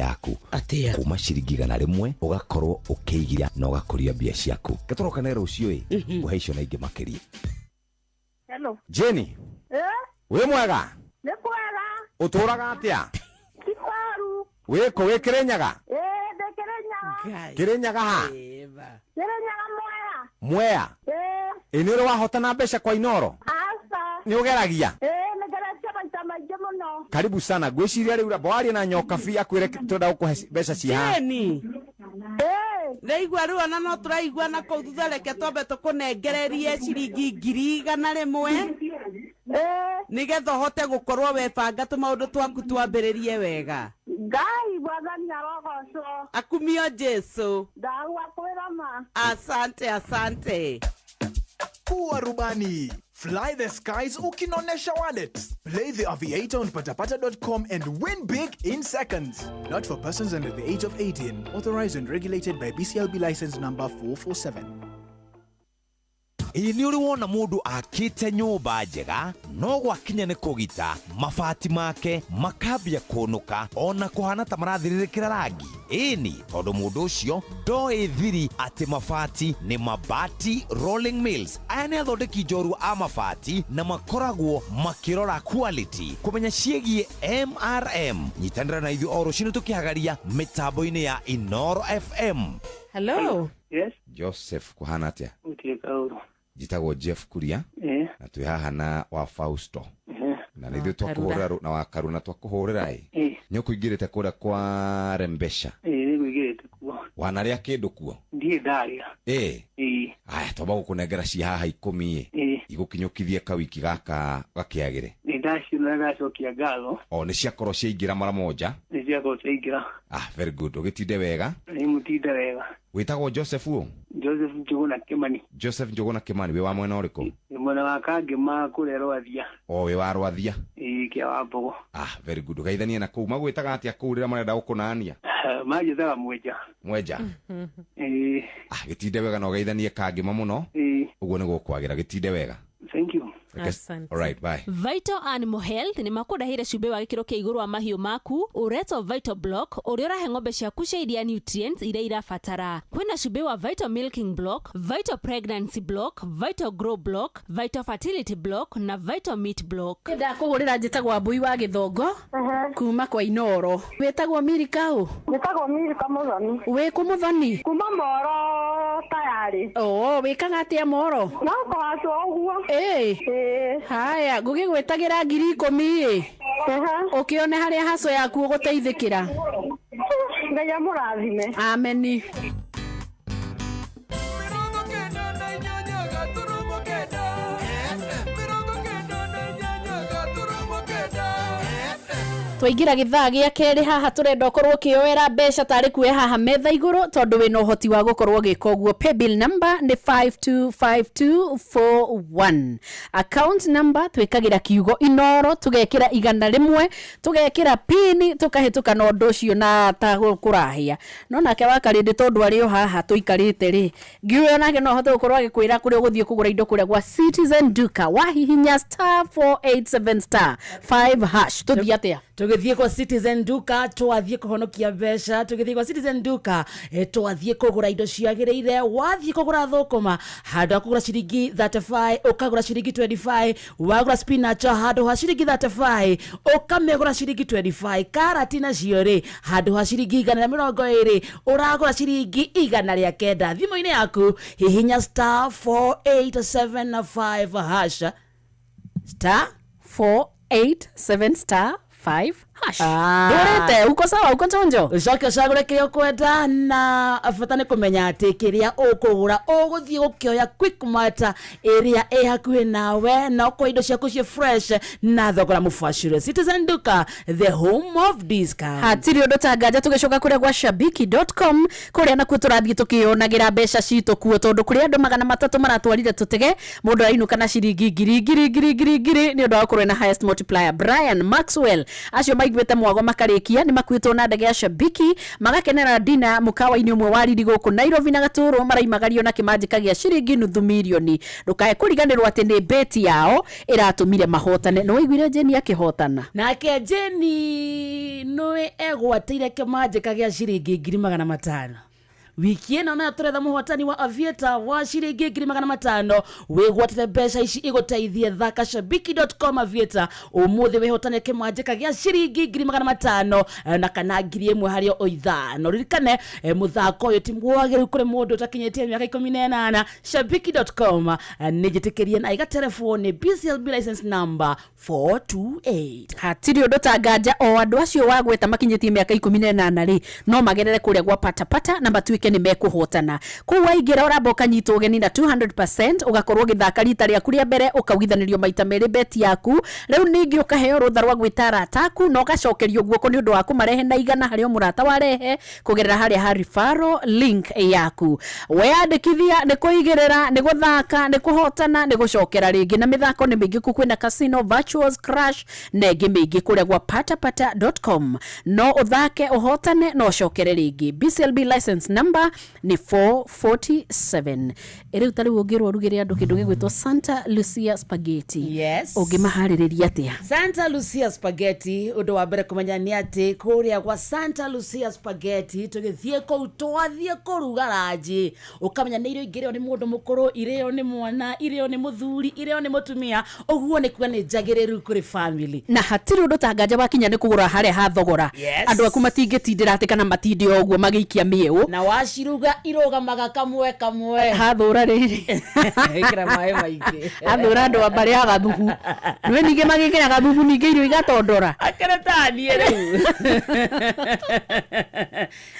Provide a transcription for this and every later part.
Yaku. Atĩa? Kuma ciringi 100 ũgakorwo ũkĩigira na ũgakũria mbia ciaku. Gatũrokane rũciũ ĩ ngũhe icio na ingĩ makĩria. Hello. Jenny. Eh? Wĩ mwega? Nĩ kwega. Ũtũraga atĩa? Kibaru. Wĩkũ? Wĩ Kĩrĩnyaga? Ĩĩ, ndĩ Kĩrĩnyaga. Ngai. Kĩrĩnyaga ha? Ĩba. Kĩrĩnyaga Mwea. Mwea? Ĩĩ. Ĩ nĩ ũrĩ wahotana mbeca kwa Inoro? Aca. Nĩ ũgeragia? Ĩĩ, nĩngeretie maita maingĩ mũno. Karibu sana. Ngwĩciria rĩu ramba warie na Nyokabi akwĩre twenda gũkũhe mbeca ciĩ haha. Jeni. Ĩĩ. Ndaigua rĩu ona no tũraigua na kũu thutha, reke twambe tũkũnengererie ciringi 100,000. Ĩĩ. Nĩgetha ũhote gũkorwo webanga tũmaũndũ twaku twambĩrĩrie wega. Ngai Mwathani arogocwo. Akumio Jesu. Ndagua kwĩra ma. Asante, asante. Kuwa rubani. Fly the skies ukinonesha wallet. Play the Aviator on patapata.com and win big in seconds. Not for persons under the age of 18. Authorized and regulated by BCLB license number 447. Ĩ nĩ ũrĩ wona mũndũ akĩte nyũmba njega no gwakinya nĩ kũgita mabati make makambia kũnũka ona kũhana ta marathirĩrĩkĩra rangi? Ĩni, tondũ mũndũ ũcio ndoĩ thiri atĩ mabati nĩ Mabati Rolling Mills. Aya nĩ athondeki njorua a mabati na makoragwo makĩrora quality. Kũmenya ciĩgiĩ MRM, nyitanĩra na ithuĩ o rũcinĩ tũkĩhagaria mĩtambo-inĩ ya Inoro FM. Hello. Yes. Joseph, kũhana atĩa? Gũtirĩ kaũru. Njĩtagwo Jeff Kuria. Na twĩ haha na wa Fausto na nĩ ithuĩ twakũhũrĩra na wa Karuna twakũhũrĩra ĩ. Nĩ ũkũingĩrĩte kũrĩa kwa Rembesha? Ĩĩ, nĩ ngũingĩrĩte kuo. Wanarĩa kĩndũ kuo? Ndirĩ ndarĩa. Ĩ. Ĩĩ. Aya, twamba gũkũnengera ci haha 10 ĩ. Igũkinyũkithie kawiki gaka gakĩagĩre. Nĩ ndaciona, ndacokia ngatho. O nĩ ciakorwo ciaingĩra mara moja. Nĩ ciakorwo ciaingĩra. Ah, very good, ũgĩtinde wega. Nĩ mũtinde wega. Wĩtagwo Joseph ũ? Joseph Njũgũna Kĩmani. Joseph Njũgũna Kĩmani, wĩ wa mwena ũrĩkũ? Nĩ mwena wa Kangĩma kũrĩa Rwathia. O wĩ wa Rwathia? Ĩĩ, kĩa wa Mbogo. Ah, very good. Ũgeithanie na kũu. Magwĩtaga atĩa kũu rĩrĩa marenda gũkũnania? Manjĩtaga Mwenja. Mwenja. Ĩĩ. Ah, gĩtinde wega na ũgeithanie Kangĩma mũno. Ĩĩ. Ũguo nĩ gũkwagĩra, gĩtinde wega. Thank you. Asante. All right, bye. Vital Animal Health nĩ makũrehire cumbĩ wa gĩkĩro kĩa igũrũ wa mahiũ maku ũretwo Vital Block, ũrĩa ũrahe ng'ombe ciaku cia iria nutrients iria irabatara. Kwĩna cumbĩ wa Vital Milking Block, Vital Pregnancy Block, Vital Grow Block, Vital Fertility Block na Vital Meat Block. Ndakũhũrĩra, njĩtagwo Mbui wa Gĩthongo kuma kwa Inoro. Wĩtagwo Mirika ũ? Njĩtagwo Milika Mũthoni. Wĩ kũ, Mũthoni? Kuma Moro tayarĩ. Oo, wĩkaga atĩa Moro? No kũhacwo ũguo. Ĩ. Ĩĩ. Haya, ngũgĩgwĩtagĩra 10,000 ĩ, ũkĩone harĩa haco yaku ũgũteithĩkĩra. Ngai amũrathime. Ameni. 98.9 98.9. Twaingĩra gĩthaa gĩa kerĩ haha, tũrenda ũkorwo ũkĩoera mbeca tarĩ kuoya haha metha igũrũ, tondũ wĩna ũhoti wa gũkorwo ũgĩka ũguo. Paybill number nĩ 525241, account number twĩkagĩra kiugo Inoro, tũgekĩra 100, tũgekĩra pini, tũkahĩtũka na ũndũ ũcio na ta kũrahĩa. No nake wa Karĩndĩ, tondũ arĩ o haha tũikarĩte rĩ, ngiuĩ onake no ahote gũkorwo agĩkwĩra kũrĩa ũgũthiĩ kũgũra indo kũrĩa gwa Citizen Duka. Wahihinya *487*5#. Tũthiĩ atĩa? Tũgĩthiĩ kwa Citizen Duka, twathiĩ kũhonokia mbeca. Tũgĩthiĩ kwa Citizen Duka, twathiĩ kũgũra indo ciagĩrĩire. Wathiĩ kũgũra thũkũma, handũ ha kũgũra ciringi 35 ũkagũra ciringi 25. Wagũra spinach, handũ ha ciringi 35 ũkamĩgũra ciringi 25. Karati nacio rĩ, handũ ha ciringi 120 ũragũra ciringi 109. Thimũ-inĩ yaku hihinya *4875#, star 487*5#. Ah. Ndũrĩte, uko sawa, uko chonjo. Ũcoke ũcagũre kĩrĩa ũkwenda, na bata nĩ kũmenya atĩ kĩrĩa ũkũgũra ũgũthiĩ gũkĩoya Quickmart ĩrĩa ĩ hakuhĩ nawe, na ũkoya indo ciaku ciĩ fresh na thogora mũbacĩre. Citizen Duka, the home of discount. Hatirĩ ũndũ ta nganja. Tũgĩcoka kũrĩa gwa shabiki.com, kũrĩa nakuo tũrathiĩ tũkĩyonagĩra mbeca citũ kuo, tondũ kũrĩ andũ 300 maratwarire tũtege, mũndũ arainũka na ciringi ngiri ngiri ngiri ngiri ngiri nĩ ũndũ wa gũkorwo na highest multiplier. Brian Maxwell, acio Maiguĩte mwago makarĩkia nĩ makuĩtwo na ndege ya Shabiki magakenera dina mũkawa-inĩ ũmwe wa riri gũkũ Nairobi na Gatũrũ maraimagario na kĩmanjĩka gĩa ciringi nuthu mirioni. Ndũkae kũriganĩrwo atĩ nĩ beti yao ĩratũmire mahotane. Nĩ waiguire Jeni akĩhotana? Nake Jeni nĩ egwatĩire kĩmanjĩka gĩa ciringi 500,000. Wiki ĩno nayo tũretha mũhotani wa Aviator wa ciringi 500,000. Wĩgwatĩre mbeca ici igũteithie. Thaka shabiki.com Aviator ũmũthĩ wĩhotane kĩmanjĩka gĩa ciringi 500,000 na kana 1,000 harĩ o ithano. Ririkane mũthako ũyũ ti mwagĩrĩru kũrĩ mũndũ ũtakinyĩtie mĩaka 18. Shabiki.com nĩ njĩtĩkĩrie na ĩgaterebwo nĩ BCLB license number 428. Hatirĩ ũndũ ta nganja o andũ acio wagweta makinyĩtie mĩaka 18 rĩ no magerere kũrĩa gwa patapata na matuĩke nĩ mekũhotana. Kũu waingĩra ũramba ũkanyitwo ũgeni na 200%, ũgakorwo ũgĩthaka rita rĩaku rĩa mbere ũkaugithanĩrio maita merĩ beti yaku. Rĩu ningĩ ũkaheo rũtha rwa gwĩta arata aku na ũgacokerio guoko nĩ ũndũ wa kũmarehe na 100 harĩ o mũrata warehe kũgerera harĩa ha referral link yaku. Weyandĩkithia nĩ kũigĩrĩra, nĩ gũthaka, nĩ kũhotana, nĩ gũcokera rĩngĩ. Na mĩthako nĩ mĩingĩ kũ kwĩna casino, virtuals, crash na ĩngĩ mĩingĩ kũrĩa gwa patapata.com. No ũthake ũhotane na ũcokere rĩngĩ. BCLB license number nĩ 447. Rĩu ta rĩu ũngĩrwo ũrugĩre andũ kĩndũ gĩgwĩtwo Santa Lucia spaghetti. Yes. Ũngĩmaharĩrĩria atĩa? Santa Lucia spaghetti, ũndũ wa mbere kũmenya nĩ atĩ kũrĩa gwa Santa Lucia spaghetti tũgĩthiĩ kũu twathiĩ kũruga ranji ũkamenya nĩ irio ingĩrĩo nĩ mũndũ mũkũrũ, irĩo nĩ mwana, irĩo nĩ mũthuri, irĩo nĩ mũtumia, ũguo nĩ kuga nĩ njagĩrĩru kũrĩ family. Na hatirĩ ũndũ ta nganja wakinya nĩ kũgũra harĩa ha thogora. Yes. Andũ aku matingĩtindĩra atĩ kana matinde o ũguo magĩikia mĩeũ. Na waciruga irũgamaga kamwe kamwe. Hathũra rĩrĩ. Ĩkĩra maĩ maingĩ. Athũra andũ a mbarĩ ya gathubu. Nĩwe ningĩ magĩkĩra gathubu ningĩ irio igatondora. Akĩrĩ ta niĩ rĩu.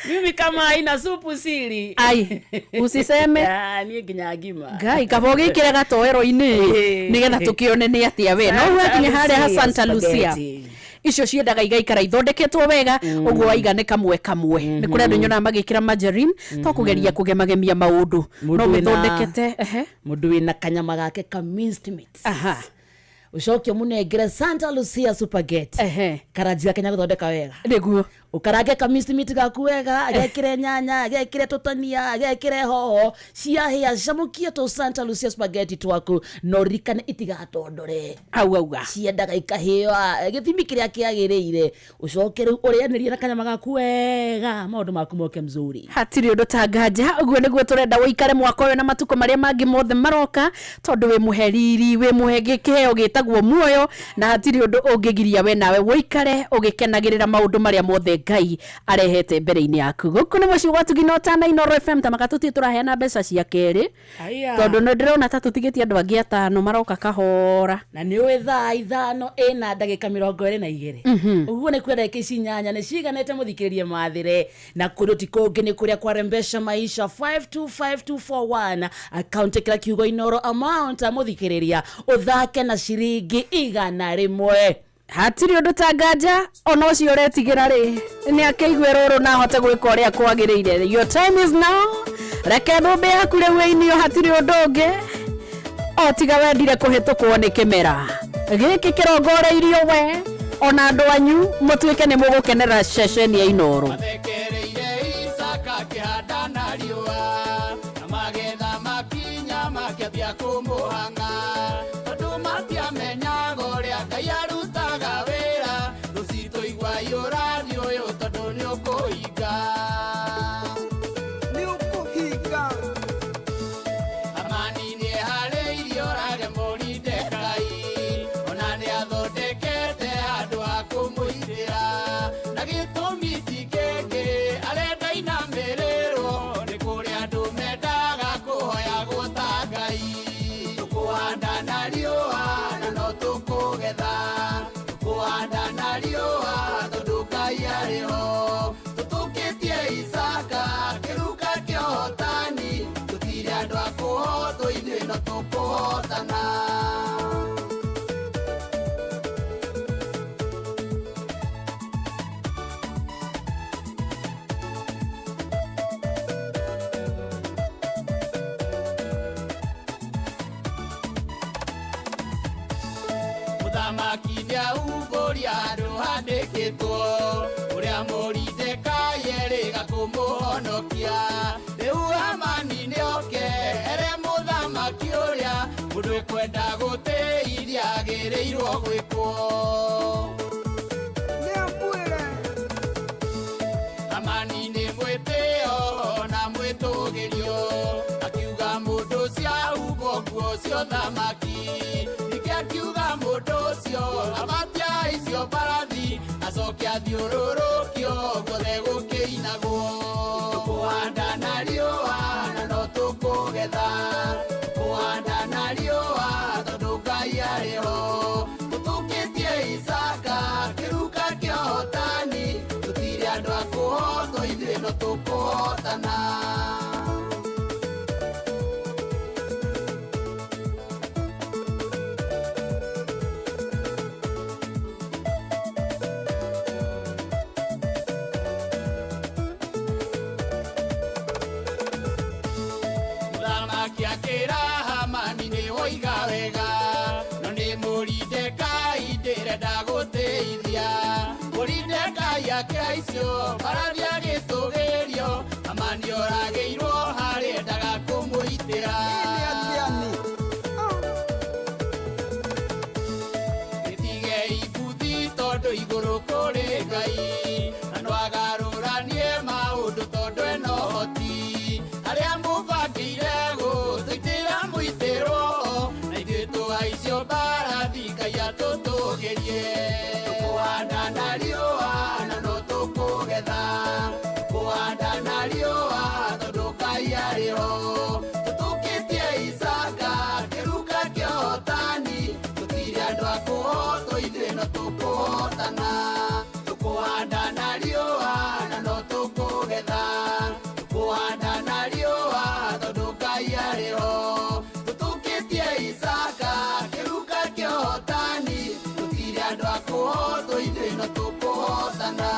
Mimi kama ina supu sili. Ai, usiseme. Ah, niĩ nginya ngima. Ngai kaba ũgĩkĩre gatoero-inĩ nĩgetha tũkĩone nĩ atĩa we. No wakinya harĩa ha Santa Lucia icio ciendaga igaikara ithondeketwo wega ũguo waiga nĩ kamwe kamwe. Nĩ kũrĩ andũ nyonaga magĩkĩra margarine to kũgeria kũgemagemia maũndũ no mĩthondekete. Ehe. Mũndũ wĩna kanyama gake ka minced meat. Aha. Ũcoke ũmũnengere Santa Lucia spaghetti. Ehe. Karanji gake gũthondeka wega. Nĩguo. Ũkarange ka minced meat gaku wega, agekĩre nyanya, agekĩre tũtania, agekĩre hoho, ciahĩa camũkie tũ Santa Lucia spaghetti twaku na ũririkane itigatondore. Hau auga. Ciendaga ikahĩa gĩthimi kĩrĩa kĩagĩrĩire. Ũcoke rĩu ũrĩanĩrie na kanyama gaku wega, maũndũ maku moke mzuri. Hatirĩ ũndũ ta nganja ũguo nĩguo tũrenda ũikare mwaka ũyũ na matukũ marĩa mangĩ mothe maroka tondũ wĩ mũhe riri, wĩ mũhe kĩheo gĩtagwo muoyo na hatirĩ ũndũ ũngĩgiria we nawe ũikare ũgĩkenagĩrĩra maũndũ marĩa mothe Ngai arehete mbere-inĩ yaku. Gũkũ nĩ mũciĩ gwa Tugina Ũtana Inooro FM ta maka tũthiĩ tũraheana mbeca cia kerĩ tondũ nĩ ndĩrona ta tũtigĩtie andũ angĩ atano maroka kahora. Na nĩ ũĩ thaa 5 ĩna ndagĩka 22. Ũguo nĩ kuga ndagĩka ici 8 nĩ ciganĩte mũthikĩrĩrie mathĩre. Na kũndũ ti kũngĩ nĩ kũrĩa kwa Rembesha Maisha 525241 account ĩkĩra kiugo Inooro amount mũthikĩrĩria ũthake na ciringi 100. Hatirĩ ũndũ ta nganja ona ũcio ũretigĩra rĩ nĩ akĩigue rũrũ na ahote gwĩka ũrĩa kwagĩrĩire. Your time is now. Reke thũmbĩ yaku rĩu ĩinio, hatirĩ ũndũ ũngĩ o tiga wendire kũhĩtũkwo nĩ kĩmera gĩkĩ kĩrongoreirio we ona andũ anyu mũtuĩke nĩ mũgũkenera ceceni ya Inooro. Mathekereire Isaka akĩhanda na riũa na magetha makinya makĩambia kũmũhang'a tondũ matiamenyaga ũrĩa Ngai arutaga wĩra. Rũcitũ igua ũrathi ũyũ tondũ nĩ ũkũhinga. Nĩ ũkũhinga. Amani nĩeharĩirie ũrage Moridekai ona nĩathondekete handũ ha kũmũitĩra na gĩtũmi ti kĩngĩ arenda inamĩrĩrwo nĩ kũrĩ andũ mendaga kũhoyagwo ta Ngai. Tũkũhanda na riũa na no tũkũgetha, tũkũhanda na riũa tondũ Ngai arĩ ho. Tũtũkĩtie Isaka kĩruka kĩa ũhotani, tũtirĩ andũ a kũhotwo ithuĩ no tũkũhotana. Mũthamaki nĩaumbũria handũ handĩkĩtwo Wĩtĩtwo ũrĩa Moridekai erĩga kũmũhonokia. Rĩu Hamani nĩoke ere mũthamaki ũrĩa mũndũ ũkwenda gũtĩithia agĩrĩirwo gwĩkwo. Hamani nĩ mwĩtĩo na mwĩtũgĩrio, akiuga mũndũ ũcio ahumbwo nguo cia ũthamaki. Ningĩ akiuga mũndũ ũcio abatie icio mbarathi, acoke athiũrũrũkio guothe gũkĩinagwo. Tũkũhanda na riũa na no tũkũgetha, tũkũhanda na riũa tondũ Ngai arĩ ho. Tũtũkĩtie Isaka kĩruka kĩa ũhotani, tũtirĩ andũ a kũhotwo ithuĩ no tũkũhotana. Mũthamaki akĩra Hamani nĩ woiga wega, no nĩ Moridekai ndĩrenda gũtĩithia. Moridekai akĩhaicio mbarathi agĩtũgĩrio, Hamani oragĩirwo harĩa endaga kũmũitĩra. Gĩtige ibuthi tondũ igũrũ kũrĩ Ngai, na no agarũranie maũndũ tondũ ena ũhoti. Arĩa mũbangĩire gũtũitĩra mũitĩrwo, na ithuĩ tũhaicio mbarathi Ngai atũtũgĩrie. Tũkũhanda na riũa na no tũkũgetha, tũkũhanda na riũa tondũ Ngai arĩ ho. Tũtũkĩtie Isaka kĩruka kĩa ũhotani, tũtirĩ andũ a kũhotwo ithuĩ no tũkũhotana. Tũkũhanda na riũa na no tũkũgetha, tũkũhanda na riũa tondũ Ngai arĩ ho. Tũtũkĩtie Isaka kĩruka kĩa ũhotani, tũtirĩ andũ a kũhotwo ithuĩ no tũkũhotana.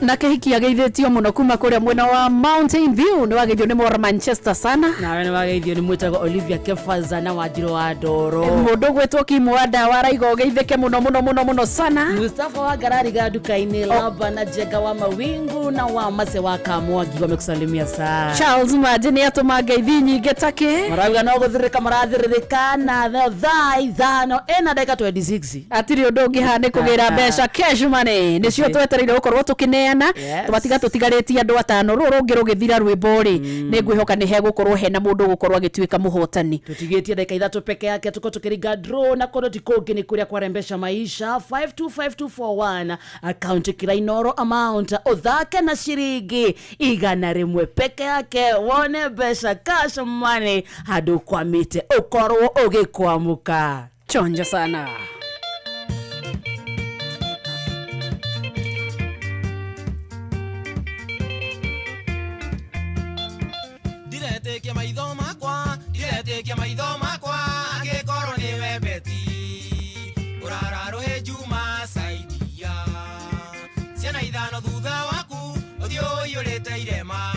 Na kĩhiki ageithĩtio mũno kuma kũrĩa mwena wa Mountain View, nĩ wageithio nĩ Mora Manchester sana. Nawe nĩ wageithio nĩ mwĩtagwo Olivia Kefaza na Wanjirũ wa Ndoro. Mũndũ gwĩtwo Kimu wa ndawa araiga ũgeithĩke mũno mũno mũno mũno sana. Mustafa wa Garariga duka-inĩ, Laba na Jenga wa Mawingu na wa Mase wa Kamwangi wamekusalimia sana. Charles Maji nĩ atũma ngeithi nyingĩ takĩ. Marauga no gũthirĩka marathĩrĩrĩka na thaa 5 ĩna ndagĩka 26. Atirĩ ũndũ ũngĩ haha nĩ kũgĩra mbeca cash money nĩcio twetereire gũkorwo tũkĩneana. Yes. Twatiga tũtigarĩtie andũ atano rũrũ rũngĩ rũgĩthira rwĩmbo rĩ, nĩ ngwĩhoka nĩ hegũkorwo hena mũndũ ũgũkorwo agĩtuĩka mũhotani. Tutigitie dakika 3 peke yake, tuko tukiringa draw na kodo tikongi ni kuria kwarembesha maisha 525241 account kira Inoro amount uthake na shiringi 100 peke yake wone mbeca cash money handu kwamite ukorwo ugikwamuka. Chonjo sana. Ndiretĩkia maitho makwa, ndiretĩkia maitho makwa, angĩkorwo nĩwe Beti ũrararũhĩ Juma Saidia. Ciana 5 thutha waku ũthiũ ũiyũrĩte irema,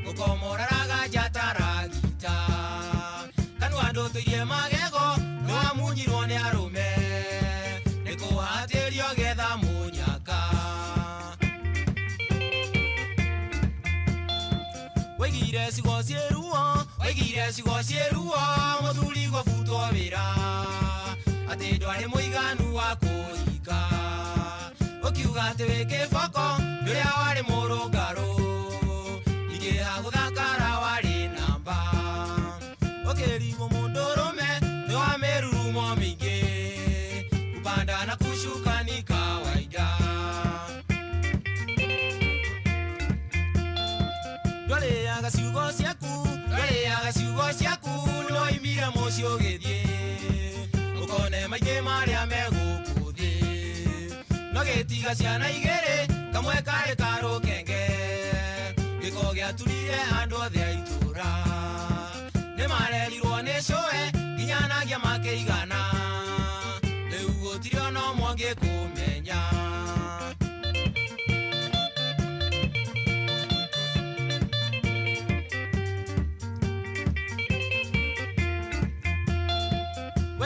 ũkomoraraga njata ragita. Kanua ndũtũirie magego, nĩwamunyirwo nĩ arũme, nĩkũhatĩrio getha mũnyaka. Waigire ciugo ciĩ ruo, waigire ciugo ciĩ ruo, mũthuri gũbutwo wĩra, atĩ ndwarĩ mũiganu wa kũhika. Ũkiuga atĩ wĩ kĩboko, ndũrĩa warĩ mũrũngarũ, ingĩha gũthakara warĩ namba. Ũkĩrigwo mũndũrũme nĩ wa mĩrurumo mĩingĩ, kupanda na kushuka ni kawaida. Ndwarĩaga ciugo ciaku, ndwarĩaga ciugo ciaku, nĩwoimire mũciĩ ũgĩthiĩ, ũkone maingĩ marĩa megũkũ thĩ. No gĩtiga ciana 2, kamwe karĩ karũkenge, gĩko gĩaturire andũ othe a itũũra. Nĩmarerirwo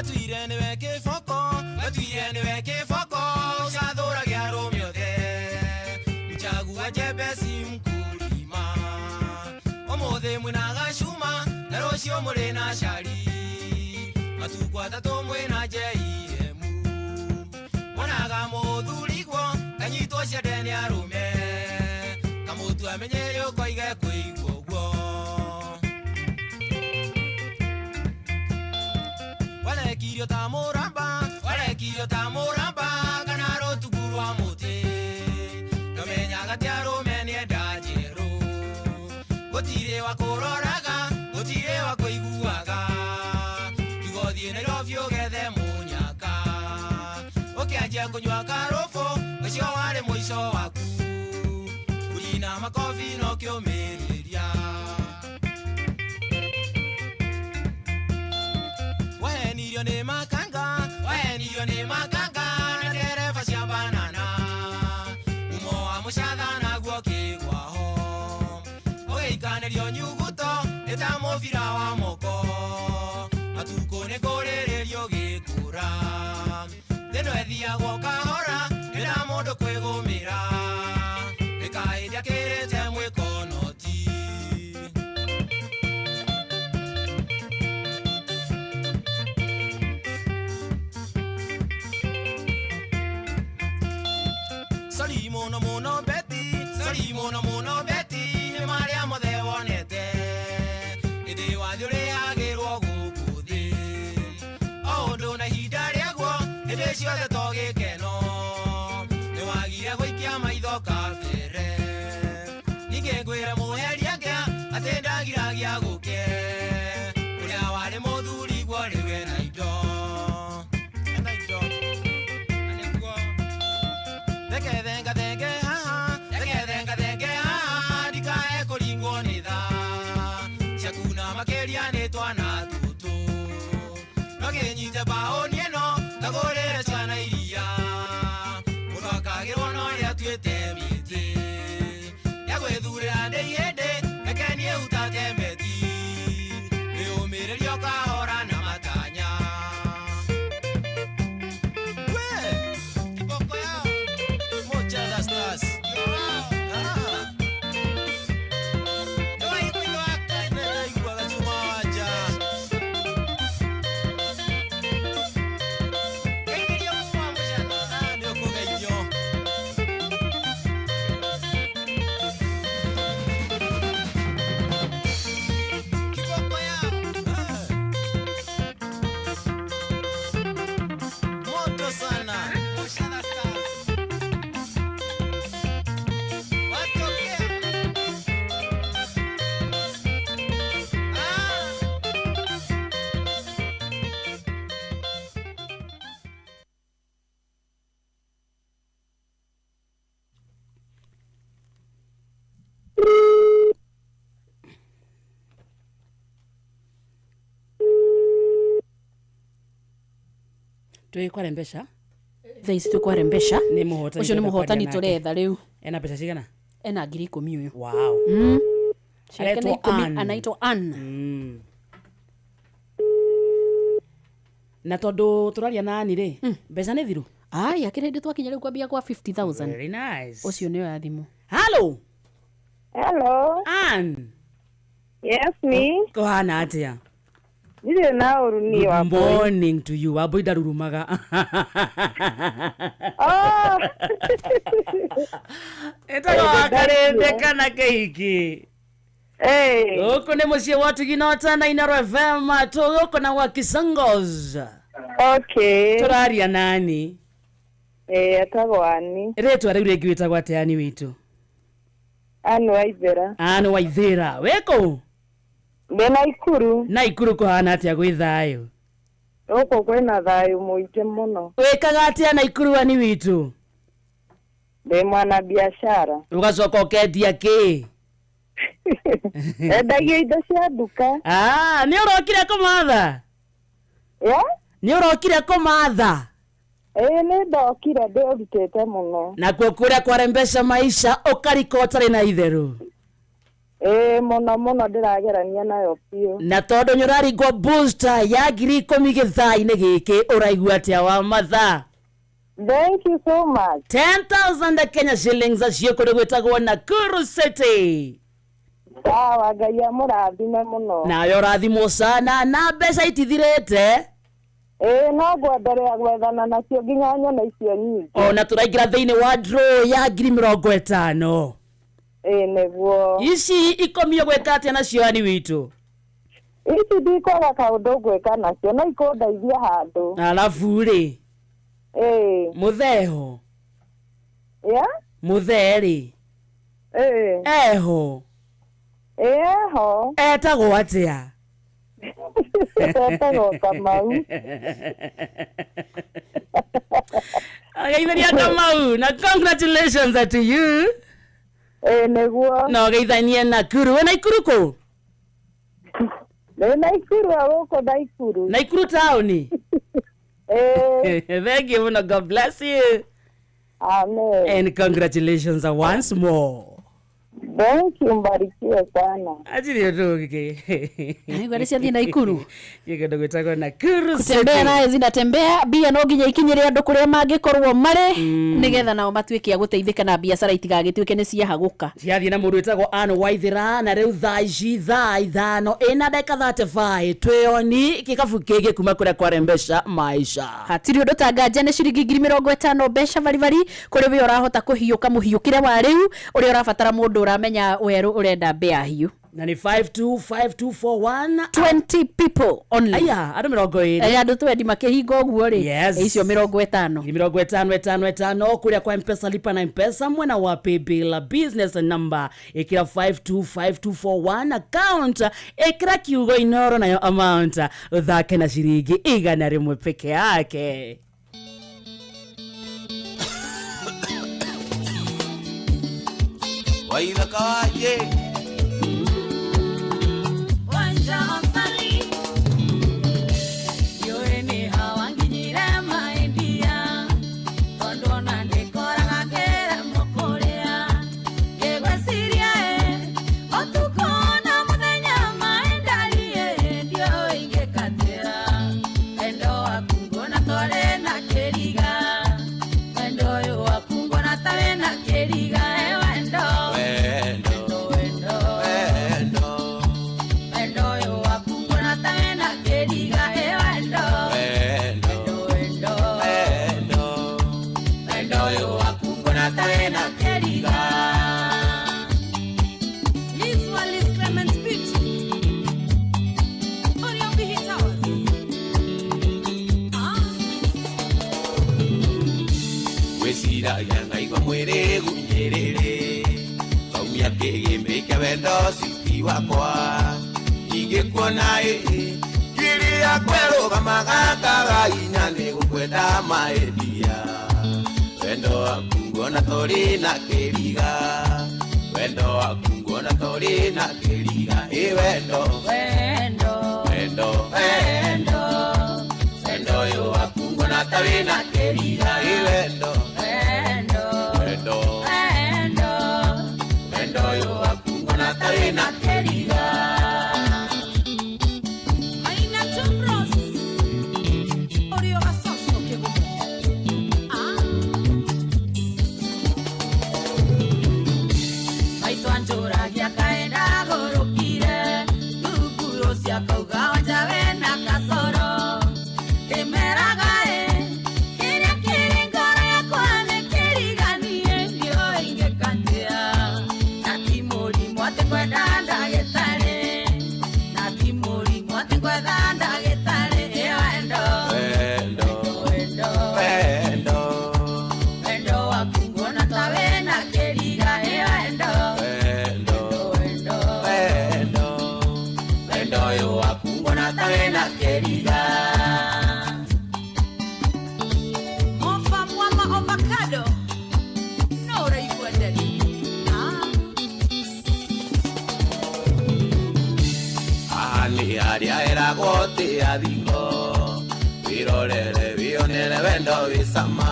Wetuire nĩwe kĩboko, wetuire nĩwe kĩboko, ũcathũragia arũme othe. Mchagua jembe si mkulima. Ũmũthĩ mwĩna gacuma, na rũciũ mũrĩ na cari. Matukũ atatũ mwĩna JM. Wonaga mũthurigwo, kanyitwo ciande nĩ arũme. Kamũtu amenyere ũkoige kũigua ũguo. Warekirio ta mũramba, warekirio ta mũramba, kana rũtungu rwa mũtĩ. Ndamenyaga ti arũme nĩenda njerũ. Gũtirĩ wa kũroraga, gũtirĩ wa kũiguaga. Kiugo thiĩ Nairobi ũgethe mũnyaka. Ũkĩanjia kũnyua karũbũ, ũcio warĩ mũico waku. Kũrina makobi no kĩũmĩrĩria. Wahenirio nĩ makanga, wahenirio nĩ makanga, na ndereba cia banana. Mumo wa mũcatha naguo kĩgwaho. Ũgĩikanĩrio nyuguto, nĩ ta mũbira wa moko. Matukũ nĩ kũrĩrĩrio gĩkũra. Thĩno ĩthiagwo kahora, nĩ ta mũndũ kwĩgũmĩra. Nĩ kahĩndĩ akĩrĩte mwĩkonoti. Sori mũno mũno Betty, sori mũno mũno Betty, nĩ marĩa mothe wonete. Ĩndĩ wathiĩ ũrĩhagĩrwo gũkũ thĩ. O ũndũ na ihinda rĩaguo, hĩndĩ ciothe to gĩkeno. Nĩ wagire gũikia maitho kabere. Ningĩ ngwĩre mũheria ngĩa, atĩ ndagiragia gũke. Ũrĩa warĩ mũthuri guo rĩu ena indo. Ena indo. Na nĩguo. Thenge thenga thenge haha, thenge thenga thenge haha, ndikae kũringwo nĩ thaa. Ciaku na makĩria nĩ twana tũtũ. No kĩnyite mbaũni ĩno, ngagũrĩre ciana iria. Mũndũ akagĩrwo na ũrĩa atuĩte mĩtĩ. Ya gwĩthurĩra ndĩ ihĩndĩ, reke niĩ hutate meti. Wĩyũmĩrĩrie ũkahora na matanya. We, kiboko yao. Moja Stars. Ah. Nĩwaiguaga Juma wanja. Geithĩria mũmũ wa mũcana. Ah, nĩũkũgeithio. Kiboko yao. Ah. Moto sana. Moshana Stars. Watokea. Ah. Twĩ kware mbeca Thaa ici twĩ kware mbeca. Nĩ mũhotani Ũcio nĩ tũrenda mũhotani kwaria nake. tũretha rĩu. Ena mbeca cigana? Ena 10,000 ũyũ. Wow. Ciake nĩ Aretwo 10, Ann. anaitwo Ann. Na tondũ tũraria na Ann rĩ, mbeca nĩ thiru? Ai, akĩrĩ hĩndĩ twakinya rĩu kwambia kwa 50,000. Very nice. Ũcio nĩyo ya thimũ. Hello. Hello. Ann. Yes, me. Kũhana atĩa? Ndirĩ na ũru niĩ Good Wambui. morning to you. Wambui ndarurumaga. Oh. Ĩtagwo Wakarĩndĩ kana kĩhiki. Hey. Gũkũ nĩ mũciĩ wa Tugina Tana Inoro FM tũgũkũ na gwa Kisangos. Okay. Tũraria nani? Eh, etagwo Ani. Rĩtwa rĩu rĩngĩ wĩtagwo atĩa Ani witũ? Ani Waithera. Ani Waithera. Wĩkũ? Ndĩ Naikuru. Naikuru kũhana atĩa gwĩ thayũ? Gũkũ kwĩna thayũ mũingĩ mũno. Wĩkaga atĩa Naikuru Ani witũ? Ndĩ mwana biashara. Ũgacoka ũkendia kĩ? Endagia indo cia nduka. Ah, nĩ ũrokire kũmatha? Yeah? Nĩ ũrokire kũmatha? Ĩĩ nĩ ndokire ndĩũrutĩte mũno. Nakuo kũrĩa kwarembesha maisha ũkarika ũtarĩ na itherũ. Ĩĩ mũno mũno ndĩragerania nayo biũ. Na tondũ nĩ ũraringwo booster ya 10,000 gĩthaa-inĩ gĩkĩ, ũraigua atĩa wa matha? Thank you so much. 10,000 Kenya shillings acio kũndũ gwĩtagwo Nakuru City. Sawa, Ngai amũrathime mũno. Nawe ũrathimwo sana na mbeca itithirĩte. Ĩĩ, no ngwenderea gwethana nacio nginya nyone icio nyingĩ. Ona tũraingĩra thĩinĩ wa draw ya 50,000. Ĩĩ nĩguo. Ici 10 ũgwĩka atĩa nacio ani witũ? Ici ndikwaga kaũndũ ngwĩka nacio, no ikũndeithia handũ. Alafu rĩ? Ĩĩ. Mũtheho? Ya? Mũthee rĩ? Ĩĩ. Eho? Ĩĩ eho. Etagwo atĩa? Etagwo Kamau. Ageithania Kamau na congratulations to you. Ĩĩ nĩguo. Na ũgeithanie Nakuru. Wĩ Naikuru kũ? Ndĩ Naikuru, gũkũ Naikuru. Naikuru taũni? Ĩĩ. Thank you mũno. God bless you. Amen. And congratulations once more. Thank you, mbarikiwe sana. Achiri ũndũ ũngĩ. Naigua nĩ ciathiĩ Naikuru. Gĩkĩndũ gwĩtagwo Nakuru Kutembea City. nayo zinatembea mbia no nginya ikinyĩre andũ kũrĩa mangĩkorwo marĩ, nĩgetha nao matuĩke a gũteithĩka na biacara itigagĩtuĩke nĩ ciahagũka. Ciathiĩ na mũndũ wĩtagwo Ann Waithĩra, na rĩu thaa ici thaa 5:35 twĩoni kĩkabu kĩngĩ kuma kũrĩa kwarembesha maisha. Hatirĩ ũndũ ta nganja nĩ ciringi 50,000 mbeca baribari kũrĩ we ũrahota kũhiũka mũhiũkĩre wa rĩu ũrĩa ũrabatara mũndũ ũramenya werũ ũrenda mbĩa hiũ. Na nĩ 525241. 20 people only. Aya andũ 20. Aya andũ twendi makĩhinga ũguo rĩ. Yes. Icio 50. 50 5 5 kũrĩa kwa Mpesa lipa na Mpesa mwena wa paybill business number ĩkĩra 525241, account ĩkĩra kiugo Inoro nayo amount ũthake na ciringi 100 peke yake. Waithaka waje. Wanja osali. Yore ni hawanginyire maindia. Tondu ona ndikoraga ngere mũkũrĩa. Ngĩgwĩciria ĩ, ũtukũ na mũthenya maendarie, ndiũĩ ingĩkatĩra. Wendo waku nguona twarĩ na kĩriga. Wendo ũyũ waku nguona tarĩ na kĩriga, ĩ wendo. Wendo. Wendo. Wendo. Wendo ũyũ waku nguona tarĩ na kĩriga, ĩ wendo. Wendo. Wendo. Wendo. Wendo ũyũ waku nguona tarĩ na kĩriga. Liz Wallis Clement Beauty. Orion Bihi Towers. Ah. Gwĩciragia ngaigua mwĩrĩ gunyĩrĩrĩ, ngaumia kĩgĩmbĩ kĩa wendo citi wakwa. Ingĩkuona ĩ kĩrĩa kwerũgamaga kaga hinya nĩ gũkwenda maendia. Wendo waku nguona tũrĩ na kĩriga, wendo waku nguona tũrĩ na kĩriga, ĩ wendo. Wendo. Wendo. Wendo. Wendo ũyũ waku nguona ta wĩna kĩriga, ĩ wendo. Wendo. Wendo. Wendo. Wendo ũyũ waku nguona ta wĩna kĩriga. Maina Tumros. Orio Gacoco Kĩgumo. Ah. Maitũ anjũragia kaĩ ndagũrũkire, thunguru ciakauga wanja wĩna kasoro. Ndĩmeraga ĩ, kĩrĩa kĩrĩ ngoro yakwa nĩ kĩriganie, ndiũĩ ingĩkatia. Na ti mũrimũ atĩ kwenda ndagĩtarĩ, na ti mũrimũ atĩ gwetha ndagĩtarĩ, ĩ wendo. Wendo. Wendo. Wendo. Wendo waku nguona ta wĩna kĩriga, ĩ wendo. Wendo. Wendo. Wendo. Wendo ũyũ waku nguona ta wĩna kĩriga. Mofa mwama avocado. No ũraigua ndani. Ah. Haha nĩ harĩa heragwo tĩ athingo, wĩrorere wĩonere wendo wĩ cama.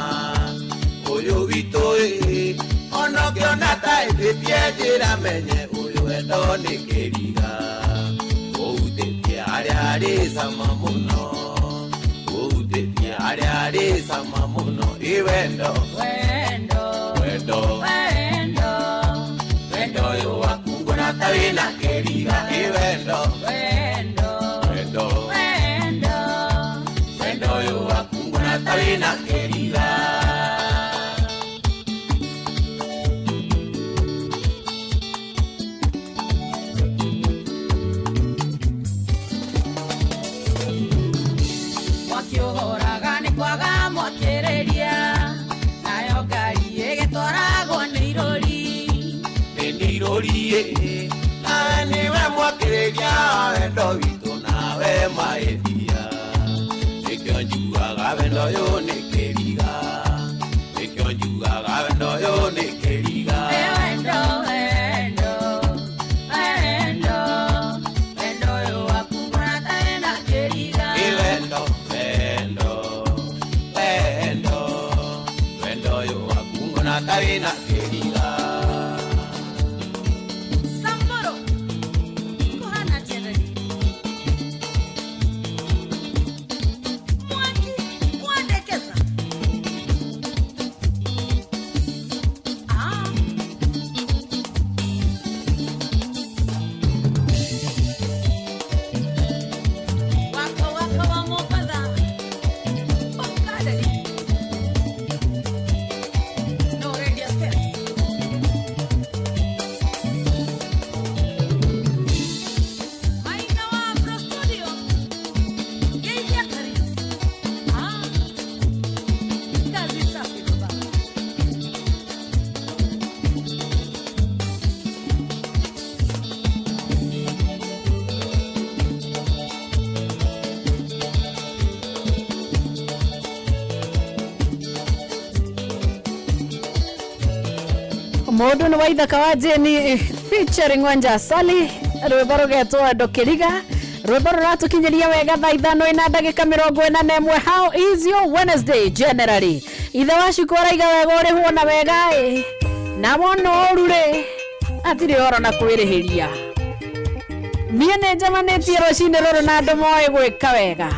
Ũyũ witũ ĩ, ona Ona ũngĩona ta ĩtĩtie njĩra menye ũrĩ wendo nĩ kĩriga. Ũhutĩtie harĩa harĩ cama mũno. Ũhutĩtie harĩa harĩ cama mũno. Ĩ wendo. Wendo. Wendo. Wendo. Wendo ũyũ waku nguona ta wĩna kĩriga. Ĩ wendo. Wendo. Wendo. Wendo. Wendo ũyũ waku nguona ta wĩna kĩriga. Mwaki ũhoraga nĩ kwaga mwakĩrĩria nayo ngari ĩgĩtwaragwo nĩ irũri. Nĩ irũri nawe nĩwe mwakĩrĩria wendo witũ nawe mahĩtia. Nĩkĩo njugaga wendo ũyũ nĩ kĩriga. Nĩkĩo njugaga wendo ũyũ nĩ kĩriga. Ĩ wendo, wendo, wendo, wendo ũyũ waku nguona ta wĩna kĩriga. Ĩ wendo, wendo, wendo, wendo ũyũ waku nguona ta wĩna kĩriga. Samburu, kũhana atĩa Dani? Mwaki, wandekeza. Ah. Wako, wako wa Mombatha. Oka, Dani. No radio space. Maina wa Afro Studio. Geithia Karis. Ah. Kazi safi baba. Mundu nĩ waithaka wa Jane featuring Wanja Asali rwĩmbo rũgetwo ndũkĩriga rwĩmbo rũratũkinyĩria wega thaa ithano ina ndagĩka 41. How is your Wednesday generally? Ithe wa Shiko araiga wega ũrĩhwo na wega ĩ na wona ũru rĩ atirĩ ũhoro na kwĩrĩhĩria. Niĩ nĩ njemanĩtie rũcinĩ rũrũ na andũ moĩ gwĩka wega.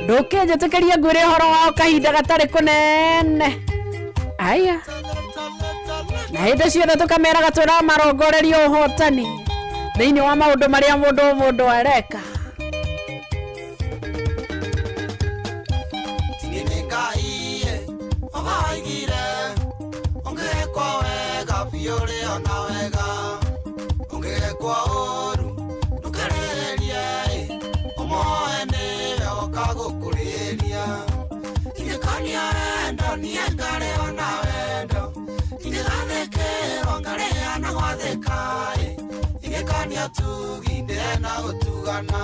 Ndũkĩnjĩtĩkĩria ngwĩre ũhoro wao kahinda gatarĩ kũnene. Aya, na hĩndĩ ciothe tũkameraga tũramarongoreria ũhotani thĩinĩ wa maũndũ marĩa mũndũ o mũndũ areka. Ngai omaigire ũngĩkwo wega biũ rĩo na wega ũngĩkwo ũru ndũkĩrĩrĩrie ũmoe nĩwe woka gũkũrĩria. Ingĩkonia wendo niĩ ngarĩo na wendo ingĩgathĩkĩrwo ngarĩa na gwathĩka ingĩkonia tugi ndĩre na gũtugana.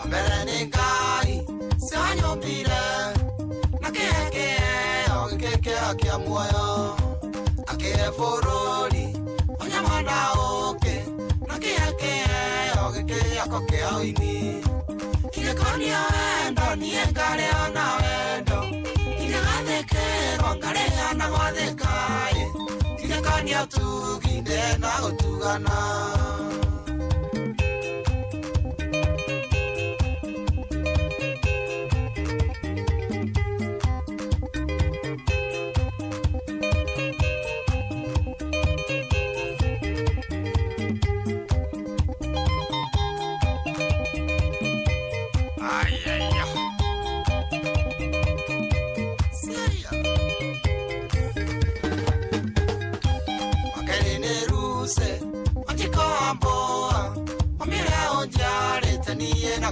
Mbere nĩ Ngai cianyũmbire na kĩhe kĩheo gĩkĩ kĩheo kĩa muoyo akĩhe bũrũri ũnyamanda ũkĩ na kĩhe kĩheo gĩkĩ gĩako kĩa ũini. Ingĩkonia wendo niĩ ngarĩo na wendo ingĩgathĩkĩrwo ngarĩa na gwathĩka ingĩkonia tugi ndĩre na gũtugana.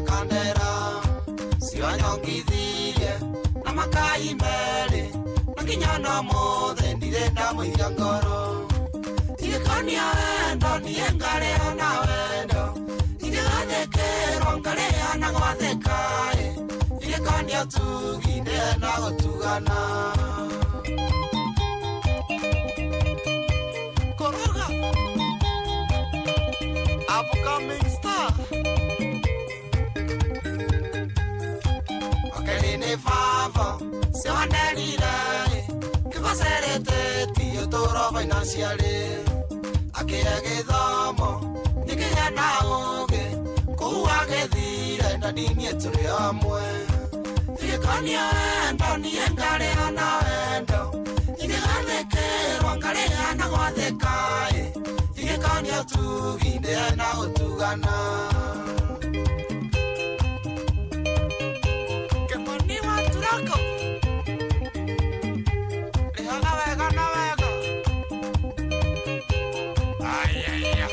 Kandera siwanyongithirie na makai merĩ na nginya na mũthĩ ndirĩ ndamũiga ngoro. Ingĩkonia wendo niĩ ngarĩo na wendo ingĩgathĩkĩrwo ngarĩa na gwathĩka ingĩkonia tugi ndĩre na gũtugana. Koroga. Nĩahĩtĩtie ũtũũro financially akĩhe gĩthomo nĩkĩgĩa na ũũgĩ kũu agĩthire na niĩ tũrĩ hamwe ingĩkonio wendo niĩ ngarĩo na wendo ingĩgathĩkĩrwo ngarĩa na gwathĩka ĩ ingĩkonio tugi ndĩe na ũtugana. Kĩmoni wa Turako rĩhaga wega na wega. Ayaya.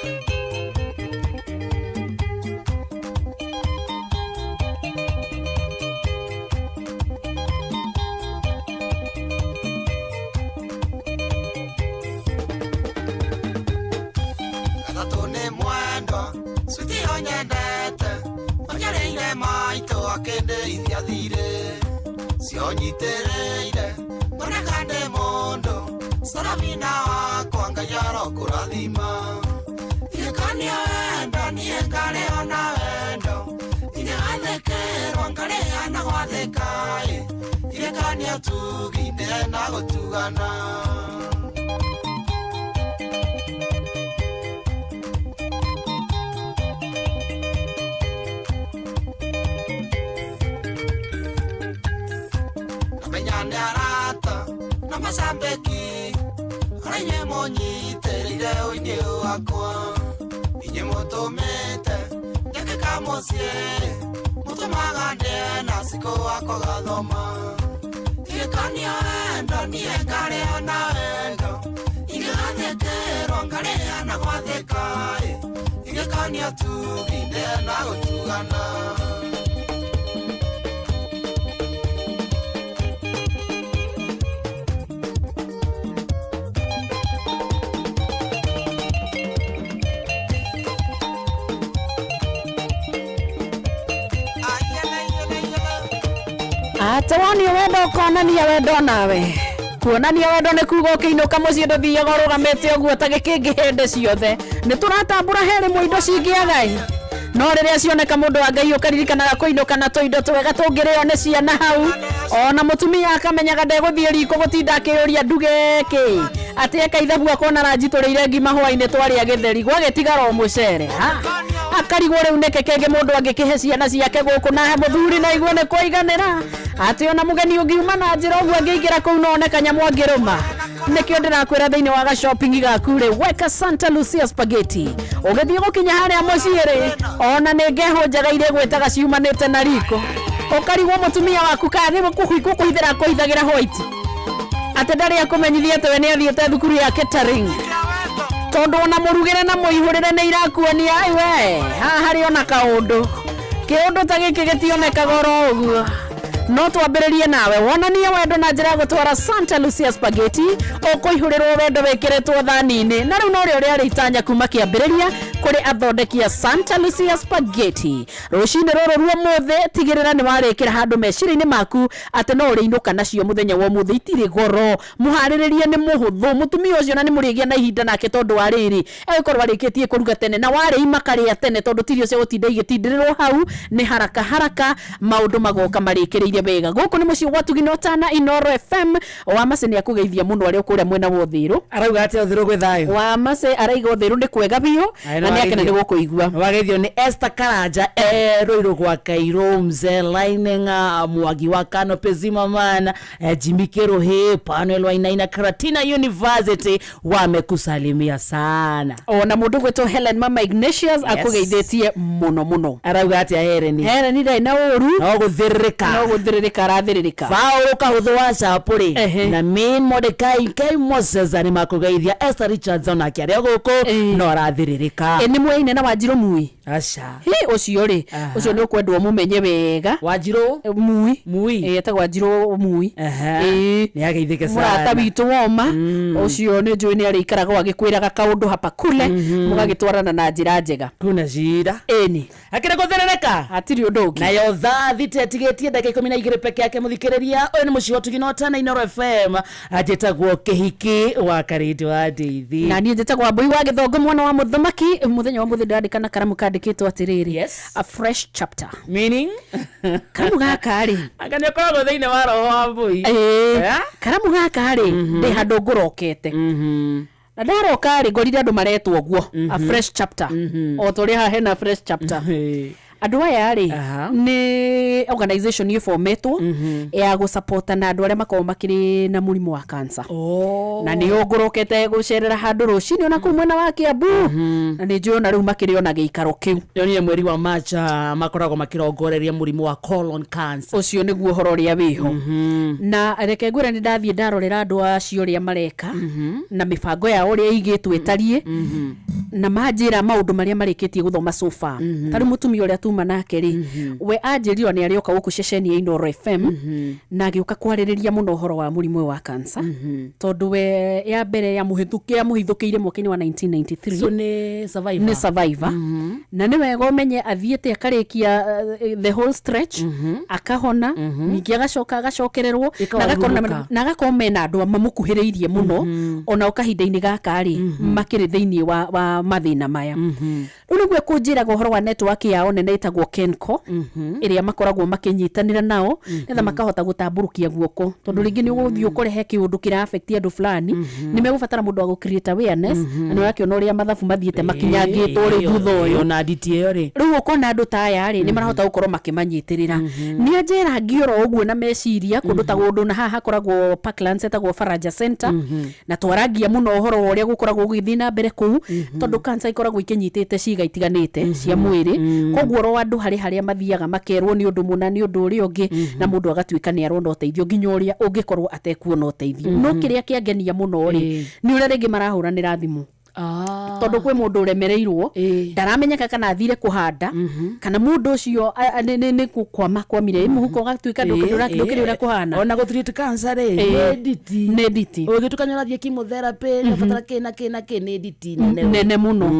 Gatatũ nĩ mwendwa switi onyendete onyereire maitũ akĩndĩithia thirĩ cionyitĩrĩire ngoneka ndĩ mũndũ Sarafina wakwa Ngai arokũrathima ingĩkonio wendo niĩ ngarĩo na wendo ingĩgathĩkĩrwo ngarĩa na gwathĩka ĩ ingĩkonio tugi ndĩe na gũtugana. Namenya nĩ arata na macambĩki arĩa inyuĩ mũnyitĩrĩire ũini ũyũ wakwa inyuĩ mũtũmĩte njĩkĩka mũciĩ mũtũmaga ndĩe na cikũ wakwa gathoma ingĩkonio wendo niĩ ngarĩo na wendo ingĩgathĩkĩrwo ngarĩa na gwathĩka ĩ ingĩkonio tugi ndĩe na gũtugana. Atĩ wonio wendo ũkonania wendo nawe kuonania wendo nĩ kuga ũkĩinũka mũciĩ ndũthiaga ũrũgamĩte ũguo ta gĩkĩngĩ hĩndĩ ciothe nĩ tũratambũra he rĩmwe indo cingĩagai no rĩrĩa cioneka mũndũ wa Ngai ũkaririkanaga kũinũka na tũindo twega tũngĩrĩo nĩ ciana hau ona mũtumia akamenyaga ndegũthiĩ riko gũtinda akĩyũria nduge kĩ atĩ eka ithabu akona ranjitũrĩire ngima hwainĩ twarĩa gĩtheri gwagĩtigara o mũcere ha akarigwo rĩu nĩkĩ kĩngĩ mũndũ angĩkĩhe ciana ciake gũkũ na he mũthuri na igue nĩ kwaiganĩra atĩ ona mũgeni ũngiuma na njĩra ũguo angĩingĩra kũu no one kanyamũ angĩrũma nĩkĩo ndĩrakwĩra thĩinĩ wa ga-shopping gaku rĩ weka Santa Lucia spaghetti ũgĩthiĩ gũkinya harĩa mũciĩ rĩ ona nĩ ngehũ njega iria gwĩtaga ciumanĩte na riko ũkarigwo mũtumia waku kana nĩ gũkũhithĩra akũhithagĩra white atĩ ndarĩ akũmenyithia atĩ we nĩ athiĩte thukuru ya catering tondũ ona mũrugĩre na mũihũrĩre nĩ irakuonia ai we haha harĩ ona kaũndũ kĩũndũ ta gĩkĩ gĩtionekaga oro ũguo no twambĩrĩrie nawe wonanie wendo na njĩra ya gũtwara Santa Lucia spaghetti ũkũihũrĩrwo wendo wĩkĩrĩtwo thani-inĩ na rĩu norĩo rĩarĩ itanya kuma kĩambĩrĩria kũrĩ athondeki a Santa Lucia spaghetti rũcinĩ rũrũ rwa ũmũthĩ tigĩrĩra nĩ warĩkĩra handũ meciria-inĩ maku atĩ no ũrĩinũka nacio mũthenya wa ũmũthĩ itirĩ goro mũharĩrĩrie nĩ mũhũthũ mũtumia ũcio na nĩ mũrĩgĩa na ihinda nake tondũ wa rĩrĩ egũkorwo arĩkĩtie kũruga tene na warĩ makarĩa tene tondũ ti irio cia gũtinda igĩtindĩrĩrwo hau nĩ haraka haraka maũndũ magoka marĩkĩrĩire wega gũkũ nĩ mũciĩ gwa Tugino Tana Inoro FM wa Mace nĩ akũgeithia mũno arĩ o kũrĩa mwena wa Ũthiru arauga atĩ Ũthiru gwĩ thayũ wa Mace araiga Ũthiru nĩ kwega biũ na nĩ akena nĩ gũkũigua wageithio nĩ Esther Karanja Rũirũ gwa Kairũ Mzee Lininga Mwagi wa Canopy Zimmerman Jimmy Kĩrũhĩ Panuel Wainaina Karatina University wamekusalimia sana ona mũndũ gwĩtwo Helen Mama Ignatius Yes. akũgeithĩtie mũno mũno arauga atĩa Helen Helen ndarĩ na ũru no gũthĩrĩrĩka no gũthĩrĩrĩka arathĩrĩrĩka Paul Kahũthũ wa Chapũrĩ na Min Mordecai K Moses nĩ makũgeithia Esther Richards onake arĩ o gũkũ no arathĩrĩrĩka Ĩ nĩ mwaine na Wanjirũ Mui aca Hĩ ũcio rĩ ũcio nĩ ũkwendwo mũmenye wega Wanjirũ Mui Mui Ĩ etagwo Wanjirũ Mui Ĩ nĩ ageithĩke sana mũrata witũ woma ũcio nĩ njũĩ nĩ arĩikaraga agĩkwĩraga kaũndũ hapa kule mũgagĩtwarana na njĩra njega kuna cira ĩni akĩrĩ gũthĩrĩrĩka hatirĩ ũndũ ũngĩ nayo thaa thita ĩtigĩtie ndagĩka 12 peke yake mũthikĩrĩria ũyũ nĩ mũciĩ wa Tugino Tana Inoro FM njĩtagwo Kĩhiki wa Karĩndũ wa Ndeithi na niĩ njĩtagwo Wambui wa Gĩthongo mwana wa mũthamaki mũthenya wa mũthĩ ndĩrandĩka na karamu kandĩka. kandĩkĩtwo atĩrĩrĩ, Yes. a fresh chapter. Meaning? Karamu gaka rĩ, Anga nĩ ũkoragwo thĩinĩ wa roho wa mbui. ĩĩ, Eh? karamu gaka rĩ, ndĩ handũ ngũrokete na ndaroka rĩ, ngorire andũ maretwo ũguo a fresh chapter, o ta ũrĩa haha hena fresh chapter. Andũ aya rĩ, nĩ organization ĩbometwo ya gũsapota na andũ arĩa makoragwo makĩrĩ na mũrimũ wa cancer. Oh. Na nĩo ngũrokete gũcerera handũ rũcinĩ ona kũu mwena wa Kiambu, na nĩ njũĩ ona rĩu makĩrĩ ona gĩikaro kĩu. Ndonire mweri wa Macha makoragwo makĩrongoreria mũrimũ wa colon cancer. Ũcio nĩguo ũhoro ũrĩa wĩho. Na reke ngwĩre, nĩ ndathiĩ ndarorera andũ acio ũrĩa mareka na mĩbango yao ũrĩa ĩigĩtwo ĩtariĩ, na manjĩra maũndũ marĩa marĩkĩtie gũthoma so far. Ta rĩu mũtumia ũrĩa tuma nake rĩ, we anjĩrire nĩ arĩoka gũkũ ceceni ya Inooro FM na agĩũka kwarĩrĩria mũno ũhoro wa mũrimũ ũyũ wa cancer, tondũ we ya mbere yamũhithũkĩire mwaka-inĩ wa 1993. So nĩ survivor. Nĩ survivor, na nĩ wega ũmenye athiĩte akarĩkia the whole stretch, akahona, ningĩ agacoka agacokererwo na agakorwo Ĩkagarũrũka. na agakorwo mena andũ mamũkuhĩrĩirie mũno ona o kahinda-inĩ gaka rĩ makĩrĩ thĩinĩ wa mathĩna maya. Rĩu nĩguo kũnjĩraga ũhoro wa network yao nene ĩtagwo Kenco, ĩrĩa makoragwo makĩnyitanĩra nao nĩgetha makahota gũtambũrũkia guoko, tondũ rĩngĩ nĩ ũgũthiĩ ũkore he kĩũndũ kĩra affect andũ fulani, nĩ megũbatara mũndũ wa gũ create awareness, na nĩ ũrakĩona ũrĩa mathabu mathiĩte makinyangĩtwo rĩu thutha ũyũ. Ona nditi ĩyo rĩ. Rĩu ũkona andũ ta aya rĩ, nĩ marahota gũkorwo makĩmanyitĩrĩra. Nĩ anjĩra ngioro ũguo na meciria kũndũ ta kũndũ na haha hakoragwo Parklands etagwo Faraja Center, na twarangia mũno ũhoro wa ũrĩa gũkoragwo gũgĩthiĩ na mbere kũu, tondũ cancer ikoragwo ikĩnyitĩte ciĩga itiganĩte cia mwĩrĩ. Koguo oro andũ harĩ harĩa mathiaga makerwo nĩ ũndũ mũna, nĩ ũndũ ũrĩa ũngĩ, na mũndũ agatuĩka nĩ arona ũteithio nginya ũrĩa ũngĩkorwo atekuona ũteithio. No kĩrĩa kĩangenia mũno rĩ, nĩ ũrĩa rĩngĩ marahũranĩra thimũ, tondũ kwĩ mũndũ ũremereirwo, ndaramenyeka kana athire kũhanda kana mũndũ ũcio nĩ kwama kwamire mũhuko ũgatuĩka ndũkĩrĩ ũrĩa kũhana. Ona gũtreat cancer rĩ, nĩ nditi. Nĩ nditi. Ũgĩtuka nĩ ũrathiĩ chemotherapy, nĩ ũbatara kĩ na kĩ na kĩ, nĩ nditi nene. Nene mũno.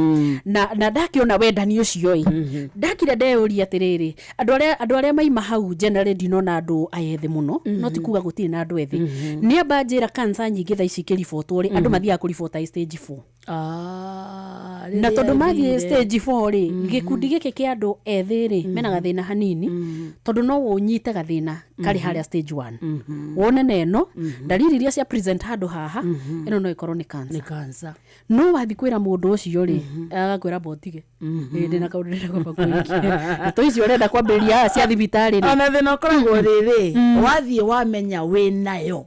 Na ndakĩona wendani ũcio ĩ, ndakire ndeyũria atĩrĩrĩ, andũ arĩa maima hau generally ndinona andũ aya ethĩ mũno, no ti kuga gũtirĩ na andũ ethĩ. Nĩ amba njĩra cancer nyingĩ thaa ici ikĩribotwo rĩ, andũ mathiaga kũribota ĩ stage 4. Na Rĩrĩa tondũ mathiĩ ĩthire. stage 4 rĩ, gĩkundi gĩkĩ kĩa andũ ethĩ rĩ, mena gathĩna hanini, tondũ no ũnyite gathĩna karĩ harĩa stage 1, wone na ĩno ndariri iria cia present handũ haha, ĩno no ĩkorwo nĩ cancer. Nĩ cancer. No wathi kwĩra mũndũ ũcio rĩ, agakwĩra mbotige ndĩna kaũndũ ndĩrenda kwamba kũhingia, na to icio ũrenda kwambĩrĩria haha cia thibitarĩ rĩ. Ona thĩna ũkoragwo rĩrĩ, wathiĩ wamenya wĩnayo,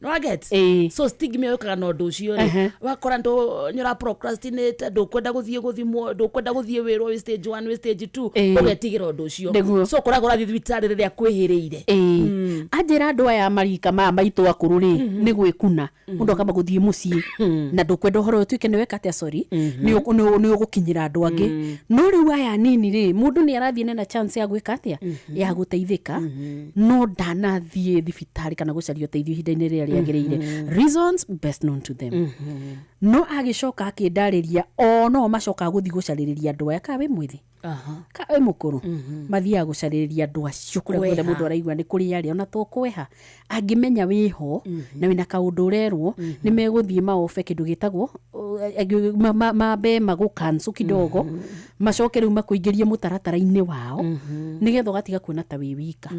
nĩwaget? So stigma ĩyo yũkaga na ũndũ ũcio rĩ, wakora nĩ ũra procrastinate, ndũkwenda gũthiĩ gũthimwo, ndũkwenda gũthiĩ wĩrwo wĩ stage 1, wĩ stage 2. Ũgetigĩra ũndũ ũcio. So ũkoragwo ũrathiĩ thibitarĩ rĩrĩa kwĩhĩrĩire. Ĩĩ, anjĩra andũ aya marika maya maitũ akũrũ rĩ, nĩ gwĩkuna mũndũ akamba gũthiĩ mũciĩ, na ndũkwenda ũhoro ũyũ ũtuĩke nĩ weka atĩa, sorry, nĩ ũgũkinyĩra andũ angĩ. No rĩu aya nini rĩ, mũndũ nĩ arathiĩ nena chance ya gwĩka atĩa, ya gũteithĩka, no ndanathiĩ thibitarĩ kana gũcaria ũteithio ihinda-inĩ rĩrĩa rĩagĩrĩire, reasons best known to them. No agĩcoka akĩndarĩria o no macokaga gũthiĩ gũcarĩrĩria andũ aya, ka wĩ mwĩthĩ, ka wĩ mũkũrũ, mathiaga gũcarĩrĩria andũ acio kũrĩa guothe Kweha. mũndũ araigua nĩ kũrĩ arĩa ona to kweha, angĩmenya wĩho na wĩna kaũndũ ũrerwo, nĩ megũthiĩ maobe kĩndũ gĩtagwo mambe magũkancu kidogo, macoke rĩu makũingĩrie mũtaratara-inĩ wao, nĩgetha ũgatiga kuona ta wĩ wika.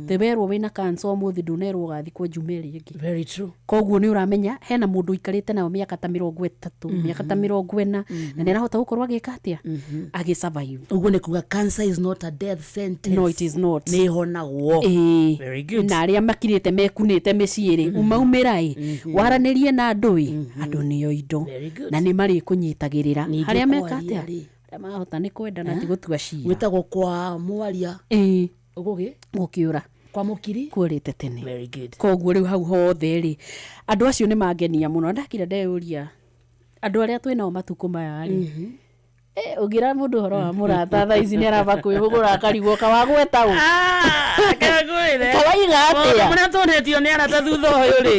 Te werwo wĩna kanca ũmũthĩ, ndũnerwo ũgathikwo njuma ĩrĩa ĩngĩ. Very true. Koguo nĩ ũramenya hena mũndũ ũikarĩte nayo mĩaka ta 30, mĩaka ta 40, na nĩ arahota gũkorwo agĩka atĩa, agĩ survive. Ũguo nĩ kuga cancer is not a death sentence. No, it is not. Nĩ ĩhonagwo. Ĩĩ. Very good. Na arĩa makirĩte mekunĩte mĩciĩ rĩ, umaumĩra ĩ, waranĩrie na andũ ĩ, andũ nĩo indo. Very good. Na nĩ marĩkũnyitagĩrĩra Ningĩ harĩa meka kwaria atĩa, rĩ. harĩa mahota nĩ kwenda na ti gũtua cira. Gwĩtagwo kwa mwaria. Ĩĩ. Ũgũgĩ gũkĩũra. Kwa mũkiri. Kuorĩte tene. Very good. Koguo rĩu hau hothe rĩ, andũ acio nĩ mangenia mũno. Ndakira ndeyũria andũ arĩa twĩ nao matukũ maya rĩ, ũngĩra mũndũ ũhoro wa mũrata thaa ici nĩ aramba kwĩhũgũra akarigwo kawagweta ũ, kawaiga atĩa. Mũrĩa tũnetio nĩ arata thutha ũyũ rĩ.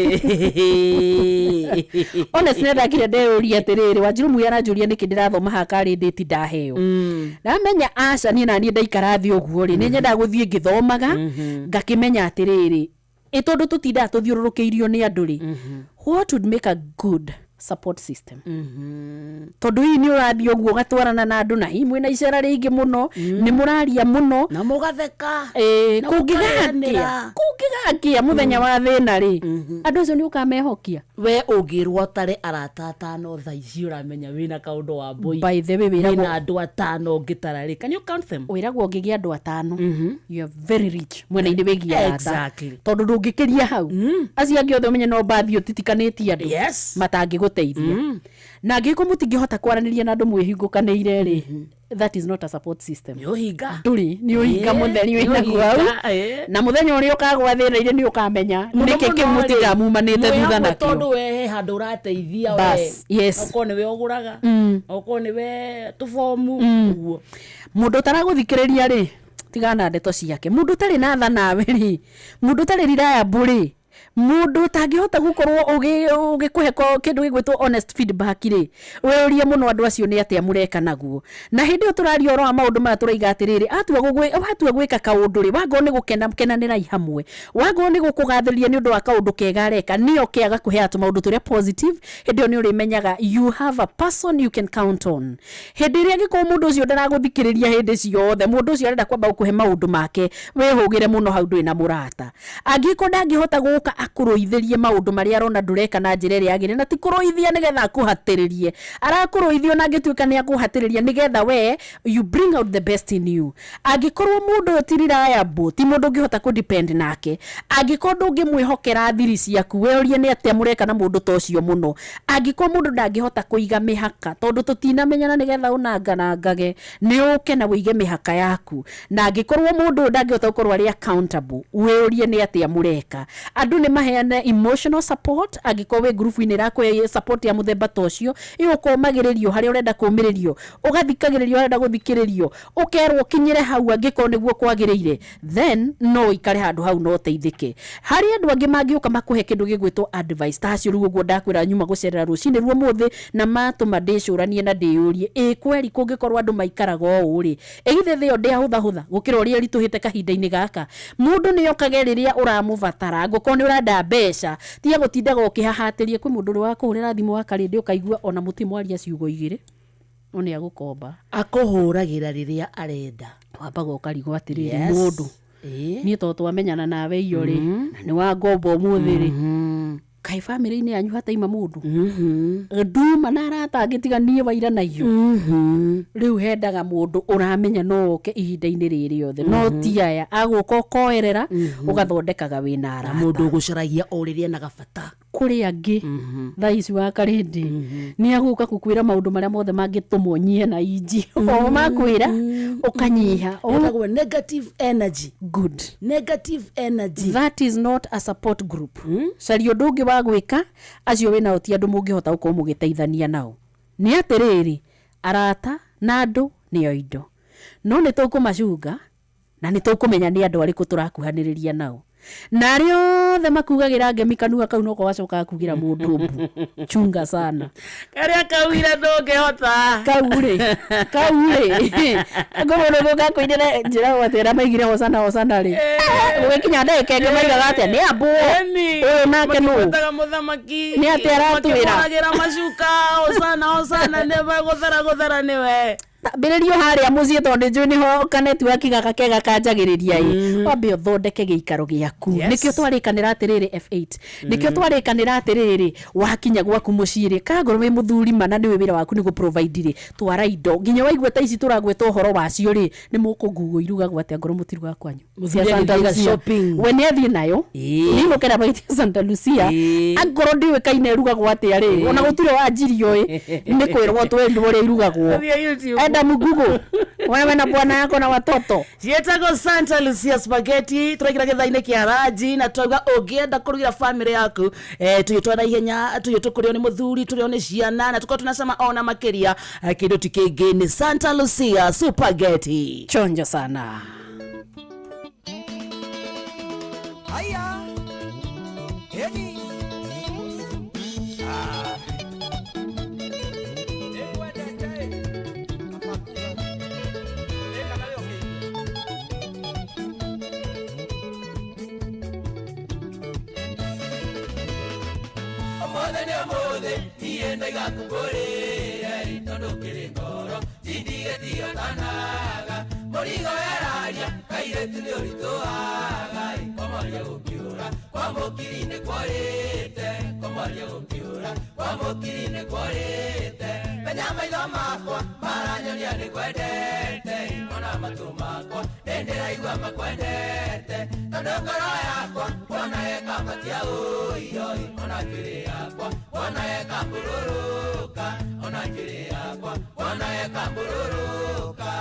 Honestly, ndakire ndeyũria atĩrĩrĩ, Wanjiru Muya aranjũria nĩkĩ ndĩrathoma haha karĩ ndĩti ndaheo. Ndamenya aca, niĩ naniĩ ndaikara thĩ ũguo rĩ, nĩ nyendaga gũthiĩ ngĩthomaga, ngakĩmenya atĩrĩrĩ, ĩ tondũ tũtindaga tũthiũrũrũkĩirio nĩ andũ rĩ, what would make a good Support system, tondũ hihi nĩ ũrathiĩ ũguo ũgatwarana na andũ, na hihi mwĩna icera rĩingĩ mũno, nĩ mũraria mũno na mũgatheka ĩĩ na kũngĩgakia mũkarĩanĩra. Kũngĩgakia mũthenya wa thĩna rĩ, andũ acio nĩ ũkamehokia? We ũngĩrwo ũtare arata atano thaa ici, ũramenya wĩna kaũndũ wa mbũi. By the way, wĩragwo Wĩna andũ atano ũngĩtara rĩ, can you count them? Wĩragwo ũngĩgĩa andũ atano, you are very rich mwena-inĩ wĩgiĩ arata. Tondũ ndũngĩkĩria hau. Acio angĩ othe ũmenye no mbathi ũtitikanĩtie andũ matangĩgũteithia. Na angĩkorwo mũtingĩhota kwaranĩria na andũ mwĩhingũkanĩire rĩ, that is not a support system. Nĩ ũhinga. Ndũrĩ, nĩ ũhinga mũtheri Nĩ wĩnaguo hau. ũhinga, ĩĩ. Na mũthenya ũrĩa ũkagwa thĩna-inĩ, nĩ ũkamenya Mũno nĩkĩ mũno kĩmũtinda rĩ, mumanĩte mwĩ thutha hamwe, nakĩo. Tondũ we he handũ ũrateithia we. Bas, yes. Okorwo nĩwe ũgũraga, okorwo nĩwe tũbomu ũguo. Mũndũ ũtaragũthikĩrĩria rĩ, tigana na ndeto ciake. Mũndũ ũtarĩ na tha nawe rĩ, mũndũ ũtarĩ reliable rĩ, mũndũ ũtangĩhota gũkorwo ũgĩkũhe kĩndũ gĩgwĩtwo honest feedback rĩ, wĩũrie mũno andũ acio nĩ atĩa mũreka naguo. Na hĩndĩ ĩyo tũraria ũhoro wa maũndũ maya, tũraiga atĩrĩrĩ, watua gwĩka kaũndũ rĩ, wangorwo nĩ gũkena kenanĩrai hamwe, wangorwo nĩ gũkũgathĩrĩria nĩ ũndũ wa kaũndũ kega areka, nĩyo kĩaga kũheaga tũmaũndũ tũrĩa positive, hĩndĩ ĩyo nĩ ũrĩmenyaga you have a person you can count on. Hĩndĩ ĩrĩa angĩkorwo mũndũ ũcio ndaragũthikĩrĩria hĩndĩ ciothe, mũndũ ũcio arenda kwamba gũkũhe maũndũ make, wĩhũgĩre mũno, hau ndũrĩ na mũrata. Angĩkorwo ndangĩhota gũka akũrũithĩrie maũndũ marĩa arona ndũreka na njĩra ĩrĩa yagĩrĩire, na ti kũrũithia nĩgetha akũhatĩrĩrie, arakũrũithia ona angĩtuĩka nĩ akũhatĩrĩria nĩgetha we you bring out the best in you. Angĩkorwo mũndũ ũyũ ti reliable, ti mũndũ ũngĩhota kũ depend nake, angĩkorwo ndũngĩmwĩhokera thiri ciaku, we ũrie nĩ atĩa mũreka na mũndũ ta ũcio mũno. Angĩkorwo mũndũ ndangĩhota kũiga mĩhaka, tondũ tũtinamenyana nĩgetha ũnanganangage, nĩ ũke na wĩige mĩhaka yaku. Na angĩkorwo mũndũ ũyũ ndangĩhota gũkorwo arĩ accountable, wĩũrie nĩ atĩa mũreka. Andũ nĩ maheane emotional support. Angĩkorwo wĩ ngurubu-inĩ ĩrakũhe support ya mũthemba ta ũcio, ĩyo ũkomagĩrĩrio harĩa ũrenda kũmĩrĩrio, ũgathikagĩrĩrio harĩa ũrenda gũthikĩrĩrio, ũkerwo ũkinyĩre hau angĩkorwo nĩguo kwagĩrĩire, then no ũikare handũ hau no ũteithĩke. Harĩ andũ angĩ mangĩũka makũhe kĩndũ gĩgwĩtwo advice ta acio. Rĩu ũguo ndakwĩra, nyuma gũcerera rũcinĩ ruo mũthĩ na matũma ndĩcũranie na ndĩyũrie, ĩ kweri kũngĩkorwo andũ maikaraga ũũ rĩ, ĩ githĩ thĩ ĩyo ndĩahũthahũtha gũkĩra ũrĩa ĩritũhĩte kahinda-inĩ gaka? Mũndũ nĩ okage rĩrĩa ũramũbatara. Ngũkorwo nĩ ũrenda mbeca, tiga gũtindaga ũkĩhahatĩria. Kwĩ mũndũ ũrĩ wakũhũrĩra thimũ wa karĩndĩ, ũkaigua ona mũti mwaria ciugo igĩrĩ, no nĩ agũkomba. Akũhũragĩra rĩrĩa arenda. Wambaga ũkarigwo atĩrĩrĩ, mũndũ niĩ to twamenyana nawe iyo rĩ, na nĩ wangomba ũmũthĩ rĩ, kaĩ bamĩrĩ-inĩ yanyu hataima mũndũ nduma na arata angĩ tiga niĩ waira na iyo? Rĩu hendaga mũndũ ũramenya no oke ihinda-inĩ rĩrĩ rĩothe, no ti aya agũka ũkoerera ũgathondekaga wĩna Na arata. Mũndũ ũgũcaragia o rĩrĩa ena gabata. Kũrĩ angĩ thaa ici wa karĩndĩ nĩ agũka gũkwĩra maũndũ marĩa mothe mangĩtũma ũnyihe na inji o makwĩra ũkanyiha. Ĩtagwo negative energy. Good. Negative energy. That is not a support group. Caria ũndũ ũngĩ wa gwĩka. Acio wĩnao ti andũ mũngĩhota gũkorwo mũgĩteithania nao. Nĩ atĩrĩrĩ, arata na andũ nĩo indo, no nĩ tũkũmacunga na nĩ tũkũmenya nĩ andũ arĩkũ tũrakuhanĩrĩria nao. Na arĩa othe makugagĩra ngemi kanua kau noko gacokaga kugĩra mũndũ mbu, chunga sana. Karĩa kauire ndũngĩhota. Kau rĩ ngũmũndũ gũkakũinĩra njĩra atĩ maigire hosana hosana rĩ, gũgĩkinya ndagĩka ĩngĩ maigaga atĩa nĩ ambũ ũyũ nake nũ. Makĩgwetaga mũthamaki. Nĩ atĩa aratwĩra? Makĩmũragĩra macuka, hosana hosana, nĩwe gũthera gũthera nĩwe. Ambĩrĩrio harĩa mũciĩ, tondũ njũĩ nĩho kanetiwaki gaka kega kanjagĩrĩria ĩ. Wambe ũthondeke gĩikaro gĩaku. Nĩkĩo twarĩkanĩra atĩrĩrĩ, F8, nĩkĩo twarĩkanĩra atĩrĩrĩ, wakinya gwaku mũciĩ rĩ, kangorwo wĩ mũthuri mana nĩwe wĩra waku nĩ gũ-provide rĩ, twara indo nginya waigua ta ici tũragweta ũhoro wacio rĩ, nĩ mũkũngugo irugagwo atĩa ngorwo mũtirugaga kwanyu. Mũthuri Cia Santa agĩthiĩ Lucia. shopping. We nĩ athiĩ nayo nĩinũkĩra magĩtia Santa Lucia. Angorwo ndiũĩkaine ĩrugagwo atĩa rĩ, ona gũtirĩ wanjirio ĩ, nĩ kwĩrwo twerirwo ũrĩa irugagwo. Athiĩ YouTube. Enda mugugo wewe na bwana yako na watoto. Ciĩtagwo Santa Lucia spaghetti. Tũraingĩra gĩthaa-inĩ kĩa ranji na twauga ũngĩenda kũrugĩra famĩlĩ yaku, tũyũ na ihenya, tũyũ tũkũrĩo nĩ mũthuri, tũrĩo nĩ ciana na tũkorwo tunacama ona makĩria. Kĩndũ ti kĩngĩ nĩ Santa Lucia spaghetti. Chonjo sana. Aya. Eni. Ah. Nĩngwendete ĩ. Kaba kuga. Ĩ kana nĩyo kĩigue. Ũmũthĩ nĩ ũmũthĩ niĩ ndaiga kũngũrĩre tondũ kĩrĩ ngoro tindigĩtio tanaga mũrigo weraria kairĩtu nĩ ũritũhaga komoria gũkĩũra kwa mũkiri nĩ kworĩte komoria gũkĩũra kwa mũkiri nĩ kworĩte menya maitho makwa maranyonia nĩ kwendete ona matũ makwa nĩ ndĩraigua makwendete tondũ ngoro yakwa wona ĩkambatia ũioi ona njuĩrĩ yakwa wona ĩkambũrũrũka ona njuĩrĩ yakwa wona ĩkambũrũrũka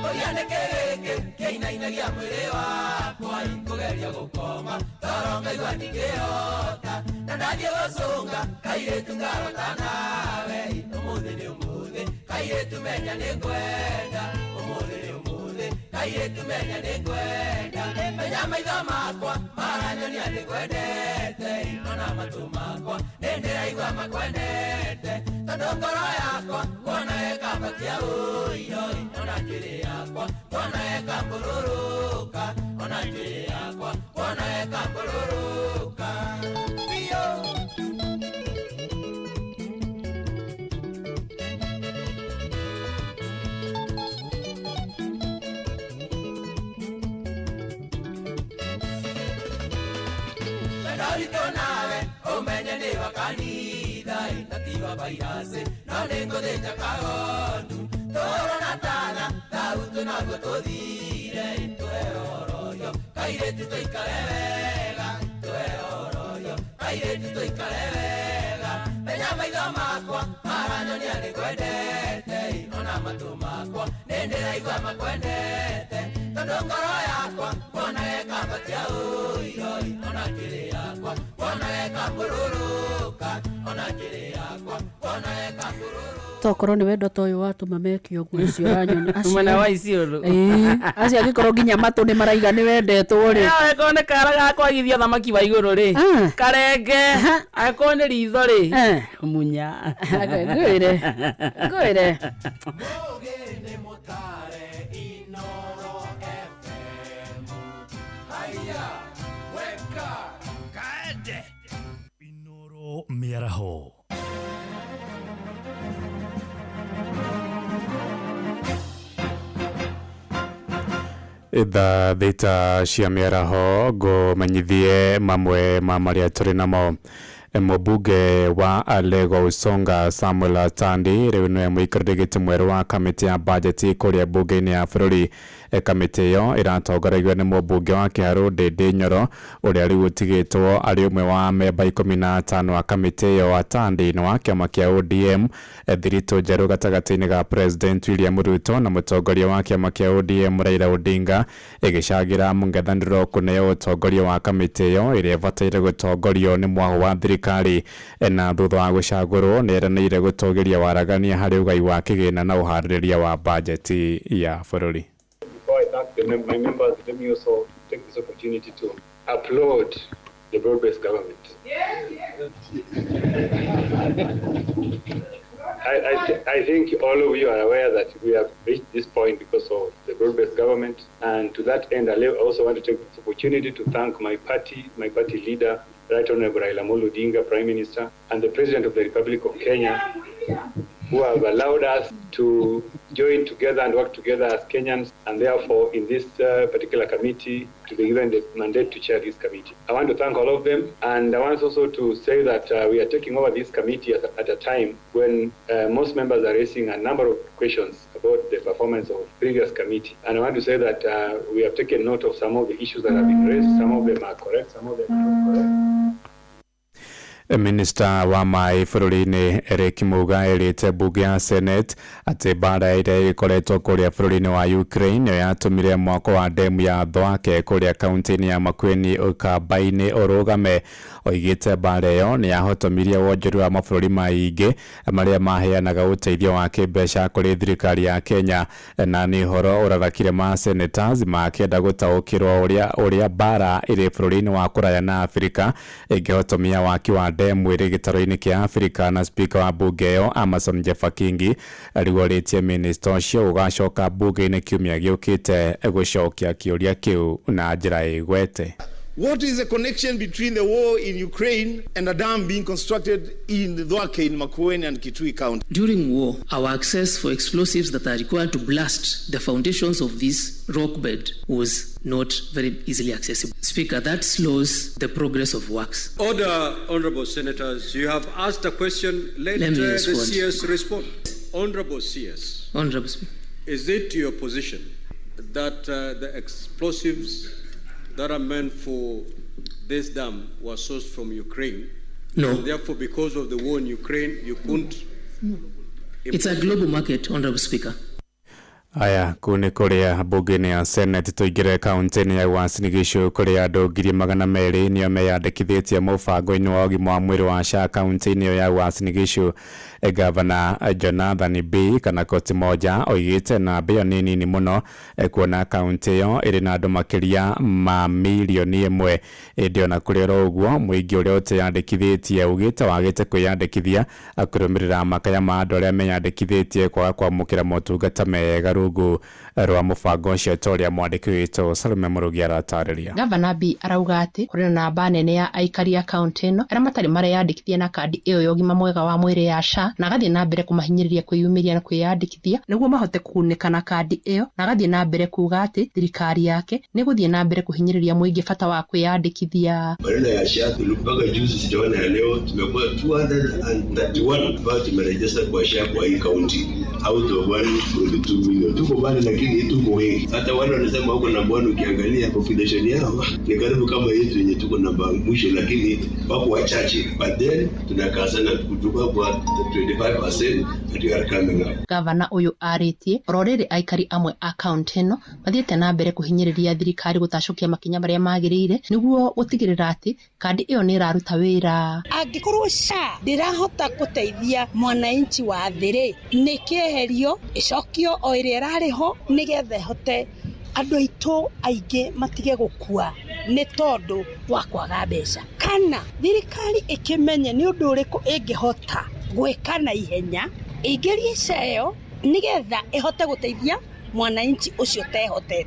ũria nĩ kĩgĩkĩ kĩinainagia mwĩrĩ wakwa kũgeria gũkoma toro ngaigua ndingĩhota na ndathiĩ gũcũnga kairĩtu ngarota nawe ũmũthĩ nĩ ũmũthĩ kairĩtu menya nĩ ngwenda ũmũthĩ nĩ ũmũthĩ kairĩtu menya nĩ ngwenda menya maitho makwa maranyonia nĩ kwendete ona matũ makwa nĩ ndĩraigua makwendete tondũ ngoro yakwa kuona ĩkambatia ũioi ona njuĩrĩ yakwa kuona ĩkambũrũrũka ona njuĩrĩ yakwa kuona ĩkambũrũrũka biũ. Wendo nawe umenye nĩ wa kanitha na ti wa vairasi no nĩ ngũthĩnja kagondu tũhũrwo na tana thautũ naguo tũthire tũheo ũhoro kairĩtu tũikare wega tũheo ũhoro kairĩtu tũikare wega menya maitho makwa maranyonia nĩ kwendete ona matũ makwa nĩ ndĩraigua makwendete tondũ ngoro yakwa kuona ĩkambatia ũioi ona njuĩrĩ yakwa kuona ĩkambũrũrũka ona njuĩrĩ yakwa kuona ĩkambũrũrũka tokorwo nĩ wendo ta ũyũ watũma meke ũguo ũcio ũranyona Mwena wa Isiolo. Acio angĩkorwo nginya matũ nĩ maraiga nĩ wendetwo rĩ Angĩkorwo nĩ kara ga kwagithia thamaki wa igũrũ rĩ karenge angĩkorwo nĩ ritho rĩ munya ngwĩre ngwĩre Mĩaraho thaa thita cia mĩaraho ngũmenyithie mamwe ma marĩa tũrĩ namo. Mũmbunge wa Alego Usonga Samuel Atandi rĩu nĩwe mũikarĩri gĩtĩ mwerũ wa kamĩtĩ ya bajeti kũrĩa mbunge-inĩ ya bũrũri. Kamĩtĩ ĩyo ĩratongoragio nĩ mũmbunge wa Kĩharũ Ndĩndĩ Nyoro ũrĩa rĩu ũtigĩtwo arĩ ũmwe wa memba 15 a kamĩtĩ ĩyo. Atandi nĩ wa kĩama kĩa ODM thiritũ njerũ gatagatĩ-inĩ ga President William Ruto na mũtongoria wa kĩama kĩa ODM Raila Odinga ĩgĩcangĩra mũng'ethanĩro kũneo ũtongoria wa kamĩtĩ ĩyo ĩrĩa ĩbataire gũtongorio nĩ mwahũ wa thirikari na thutha wa gũcagũrwo nĩ eranĩire gũtũgĩria waragania harĩ ũgai wa kĩgĩna na ũharĩrĩria wa bajeti ya bũrũri. Before I thank my members, let me also take this opportunity to applaud the broad-based government. Yes, yes. I think all of you are aware that we have reached this point because of the broad-based government. And to that end, I also want to take this opportunity to thank my party leader, Right Honorable Raila Amolo Odinga, Prime Minister, and the President of the Republic of Kenya, who have allowed us to join together and work together as Kenyans, and therefore in this particular committee to be given the mandate to chair this committee. I want to thank all of them, and I want also to say that we are taking over this committee at a time when most members are raising a number of questions about the performance of previous committee. And I want to say that we have taken note of some of the issues that have been raised. Some of them are correct, some of them are not correct. Minister wa maĩ bũrũri-inĩ Eric Muga erĩte mbunge ya Senate atĩ mbara ĩrĩa ĩkoretwo kũrĩa bũrũri-inĩ wa Ukraine nĩyo yatũmire mwako wa demu ya Thwake kũrĩa kaunti-inĩ ya Makueni Ũkamba-inĩ ũrũgame. Oigĩte mbara ĩyo nĩ yahotomirie wonjoria wa mabũrũri maingĩ marĩa maheanaga ũteithio wa kĩmbeca kũrĩ thirikari ya Kenya, na nĩ ũhoro ũrathakire ma senators makĩenda gũtaũkĩrwo ũrĩa mbara ĩrĩ bũrũri-inĩ wa kũraya na Afrika ĩngĩhotomia waki wa demu ĩrĩ gĩtarũ-inĩ kĩa Afrika. Na speaker wa mbunge ĩyo Amason Jeffa Kingi arigorĩtie minista ũcio gũgacoka mbunge-inĩ kiumia gĩũkĩte gũcokia kĩũria kĩu na njĩra ĩgwete. What is the connection between the war in Ukraine and a dam being constructed in Thwake in Makueni and Kitui County? During war, our access for explosives that are required to blast the foundations of this rock bed was not very easily accessible. Speaker, that slows the progress of works. Order, honorable senators. You have asked a question. Let, Let me the respond. CS respond. Honorable CS, Honorable Speaker. is it your position that the explosives that are meant for this dam were sourced from Ukraine? No. And therefore, because of the war in Ukraine, you couldn't. It's a global market, Honorable Speaker. Aya kuu nĩ kũrĩa mbunge-inĩ ya Senate tũingĩre kaunti-inĩ ya Uasin Gishu kũrĩa andũ 200,000 nĩo meyandĩkithĩtie mũbango-inĩ wa ũgima wa mwĩrĩ wa SHA kaunti-inĩ ĩyo ya Uasin Gishu. Gavana Jonathan B kana Koti Moja oigĩte namba ĩyo nĩ nini mũno, kuona kaunti ĩyo ĩrĩ na andũ makĩria ma 1 million. Ĩndĩ ona kũrĩ oro ũguo, mũingĩ ũrĩa ũteyandĩkithĩtie ugĩte wagĩte kwĩyandĩkithia kũrũmĩrĩra makaya ma andũ arĩa meyandĩkithĩtie kwaga kwamũkĩra motungata mega rungu rwa mũbango ũcio, ta ũrĩa mwandĩki witũ Salome Mũrugi aratarĩria. Gavana B arauga atĩ kũrĩ na namba nene ya aikari a kaunti ĩno arĩa matarĩ mareyandĩkithia na kandi ĩyo ya ũgima mwega wa mwĩrĩ ya SHA, na agathiĩ na mbere kũmahinyĩrĩria kwĩyumĩria na kwĩyandĩkithia nĩguo mahote kũgunĩka na kandi ĩyo, na agathiĩ na mbere kuuga atĩ thirikari yake nĩ ĩgũthiĩ na mbere kũhinyĩrĩria mũingĩ bata wa kwĩyandĩkithia. Maneno ya SHA mpaka juzi, sijaona ya leo, tumekuwa 231 ambayo tumeregister kwa SHA kwa hii kaunti out of 1.2 million. Tuko mbali lakini tuko wengi. Hata wale wanasema wako namba 1, ukiangalia population yao ni karibu kama yetu yenye tuko namba mwisho, lakini wako wachache. But then tunakaa sana kutoka kwa 25% that we are coming up. Gavana ũyũ arĩtie oro rĩrĩ aikari amwe a kaunti ĩno mathiĩte na mbere kũhinyĩrĩria thirikari gũtacũkia makinya marĩa magĩrĩire nĩguo gũtigĩrĩra atĩ kandi ĩyo nĩ ĩraruta wĩra. Angĩkorwo SHA ndĩrahota gũteithia mwananchi wa thĩ rĩ, nĩ kĩeherio ĩcokio o ĩrĩa ĩrarĩ ho, nĩgetha ĩhote andũ aitũ aingĩ matige gũkua nĩ tondũ wa kwaga mbeca, kana thirikari ĩkĩmenye nĩ ũndũ ũrĩkũ ĩngĩhota gwĩka na ihenya ĩingĩrie SHA ĩyo nĩgetha ĩhote gũteithia mwananchi ũcio ũtehotete,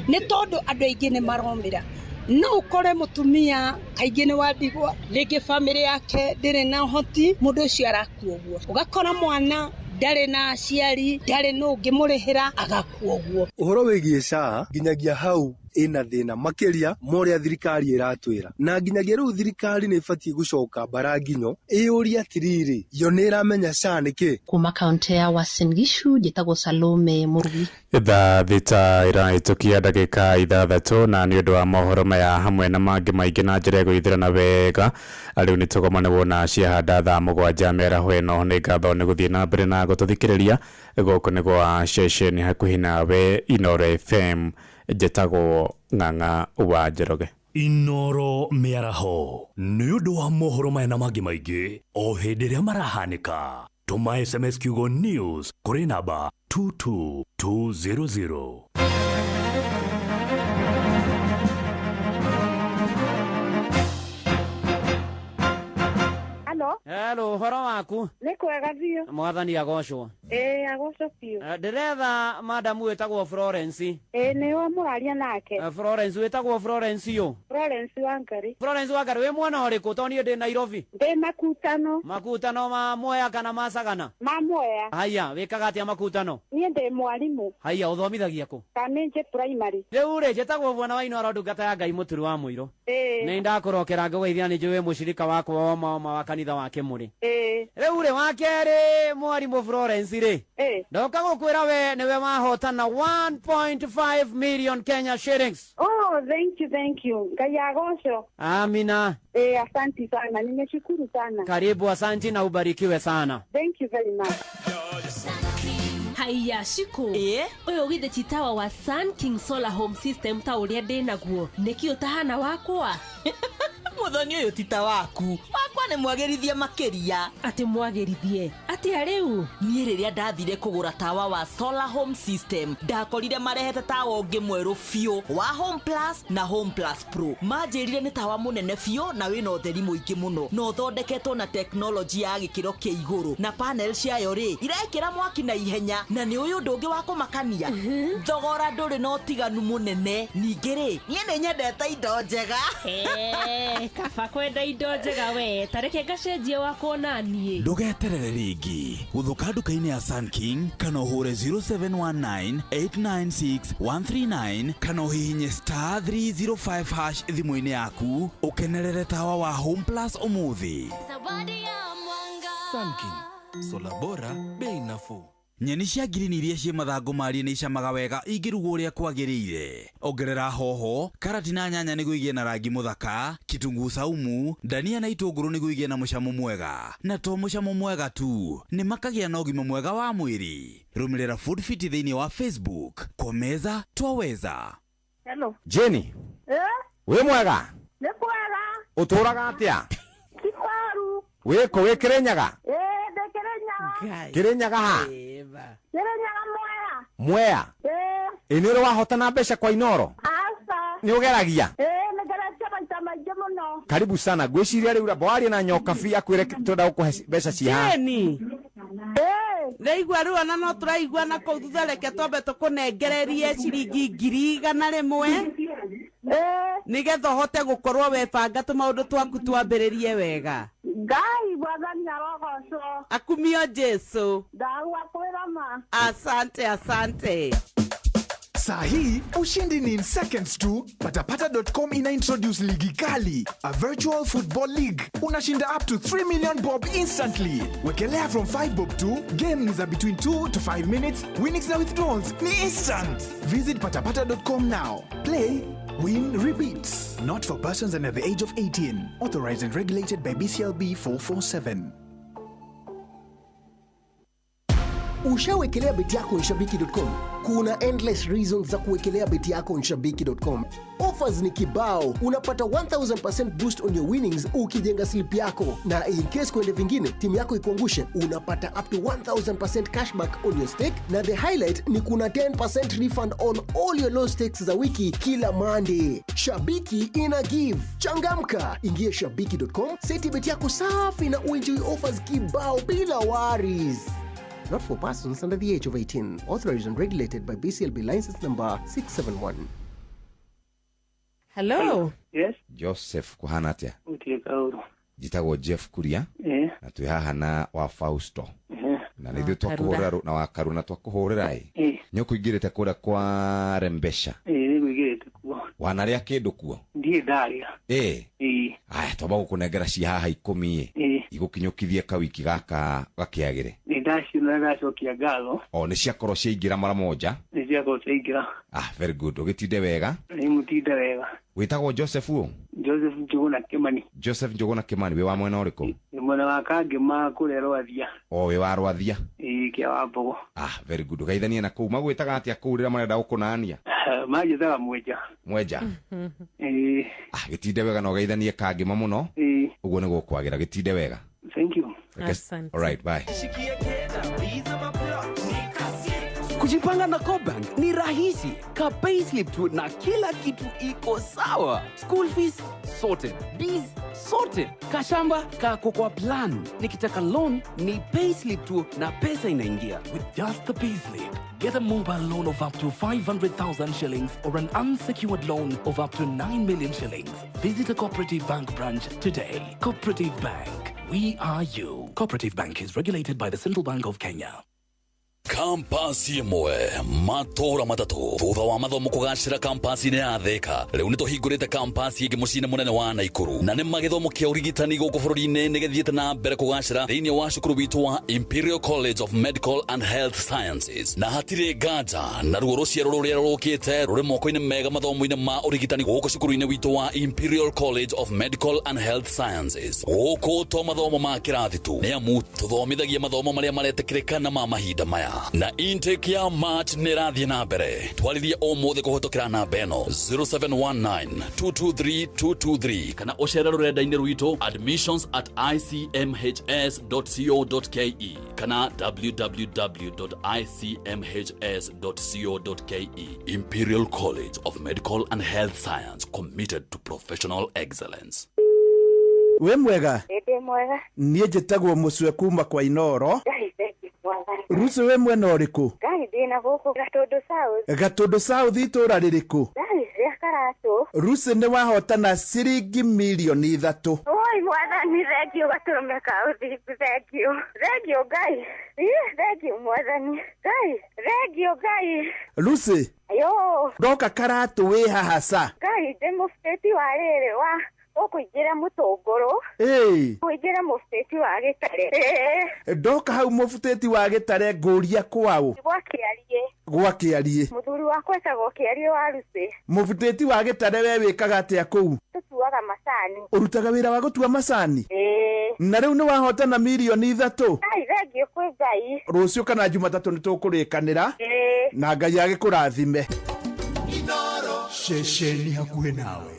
nĩ tondũ andũ aingĩ nĩ maromĩra. No ũkore mũtumia kaingĩ nĩ wa ndigwa, rĩngĩ bamĩrĩ yake ndĩrĩ na ũhoti, mũndũ ũcio arakua ũguo. Ũgakora mwana ndarĩ na aciari, ndarĩ na ũngĩmũrĩhĩra, agakua ũguo. Ũhoro wĩgiĩ SHA nginyagia hau ĩna thĩna makĩria ma ũrĩa thirikari ĩratwĩra, na nginyagia rĩu thirikari nĩ ĩbatiĩ gũcoka mbara nginyo ĩyũrie atĩrĩrĩ, yo nĩ ĩramenya SHA nĩ kĩ? Kuma kaunti ya Uasin Gishu, njĩtagwo Salome Mũrugi. Thaa 6 ĩrahĩtũkia ndagĩka 6, na nĩ ũndũ wa mohoro maya hamwe na mangĩ maingĩ na njĩra ĩgũithĩrana wega, rĩu nĩ tũgomanĩrwo na ciahanda thaa 7 mĩaraho ĩno. Nĩ ngatho nĩ gũthiĩ na mbere na gũtũthikĩrĩria. Gũkũ nĩ gwa ceceni hakuhĩ nawe, Inooro FM. Njĩtagwo Ng'ang'a wa Njoroge. Inoro mĩaraho nĩ ũndũ wa mohoro maya na mangĩ maingĩ o hĩndĩ ĩrĩa marahanĩka, tũma SMS kiugo news kũrĩ namba 22200. Halo. Hello, ũhoro waku? Nĩ kwega biũ. Mwathani agocwo. Ĩĩ, agocwo biũ. Ndĩretha madamu wĩtagwo Florence. Ĩĩ, nĩwe mũraria nake. Florence, wĩtagwo Florence yũ? Florence Wangari. Florence Wangari, wĩ mwena ũrĩkũ? Tondũ niĩ ndĩ Nairobi. Ndĩ Makutano. Makutano ma Mwea kana ma Sagana? Ma Mwea. Haya, wĩkaga atĩa Makutano? Niĩ ndĩ mwarimũ. Haya, ũthomithagia kũ? Kamĩnjĩ Primary. Rĩu rĩ, njĩtagwo Bwana wa Inooro, ndungata ya Ngai mũturu wa mũirũ. Ĩĩ. Nĩ ndakũrokera ngũgeithia, nĩ njũĩ mũcirika wakwa wa ma wa kanitha wa Kĩmũrĩ. Ĩĩ. Rĩu rĩ, wa kerĩ, mwarimũ Florence rĩ, Ĩĩ. ndoka gũkwĩra we nĩwe wahotana 1.5 million Kenya shillings. Oh, thank you, thank you. Ngai agocwo. Amina. Ĩĩ, asanti sana. Nimeshukuru sana. Karibu, asanti na ubarikiwe sana. Thank you very much. Haiya Shiko, ũyũ githĩ ti tawa wa Sun King Solar Home System ta ũrĩa ndĩ naguo? Nĩkĩ ũtahana wakwa? Mũthoni, ũyũ ti ta waku. Wakwa nĩ mwagĩrithie makĩria. Atĩ mwagĩrithie? Atĩ? Atia rĩu? Niĩ rĩrĩa ndathire kũgũra tawa wa Solar Home System ndakorire marehete tawa ũngĩ mwerũ biũ wa Home Plus na Home Plus Pro. Manjĩrire nĩ tawa mũnene biũ na wĩna ũtheri mũingĩ mũno na ũthondeketwo na tekinoronjĩ ya gĩkĩro kĩa igũrũ, na panel ciayo rĩ irekĩra mwaki na ihenya, na nĩ ũyũ ũndũ ũngĩ wa kũmakania, thogora ndũrĩ na ũtiganu mũnene. Ningĩ rĩ, niĩ nĩ nyendete indo njega. Eh, kaba kwenda indo njega we, tareke ngacenjie wakwa naniĩ. Ndũgeterere rĩngĩ, gũthũka nduka-inĩ ya Sun King kana ũhũre 0719 896 139 kana ũhihinye star 305 hash thimũ-inĩ yaku ũkenerere tawa wa Home Plus ũmũthĩ. Sun King, sola bora, bei nafuu. Nyeni cia ngirini iria ciĩ mathangũ marie nĩ icamaga wega ingĩrugwo ũrĩa kwagĩrĩire. Ongerera hoho, karati na nyanya nĩguo igĩe na rangi mũthaka, kitunguu saumu, ndania na itũngũrũ nĩguo igĩe na mũcamo mwega. Na to mũcamo mwega tu, nĩ makagĩa na ũgima mwega wa mwĩrĩ. Rũmĩrĩra Food Fit thĩinĩ wa Facebook. Kwa meza twaweza. Hello. Jenny, Eh? wĩ mwega? Nĩ kwega. Ũtũraga atĩa? Kibaru. Wĩ kũ? Wĩ Kĩrĩnyaga? Eh, ndĩ Kĩrĩnyaga. Kĩrĩnyaga ha? Kĩrĩnyaga Mwea. Mwea. Eh, Ĩ nĩ ũrĩ wahotana mbeca kwa Inoro? aca. Nĩ ũgeragia? Eh, nĩ ngeretie maita maingĩ mũno. Karibu sana. Ngwĩciria rĩu ramba warie na Nyokabi akwĩre twenda gũkũhe mbeca ci haha. Jeni ndaigua rĩu ona no tũraigua na kũu thutha, reke twambe tũkũnengererie ciringi 100,000 nĩgetha ũhote gũkorwo webanga tũmaũndũ twaku twambĩrĩrie wega. Ngai mwathani arogocwo. Akumio Jesu. Ndagua kwĩra ma. Asante, asante. Saa hii ushindi ni in seconds tu. Patapata.com ina introduce ligi kali, a virtual football league. Unashinda up to 3 million bob instantly. Wekelea from 5 bob tu. Game ni za between 2 to 5 minutes. Winnings na withdrawals ni instant. Visit patapata.com now. Play, win, repeat. Not for persons under the age of 18. Authorized and regulated by BCLB 447. Ushawekelea beti yako nshabiki.com? Kuna endless reasons za kuwekelea beti yako nshabiki.com. Offers ni kibao, unapata 1000% boost on your winnings ukijenga slip yako, na in case kuende vingine timu yako ikuangushe, unapata up to 1000% cashback on your stake, na the highlight ni kuna 10% refund on all your low stakes za wiki kila Monday. Shabiki ina give. Changamka, ingia shabiki.com, seti beti yako safi na uenjoy offers kibao bila worries. Not for persons under the age of 18. Authorized and regulated by BCLB license number 671. Hello. Yes. Joseph, kũhana atĩa? Gũtirĩ kaũru. Njĩtagwo Jeff Kuria Eh. na twĩ haha na wa Fausto Eh. na nĩ ithuĩ twakũhũrĩra na wa Karu na twakũhũrĩra ĩ Eh. nĩ ũkũingĩrĩte kũrĩa kwa Rembesha. Eh, nĩngũingĩrĩte kuo. Wanarĩa kĩndũ kuo? Ndirĩ ndarĩa. Ĩ. Ĩĩ. Aya, twamba gũkũnengera ci haha 10 ĩ. Ĩĩ. Igũkinyũkithie kawiki gaka gakĩagĩre. Nĩ ndaciona, ndacokia ngatho. O nĩ ciakorwo ciaingĩra mara moja. Nĩ ciakorwo ciaingĩra. Ah, very good, ũgĩtinde wega. Nĩ mũtinde wega. Wĩtagwo Joseph ũ? Joseph Njũgũna Kĩmani. Joseph Njũgũna Kĩmani, wĩ wa mwena ũrĩkũ? Nĩ mwena wa Kangĩma kũrĩa Rwathia. O wĩ wa Rwathia? Ĩĩ, kĩa wa Mbogo. Ah, very good, ũgeithanie na kũu. Magwĩtaga atĩa kũu rĩrĩa marenda gũkũnania? Manjĩtaga Mwenja. Mwenja. Ĩĩ. Ah, gĩtinde wega na ũgeithanie Kangĩma mũno. Ĩĩ. Ũguo nĩ gũkwagĩra, gĩtinde wega. Thank you. All right, bye. Kujipanga na CoBank ni rahisi. Ka payslip tu na kila kitu iko sawa. School fees sorted, bills sorted, kashamba kako kwa plan. Nikitaka loan ni payslip tu na pesa inaingia. With just the payslip, get a mobile loan of up to 500,000 shillings or an unsecured loan of up to 9 million shillings. Visit a Cooperative Bank branch today. Cooperative Bank. We are you. Cooperative Bank is regulated by the Central Bank of Kenya. Kampasi ĩmwe, matũũra matatũ, thutha wa mathomo kũgacĩra kampasi-inĩ ya Thika, rĩu nĩ tũhingũrĩte kampasi ĩngĩ mũciĩ-inĩ mũnene wa Naikuru, na nĩ magĩthomo kĩa ũrigitani gũkũ bũrũri-inĩ nĩ gĩthiĩte na mbere kũgacĩra thĩinĩ wa cukuru witũ wa Imperial College of Medical and Health Sciences, na hatirĩ nganja naruo rũciaro rũrĩa rũkĩte rũrĩ moko-inĩ mega mathomo-inĩ ma ũrigitani gũkũ cukuru-inĩ witũ wa Imperial College of Medical and Health Sciences. Gũkũ to mathomo ma kĩrathi tu, nĩ amu tũthomithagia mathomo marĩa maretĩkĩrĩka na ma mahinda maya. Na intake ya March nĩ ĩrathiĩ na mbere. Twarĩrie ũmũthĩ kũhĩtũkĩra namba ĩno 0719 223 223 kana ũcere rũrenda-inĩ rwitũ admissions at icmhs.co.ke kana www.icmhs.co.ke. Imperial College of Medical and Health Science, committed to professional excellence. Wĩ mwega? Ndĩ mwega. Niĩ njĩtagwo Mũcwe kuma kwa Inoro. Ngai thengiũ mwathani. Rucu, wĩ mwena ũrĩkũ? Ngai, ndĩna gũkũ Gatũndũ South. Gatũndũ South, itũũra rĩrĩkũ? Ngai, rĩa Karatũ. Rucu, nĩ wahotana ciringi mirioni 3. Oi mwathani, thengiũ, gatũrũme ka ũthingu, thengiũ, thengiũ Ngai. Ĩ, thengiũ mwathani Ngai, thengiũ Ngai. Rucu. Yo. Ndoka Karatũ, wĩ haha ca? Ngai, ndĩ mũbutĩti wa rĩrĩ wa ũkũingĩra mũtũngũrũ. Ĩĩ. Kũingĩra mũbutĩti wa gĩtare. Ĩĩ. Ndoka hau mũbutĩti wa gĩtare, ngũria kwaũ? Gwa Kĩariĩ. Gwa Kĩariĩ. Mũthuri wakwa etagwo Kĩariĩ wa Rucĩ. Mũbutĩti wa gĩtare, we wĩkaga atĩa kũu? Tũtuaga macani. Ũrutaga wĩra wa gũtua macani? Ĩĩ. Na rĩu nĩ wahotana mirioni 3. Ngai, thengiũ kwĩ Ngai. Rũciũ kana Jumatatũ nĩ tũkũrĩkanĩra. Ĩĩ. Na Ngai agĩkũrathime. Ceceni hakuhĩ nawe.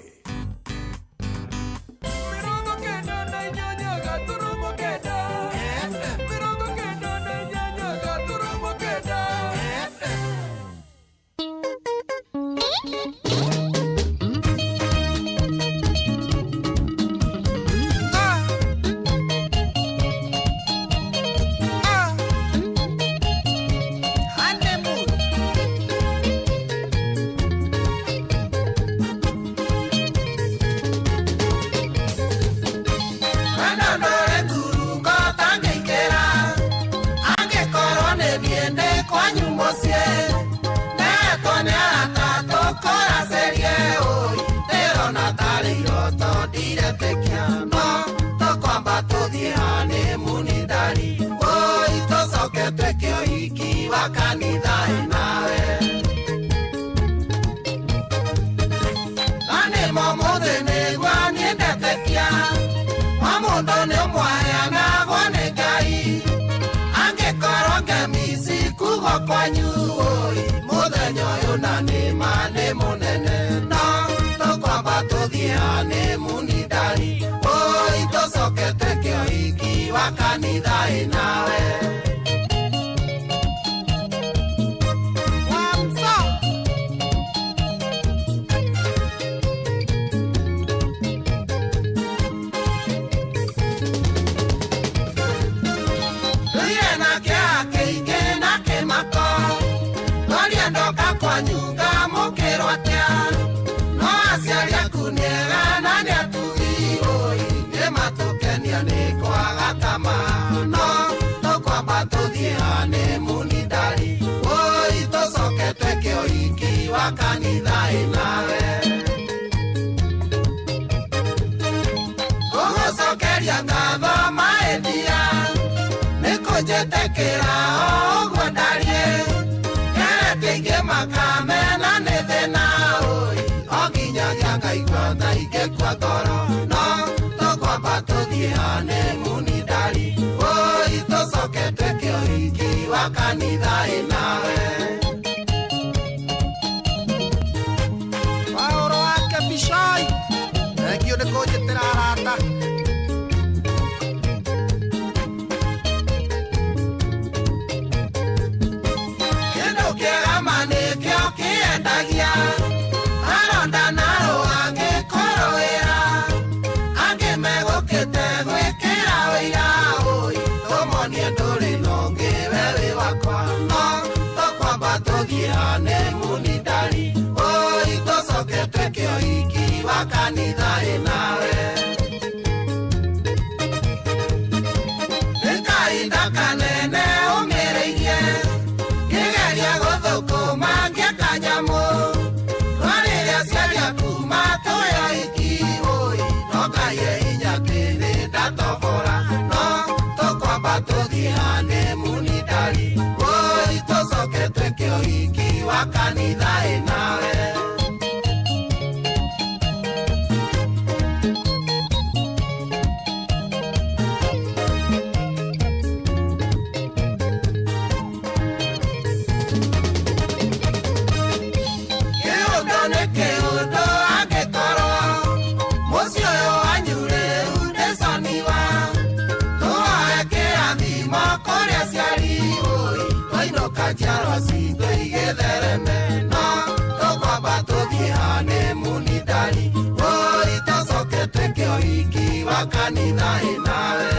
wa kanitha ĩnawe.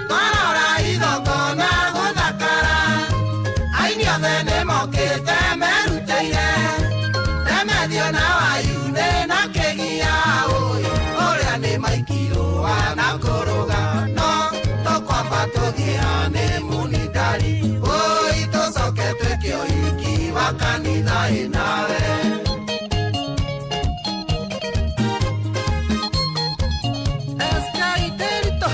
Twarora igongona gũthakara, aini othe nĩmokĩte merutĩire, Demethio na Wayunĩ na Kĩgia ũĩ, ũrĩa nĩ maikirũa na kũrũga, no tũkwamba tũthiĩ honeymoon ndari, ũi tũcoke twĩke ũhiki wa kanitha ĩnawe. SK Nderitu,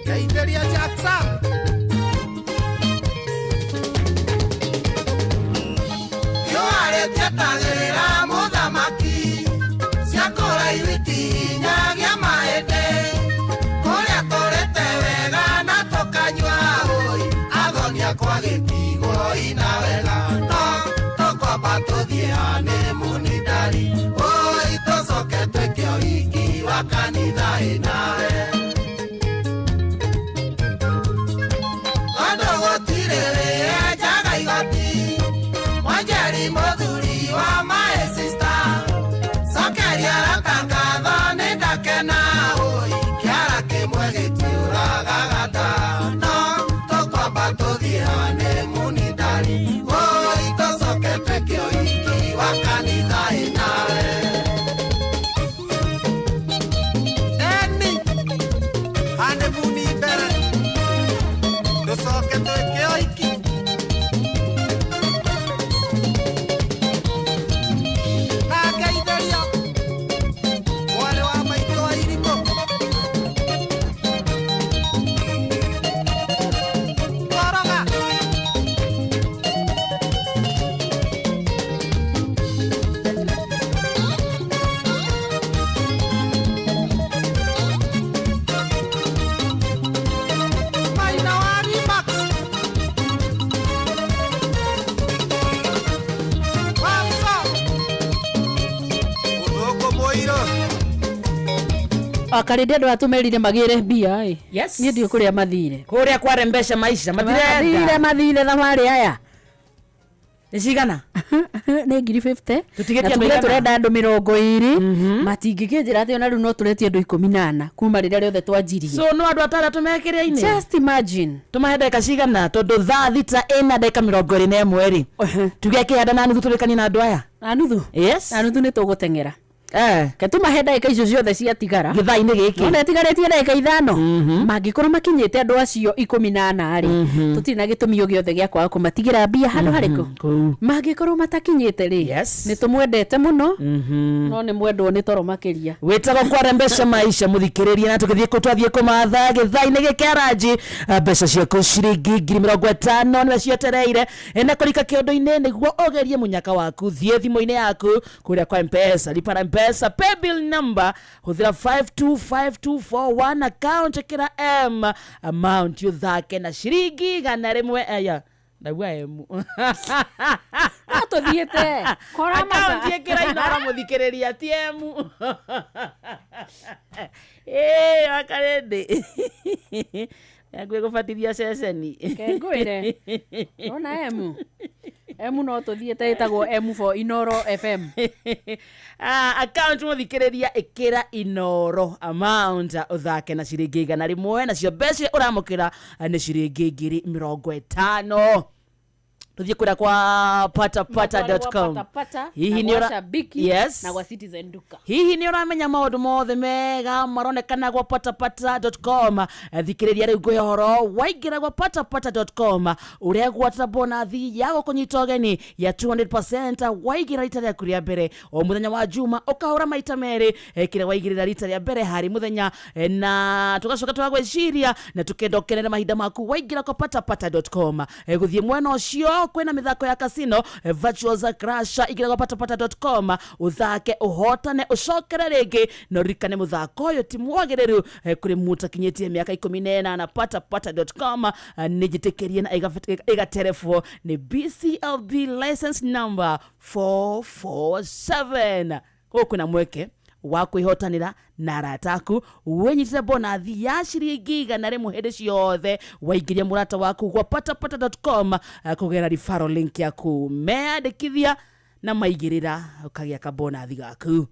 ngeithĩria Jackson. Riũa rĩtietagĩrĩra mũthamaki, cia kũraihu itinyagia mahĩndĩ, kũrĩa tũrĩte wega na tũkanyua ũi, athoni akwa gĩtigwo ina wega, no tũkwamba tũthiĩ honeymoon ndari, ũi tũcoke twĩke ũhiki wa kanitha ĩnawe. Tondũ gũtirĩ wĩenjaga igoti, Mwanjeri mũthuri wa my sister, cokeria arata ngatho nĩndakena ũi, kĩara kĩmwe gĩtiũragaga nda, no tũkwamba tũthiĩ honeymoon ndari, ũi tũcoke twĩke ũhiki wa kanitha ĩnawe. Eni, honeymoon mbere, tũcoke twĩke ũhiki. Na ngeithĩrio mwarĩ wa maitũ wa irimũ. Koroga. Maina wa Remax. Wamso. Ũthũngũ mũirũ. Akarĩndĩ andũ aya tũmerire magĩre mbia ĩ. Yes. Niĩ ndiũĩ kũrĩa mathire. Kũrĩa kware mbeca maisha mathire matirenda. Mathire thabarĩ aya. Nĩ cigana? Nĩ 50,000. Tũtigĩtie Na andũ tugire aigana? Tũrenda andũ 20 matingĩkĩnjĩra atĩ ona rĩu no tũretie andũ 14 kuma rĩrĩa rĩothe twanjirie. So no andũ atandatũ mekĩrĩa-inĩ. Just imagine. Tũmahe ndagĩka cigana tondũ thaa thita ĩna ndagĩka 21 rĩ. Tuge kĩhanda na nuthu tũrĩkanie na andũ aya. Na nuthu? Yes. Na nuthu nĩ tũgũteng'era. Eh. Ke tũmahe ndagĩka icio ciothe ciatigara gĩthaa-inĩ gĩkĩ. Nona ĩtigarĩtie ndagĩka 5 mangĩkorwo makinyĩte andũ acio 14 rĩ, tũtirĩ na gĩtũmi o gĩothe gĩa kwaga kũmatigĩra mbia handũ harĩkũ. Mangĩkorwo matakinyĩte rĩ, nĩ tũmwendete mũno, no nĩ mwendwo nĩ toro makĩria. Wĩtagwo kware mbeca maisha mũthikĩrĩria na tũgĩthiĩ kũ twathiĩ kũmatha gĩthaa-inĩ gĩkĩ aranji mbeca ciaku ciringi 50,000 nĩwe cietereire na kũrika kĩũndũ-inĩ nĩguo ũgerie mũnyaka waku. Thiĩ thimũ-inĩ yaku kũrĩa kwa Mpesa, lipa na Mpesa paybill number hũthĩra 525241 account ĩkĩra M amount ũthake na ciringi 100 aya ndauga M. No tũthiĩte kora. Account ĩkĩra Inoro mũthikĩrĩria ti M. Ĩĩ wakarĩndĩ yakuĩ gũbatithia ceceni. Ke ngwĩre ona M M no tũthiĩte ĩtagwo M for Inoro FM. Account mũthikĩrĩria ĩkĩra Inoro amount ũthake na ciringi 100 nacio mbeca ũramũkĩra nĩ ciringi 50,000. Tũthiĩ kũrĩa kwa patapata.com. Patapata, Hihi na nĩ gwa ũra- Shabiki, Yes. na gwa Citizen Duka. Hihi nĩ ũramenya maũndũ mothe mega maronekana gwa patapata.com? Thikĩrĩria rĩu ngũhe ũhoro waingĩra gwa patapata.com ũregwatĩra bonathi ya gũkũnyita ũgeni ya 200% waigĩra rita rĩaku rĩa mbere o mũthenya wa juma ũkahũra maita merĩ kĩrĩa waigĩrĩra rita rĩa mbere harĩ mũthenya na tũgacoka tũgagwĩciria na tũkenda ũkenere mahinda maku waingĩra kwa patapata.com. Gũthiĩ mwena ũcio kwĩna mĩthako ya casino virtuals crash ingĩra gwa patapata.com ũthake ũhotane ũcokere rĩngĩ na ũririkane mũthako ũyũ ti mwagĩrĩru kũrĩ mũtakinyĩtie mĩaka 18. Patapata.com nĩ njĩtĩkĩrie na ĩgaterebwo nĩ BCLB license number 447. Gũkũ kwĩna mweke wa kwĩhotanĩra na arata aku wĩnyitĩre bonathi ya ciringi 100 hĩndĩ ciothe waingĩria mũrata waku gwa patapata.com kũgerera referral link yaku meyandĩkithia. Na maigĩrĩra ũkagĩa kabonathi gaku.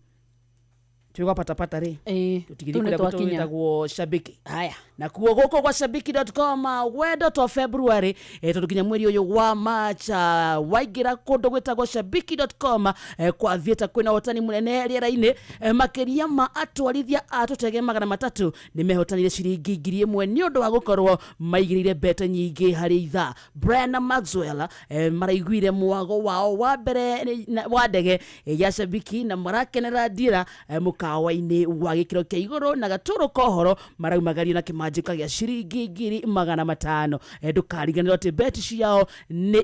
Twĩ patapata rĩ, tũtigithie kũrĩa gwĩtagwo Shabiki. Haya. Na kuo gũkũ gwa shabiki.com wendo to February, tondũ nginya mweri ũyũ wa March, waingĩra kũndũ gwĩtagwo shabiki.com, kwa thieta kwĩna ũhotani mũnene rĩera-inĩ. Makĩria ma atwarithia a tũtege 300 nĩ mehotanire ciringi 1000 nĩ ũndũ wa gũkorwo maigĩrĩire mbete nyingĩ harĩ ithaa. Brian na Maxwell maraiguire mwago wao wa mbere wa ndege ya Shabiki na marakenera ndira mũkawa-inĩ wa gĩkĩro kĩa igũrũ na gatũrũ kohoro maraumagario na kĩmanjĩka gĩa ciringi 500,000. Ndũkariganĩrwo atĩ beti ciao nĩ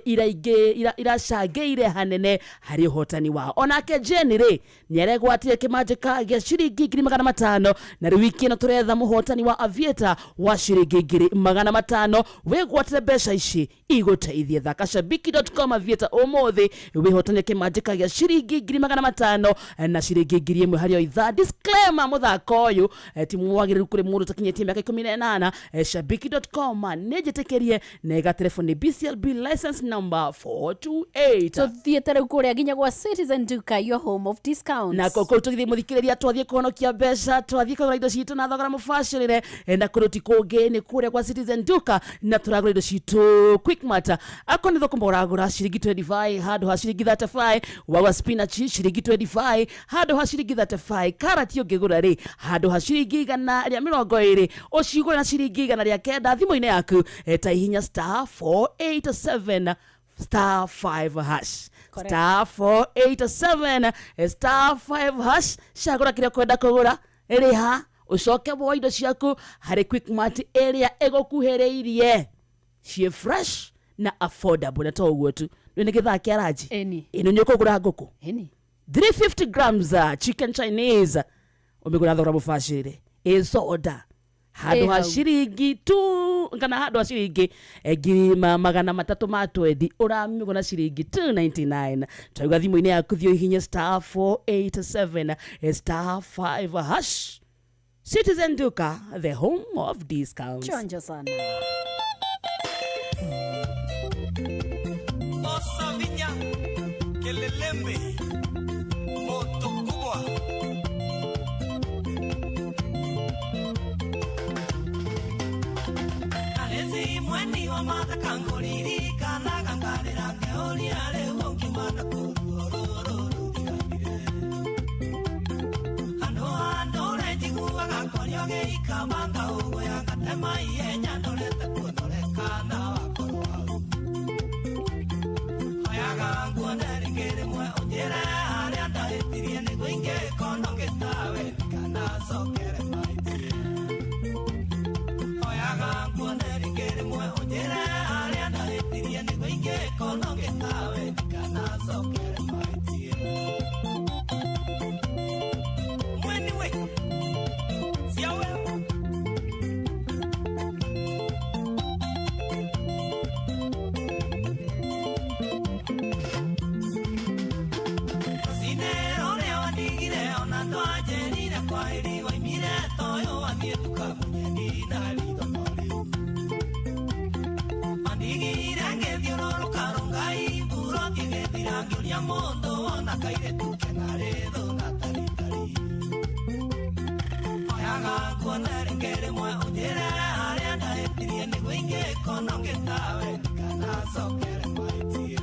iracangĩire hanene harĩ ũhotani wao. Onake Jane rĩ nĩaregwatire kĩmanjĩka gĩa ciringi 500,000 na rĩu wiki ĩno tũretha mũhotani wa Aviator wa ciringi 500,000. Wĩgwatire mbeca ici igũteithie. Thaka shabiki.com Aviator ũmũthĩ wĩhotanie kĩmanjĩka gĩa ciringi 500,000 na ciringi 1000 harĩ o ithaa. Disclaimer, mũthako ũyũ ti mwagĩrĩru kũrĩ mũndũ ũtakinyĩtie mĩaka 18. Shabiki.com nĩ njĩtĩkĩrie na ĩgaterefoni BCLB license number 428. Tũthiĩte rĩu kũrĩa nginya gwa Citizen Duka, your home of discounts. Na kũu tũgĩthiĩ mũthikĩrĩria, twathiĩ kũhonokia mbeca, twathiĩ kũgũra indo citũ na thogora mũbacĩrĩre, na kũndũ ti kũngĩ nĩ kũrĩa kwa Citizen Duka, na tũragũra indo citũ Quickmart. Akorwo nĩ thũkũma ũragũra ciringi 25 handũ ha ciringi 35, wagũra spinach ciringi 25 handũ ha ciringi 35, karati ũngĩgũra rĩ handũ ha ciringi 120 ũcigũre na ciringi 109 thimũ-inĩ yaku, ta ihinya star 487 star 5 hash. Star 487 star 5 hash, cagũra kĩrĩa ũkwenda kũgũra, rĩha ũcoke woe indo ciaku harĩ Quickmart ĩrĩa ĩgũkuhĩrĩirie, ciĩ fresh na affordable. Na to ũguo tu, nĩ gĩthaa kĩa ranji ĩno nĩ ũkũgũra ngũkũ 350 grams chicken Chinese ũmĩgũra thogora mũbacĩrĩre, ĩ soda handũ ha ciringi tu kana handũ ha ciringi 320 ũramĩgũra ciringi 299. Twauga thimũ-inĩ yaku thiĩ ũhihinye star 487 star 5 hash. Citizen Duka, the home of discounts. Chonjo sana. Osavinya Kelelembe moto kubwa. Mweni wa matha kangoriri kana kangarira keoria rĩu ũngĩmana kũruorororo thiganire andũ andũre njiguaga kwario gĩikamanga ũguo yangatema ihenya ndorete kuonorekana wakorwo hau hoyaga nguone rĩngĩ rĩmwe ũnjĩre harĩa ndahĩtirie nĩguo ingĩkorwo ngĩtawe kana cokere mahĩtie. Hoyaga nguone rĩngĩ rĩmwe ũnjĩre harĩa ndahĩtirie nĩguo ingĩkorwo ngĩtawe kana cokere mahĩtie. Mweni we siawe Rũcinĩ ũrĩa wandigire ona ndwanjĩrire kwahĩri waimire toyũ wathiĩ nduka mũnyendi na ritho rĩu wandigire ngĩthiũrũrũka rũngai mburo ngĩgĩthira ngĩũria mũndũ wona kairĩtu kena rĩthũ na taritari. Hoyaga nguone rĩngĩ rĩmwe ũnjĩre harĩa ndahĩtirie nĩguo ingĩkorwo ngĩtawe kana cokere mahĩtie.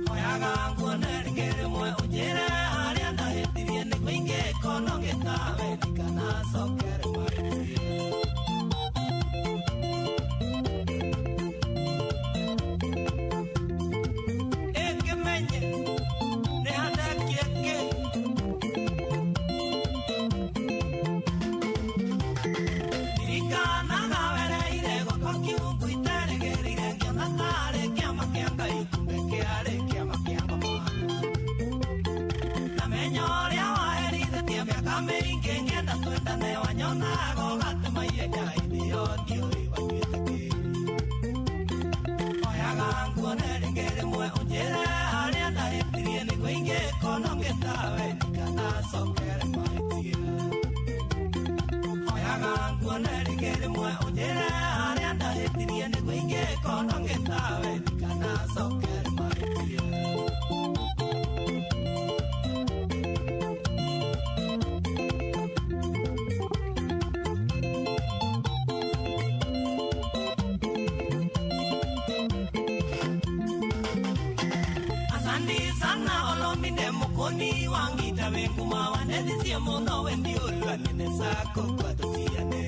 Hoyaga nguone rĩngĩ rĩmwe ũnjĩre harĩa ndahĩtirie nĩguo ingĩkorwo ngĩtawe kana cokere mahĩtie. Ĩngĩmenye nĩ handekie kĩ ndirikanaga wereire gwakwa kiungu iterĩgĩrĩire ngĩona tarĩ kĩama kĩa Ngai kumbe kĩarĩ kĩama kĩa mama. Namenya ũrĩa waherithĩtie mĩaka mĩingĩ ngĩenda twendane wanyonaga ũgatema ihenya hĩndĩ ĩyo ndiũĩ wanyuĩte kĩ. Hoyaga nguone rĩngĩ rĩmwe ũnjĩre harĩa ndahĩtirie nĩguo ingĩkorwo ngĩtawe kana cokere mahĩtie. Hoyaga nguone rĩngĩ rĩmwe ũnjĩre harĩa ndahĩtirie nĩguo ingĩkorwo ngĩtawe kana cokere mahĩtie. nguma wanethicie mũno wendi ũrua nene sako kwa tũtiane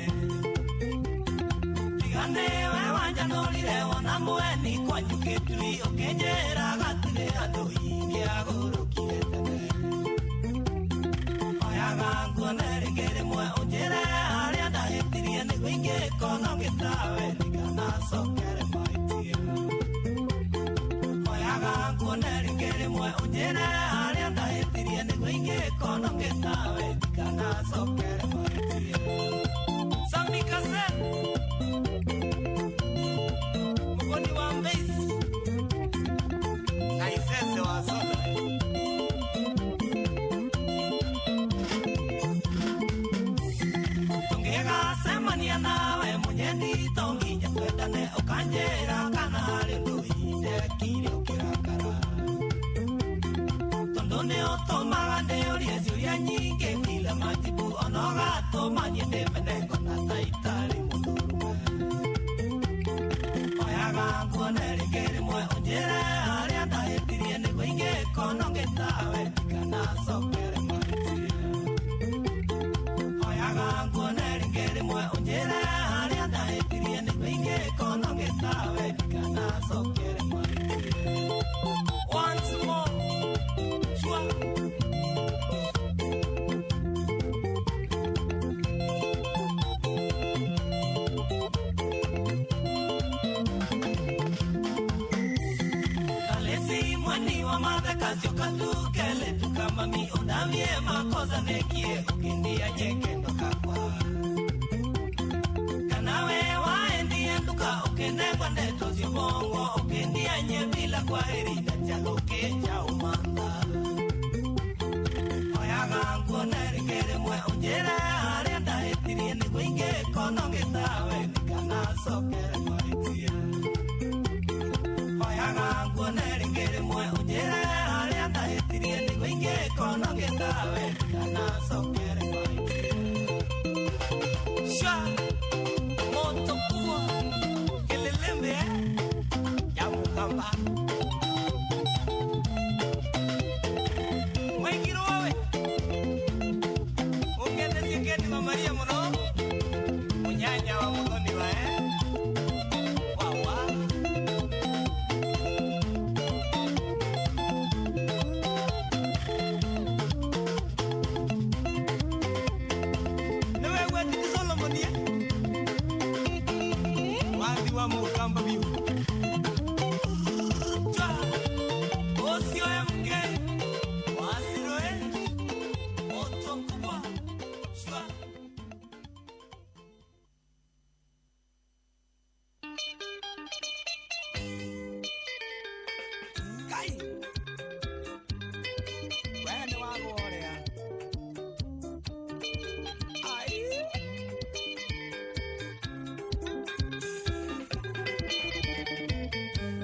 tigane we wanjanũrire wona mweni kwanyu gĩtui ũkĩnjĩra gatirĩ andũ ingĩagũrũkire tene oyaga nguone rĩngĩ rĩmwe ũnjĩre harĩa ndahĩtirie nĩguo ingĩkona ngĩtawe ndikanacokere mahĩtia oyaga nguone rĩngĩ rĩmwe ũnjĩre harĩa ndahĩtirie nĩguo ingĩkona ngĩtawe ndikanacokere mahĩtia. Sami Kasen Mugoni wa Mbezi na Isese wa Soda. Tũngĩgacemania nawe mũnyendi to nginya twendane ũkanjĩra kana harĩ ũndũ indekire ũkĩrakara tondũ nĩ ũtũmaga ndĩũrie ciũria nyingĩ bila majibu ona ũgatũma niĩ ndĩmene ngona ta itarĩ mũndũrũme. Oyaga nguone rĩngĩ rĩmwe ũnjĩre harĩa ndahĩtirie nĩguo ingĩkona ngĩtawe ndikanacokere mahĩtia. Oyaga nguone rĩngĩ rĩmwe ũnjĩre harĩa ndahĩtirie nĩguo ingĩkona ngĩtawe ndikanacokere mahĩtia. Once more, sure. Kalesi mwani wa mathaka katukele tukamami undavie makosa nekie ukindia nyekendo kakwa kanawe waendie nduka ukinengwa ndeto cio ukindia nye bila kwa heri na chalo cha umanda oyaga nguone rĩngĩ rĩmwe ũnjĩre harĩa ndahĩtirie nĩguo ingĩkona ngĩtawe ndikanacokere mahĩtia. Oyaga nguone rĩngĩ rĩmwe ũnjĩre harĩa ndahĩtirie nĩguo ingĩkona ngĩtawe ndikanacokere mahĩtia. Sha moto kubwa kelelembe ya mukamba mwingiro wawe ungethetie keni wa Maria mũno munyanya wa muthoni wae wawa. Niwe gwetiti Solomon ye wathi wa mukamba biu Chwa ocio MK wasiroe moto kubwa shwa. Kai we nĩ wagworea ai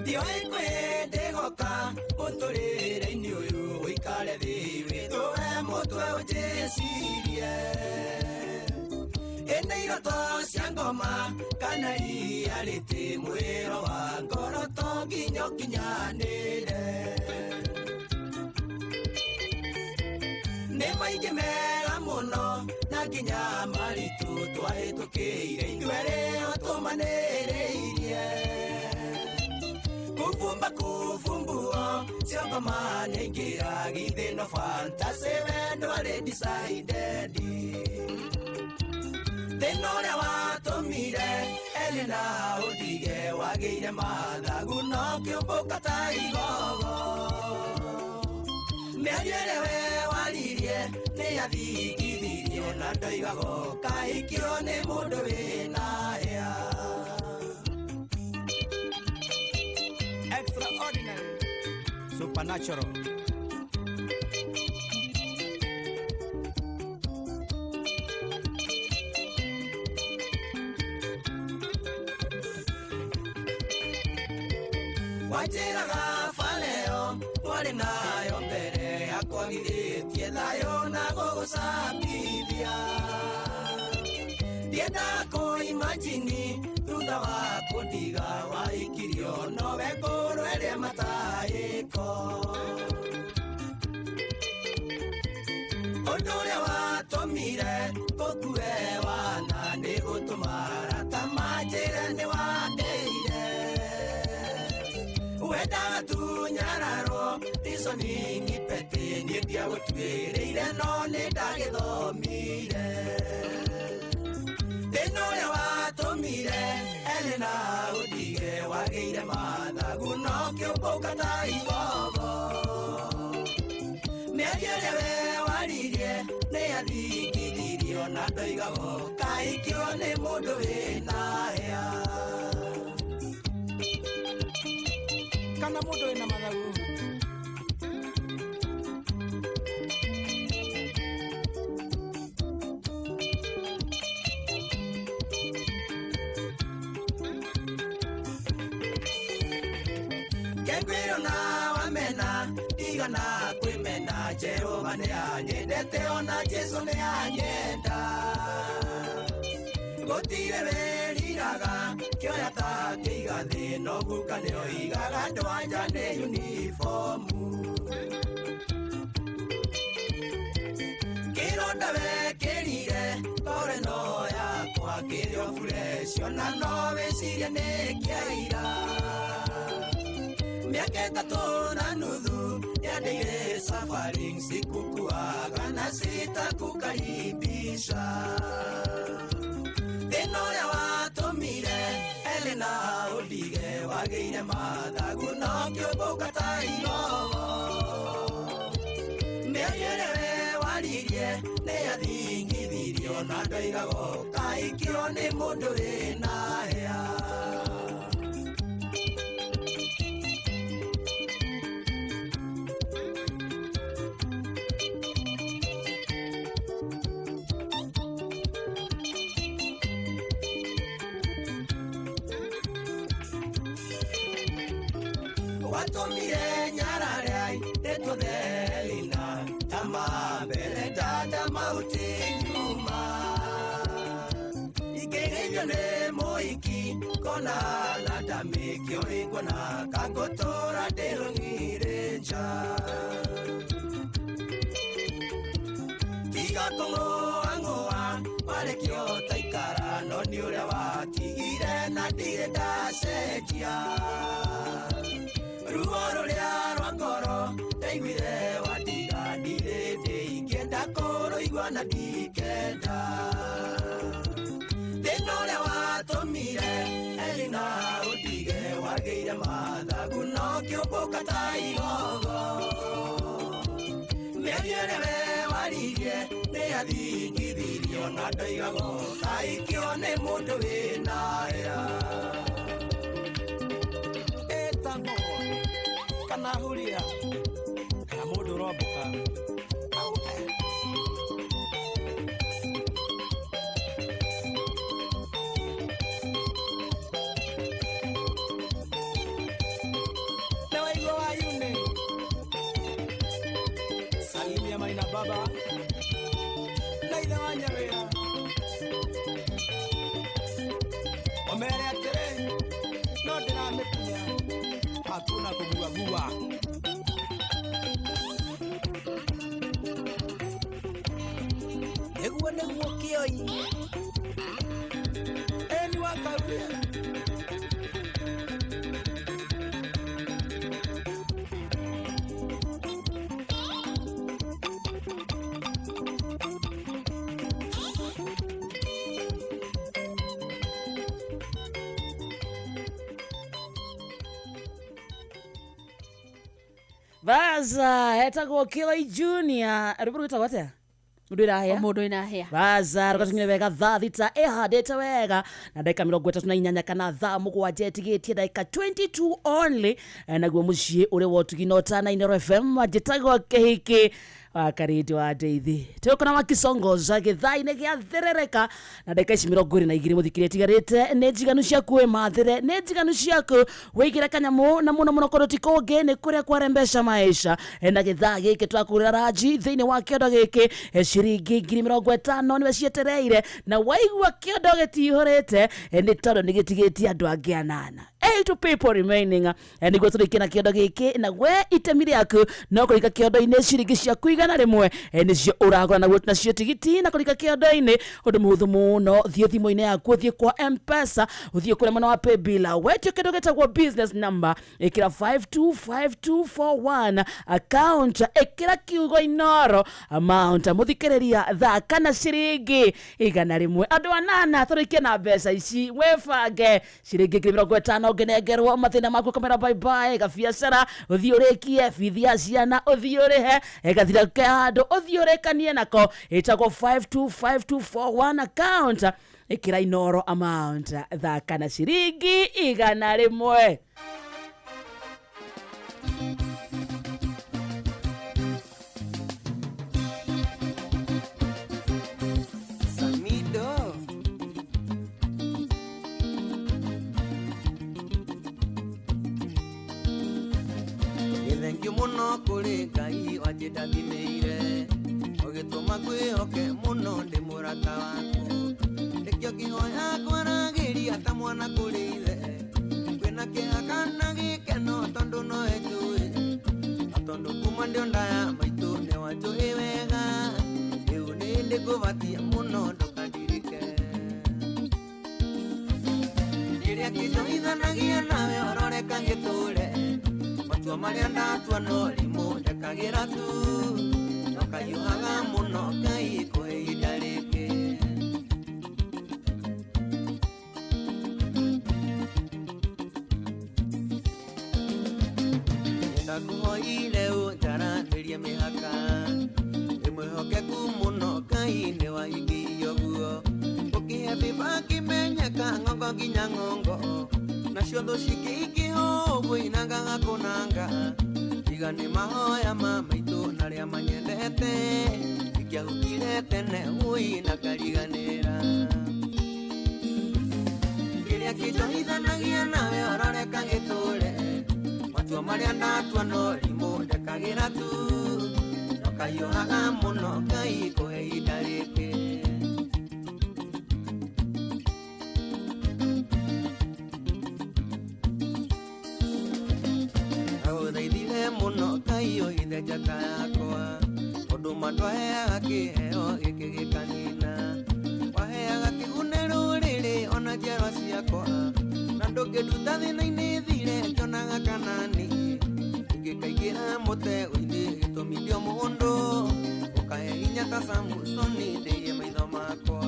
Ndioĩ kwĩ ndĩgoka mũtũrĩre-inĩ ũyũ ũikare thĩ wĩtũe mũtwe ũnjĩcirie ĩnĩ iroto cia ngoma kana ria rĩtĩ mwĩro wa ngoro to nginya ũkinyanĩre nĩ maingĩ mega mũno na nginya maritũ twahĩtũkĩire ithuerĩ ũtũmanĩrĩirie kufumba kufumbua ciongoma nĩingĩra githĩno fantasy wendo arĩ decided thĩna ũrĩa watũmire Elena ũndige wagĩire mathagu no kĩũmbũka ta igogo mĩario ĩrĩa we waririe nĩ yathingithirie na ndoigago kahikio nĩ mũndũ wĩna hĩa. Extraordinary, supernatural. Wanjĩraga baleo twarĩ nayo mbere yakwagithĩtie thayũ na gũgũcambithia ndienda kũimajini thutha wa kũndiga waikirio nowe ngũrũ ĩrĩa mataĩko. Ũndũ ũrĩa watũmire tũkue wana nĩ gũtũma arata manjĩre nĩ wandeire. Wendaga tu nyararwo iconi ngipeti niĩ ndiagũtuĩrĩire no nĩ ndagĩthomire. Thĩna ũrĩa watũmire Elena ũndige wagĩire mathagu no kĩũmbũka ta igogo. Mĩario ĩrĩa we waririe nĩ yathingithirio na ndoigago kaikio nĩ mũndũ wĩna hĩa. Kana mũndũ wĩna mathagu. Kengwĩrwo na wamena ndigana kwĩmena Jehova nĩ anyendete ona Jesũ nĩ anyenda. Gũtirĩ wĩriraga kĩoya ta kĩiga thĩ no guka nĩoigaga ndwanja nĩ yunibomu. Kĩronda wekĩrire tore no yakwa kĩrĩ o fresh ona no wĩcirie nĩ kĩa ira. Miaka ĩtatũ na nuthu yandĩire safari sikukuaga na sitakukaribisha. Thĩna ũrĩa watũmire Elena ũndige wagĩire mathagu no kĩũmbũka ta igogo. Mĩario ĩrĩa we waririe nĩ yathingithirio na ndoigago kaikio nĩ mũndũ wĩna hĩa. Watumire nyarare tetuthelina tama mbere dada mauti nyuma. Ikĩgeithio nĩ mũhiki kona na ndamĩkio ĩkuona kangũtũra ndĩrũng'ire nja. Tiga kũng'ũang'ũa warekio taikara no nĩ ũrĩa watigire na ndirĩ ndacenjia. Ruo rũrĩa rwa ngoro ndaiguire watiga ndirĩ ndĩingĩenda kũrũigua na ndikenda. Thĩna ũrĩa watũmire Elena ũndige wagĩire mathagu no kĩũmbũka ta igogo. Mĩario ĩrĩa we waririe nĩ yathingithirio na ndoigago kaikio nĩ mũndũ wĩna hĩa. Ĩtagwo kana huria kana mũndũ ũrombũka. Na waigua wayune salimia maina baba na ithe wa nyawĩra ũmere atĩrĩ no ndĩramĩkunya hakuna kuguagua. Nĩguo nĩguo kĩoi. Eni wa Karuya. Baza etagwo Kĩoi Junior rwĩmbo rwĩtagwo atĩa mũndũ ĩrahĩa mũndũ ĩnahĩa baza rũgatũnyire wega thaa thita ĩhandĩte wega na ndagĩka 38 kana thaa 7 ĩtigĩtie ndagĩka 22 only. Naguo mũciĩ ũrĩ wa ũtugi na ũtana Inooro FM njĩtagwo Kĩhiki wa Karindi wa Ndeithi tũkona wa Kisongoza gĩthaa-inĩ gĩa therereka na ndagĩka ici 22 mũthikĩria ĩtigarĩte nĩ njiganu ciaku wĩmathĩre nĩ njiganu ciaku wĩigĩre kanyamũ na mũno mũno kũndũ ti kũngĩ nĩ kũrĩa kwarembesha maisha. Na gĩthaa gĩkĩ twakũrĩra ranji thĩinĩ wa kĩondo gĩkĩ ciringi 50,000 nĩwe cietereire na waigua kĩondo gĩtihũrĩte nĩ tondũ nĩ gĩtigĩtie andũ angĩ anana 8 people remaining. Nĩguo tũrĩkie na kĩondo gĩkĩ na we itemi rĩaku no kũrika kĩondo-inĩ ciringi ciaku 100 nĩcio ũragũra naguo nacio tigiti na kũrika kĩondo-inĩ ũndũ mũhũthũ mũno. Thiĩ thimũ-inĩ yaku, ũthiĩ kwa M-Pesa, ũthiĩ kũrĩa mwena wa paybill, wetio kĩndũ gĩtagwo business number, ĩkĩra 525241, account ĩkĩra kiugo Inoro, amount mũthikĩrĩria thaka na ciringi 100. Andũ anana tũrĩkie na mbeca ici, wĩbange ciringi 50,000 ũngĩnengerwo mathĩna maku kamera bye bye, gabiacara ũthiĩ ũrĩkie, bithi ya ciana ũthiĩ ũrĩhe, gathira ke handũ ũthiĩ ũrĩkanie nako. Ĩtagwo 525241, account ĩkĩra Inoro, amount thaka na ciringi 100. Samido. Nĩ thengiũ mũno kũrĩ Ngai wanjĩndathimĩire, ũgĩtũma ngwĩhoke mũno ndĩ mũrata waku. Nĩkĩo ngĩhoya kwaragĩria ta mwana kũrĩ ithe, kwĩna kĩeha kana gĩkeno tondũ nowe njũĩ, na tondũ kuma ndĩ o nda ya maitũ nĩ wanjũĩ wega, rĩu nĩ ndĩkũbatie mũno ndũkandirike. Kĩrĩa kĩnjohithanagia nawe ororeka gĩtũre, matua marĩa ndatua no rimũ ndekagĩra tu, no kahiũhaga mũno Ngai kũhe ihinda rĩngĩ. Nĩndakũhoire ũnjaranĩrie mĩhaka, ndĩ mwĩhokeku mũno Ngai nĩwahingĩirie ũguo, ũkĩhe bĩba kĩmenyeka ng'ongo nginya ng'ongo, nacio thũ cikĩingĩha ũguo inangaga kũnanga, tiga nĩ mahoya ma maitũ na arĩa manyendete, ingĩahukire tene wũi na ngariganĩra. Kĩrĩa kĩnjohithanagia nawe ororeka gĩtũre, matua marĩa ndatua no rimũ ndekagĩra tu, no kahiũhaga mũno Ngai kũhe ihinda rĩngĩ. Ndagũthaithire mũno Ngai ũhithe njata yakwa, ũndũ ma ndwaheaga kĩheo gĩkĩ gĩkanina, waheaga kĩgune rũrĩrĩ ona njiarwa ciakwa, na ndũngĩnduta thĩna-inĩ thire njonaga kanani, ingĩkaingĩra mũtego-inĩ gĩtũmi ndio mũndũ, ũkahe hinya ta Samusoni ndĩie maitho makwa.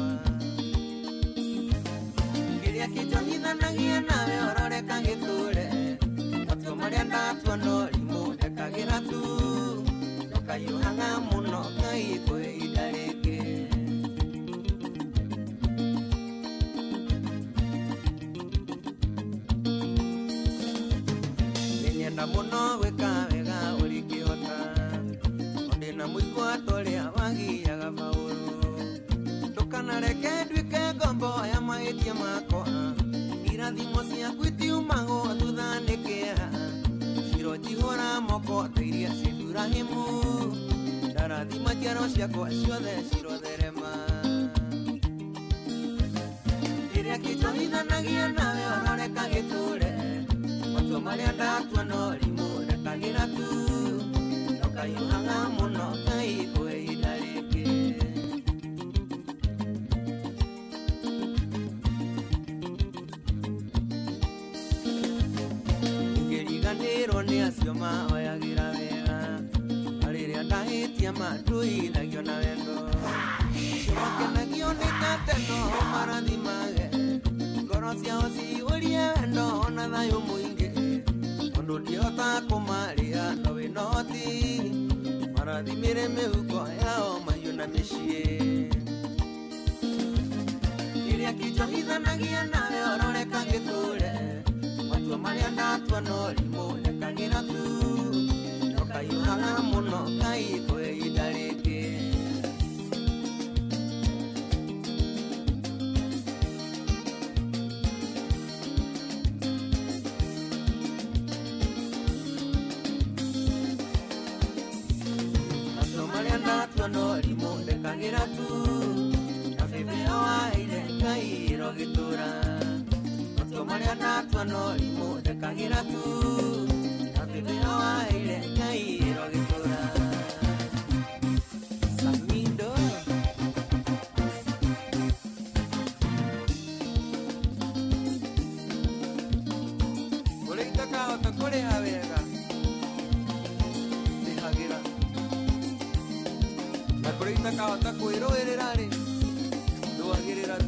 Kĩrĩa kĩnjohithanagia nawe ororeka gĩtũre, matua marĩa ndatua no rimũ ndekagĩra tu, no kahiũhaga mũno Ngai kũhe ihinda rĩngĩ. Nĩnyenda mũno gwĩka wega ũrĩa ingĩhota, no ndĩna mũigua ta ũrĩa wagiaga Paũlũ. Ndũkanareke nduĩke ngombo ya mahĩtia makwa, irathimo ciaku itiumagwo thutha nĩ kĩeha, cironjihũra moko ta iria cia Iburahĩmu, ndarathima njiaro ciakwa ciothe cirotherema. Kĩrĩa kĩnjohithanagia nawe ororeka gĩtũre, matua marĩa ndatua no rimũ ndekagĩra tu, no kahiũhaga mũno Ngai kũhe ihinda rĩngĩ. Ingĩriganĩrwo nĩ acio mahoyagĩra wega, na rĩrĩa ndahĩtia manduithagio na wendo, acio makenagio nĩ tateno marathimage, ngoro ciao ciyũrie wendo na thayũ mũingĩ, tondũ ndihota kũmarĩha no wĩna ũhoti, marathimĩre mĩhuko yao mahiũ na mĩciĩ. Kĩrĩa kĩnjohithanagia nawe ororeka gĩtũre, matua marĩa ndatua no rimũ ndekagĩra tu, no kahiũhaga mũno Ngai kũhe ihinda rĩngĩ. Matua marĩa ndatua no rimũ ndekagĩra tu, na bebe waheire Ngai ĩrogĩtũra. Matua marĩa ndatua no rimũ ndekagĩra tu, na bebe waheire Ngai ĩrogĩtũra. Ngĩrũĩrĩra rĩ ndũagĩrĩra tu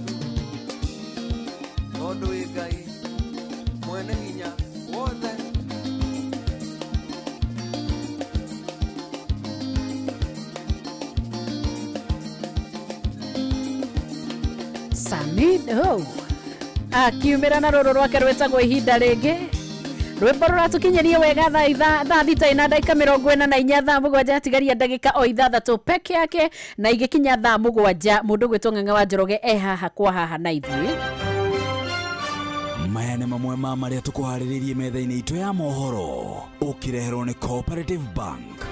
tondũ wĩ Ngai mwene hinya wothe. Samido akiumĩra na rũrũ rwake rwĩtagwo ihinda rĩngĩ. Rwĩmbo rũratũkinyĩrie wega thaa thita ina ndagĩka 44, thaa 7 atigaria ndagĩka o 6 peke yake, na igĩkinya thaa 7 mũndũ gwĩtwo Ng'ang'a wa Njoroge e haha kwa haha na ithuĩ. Maya nĩ mamwe ma marĩa tũkũharĩrĩirie metha-inĩ itũ ya mohoro, ũkĩreherwo nĩ Cooperative Bank.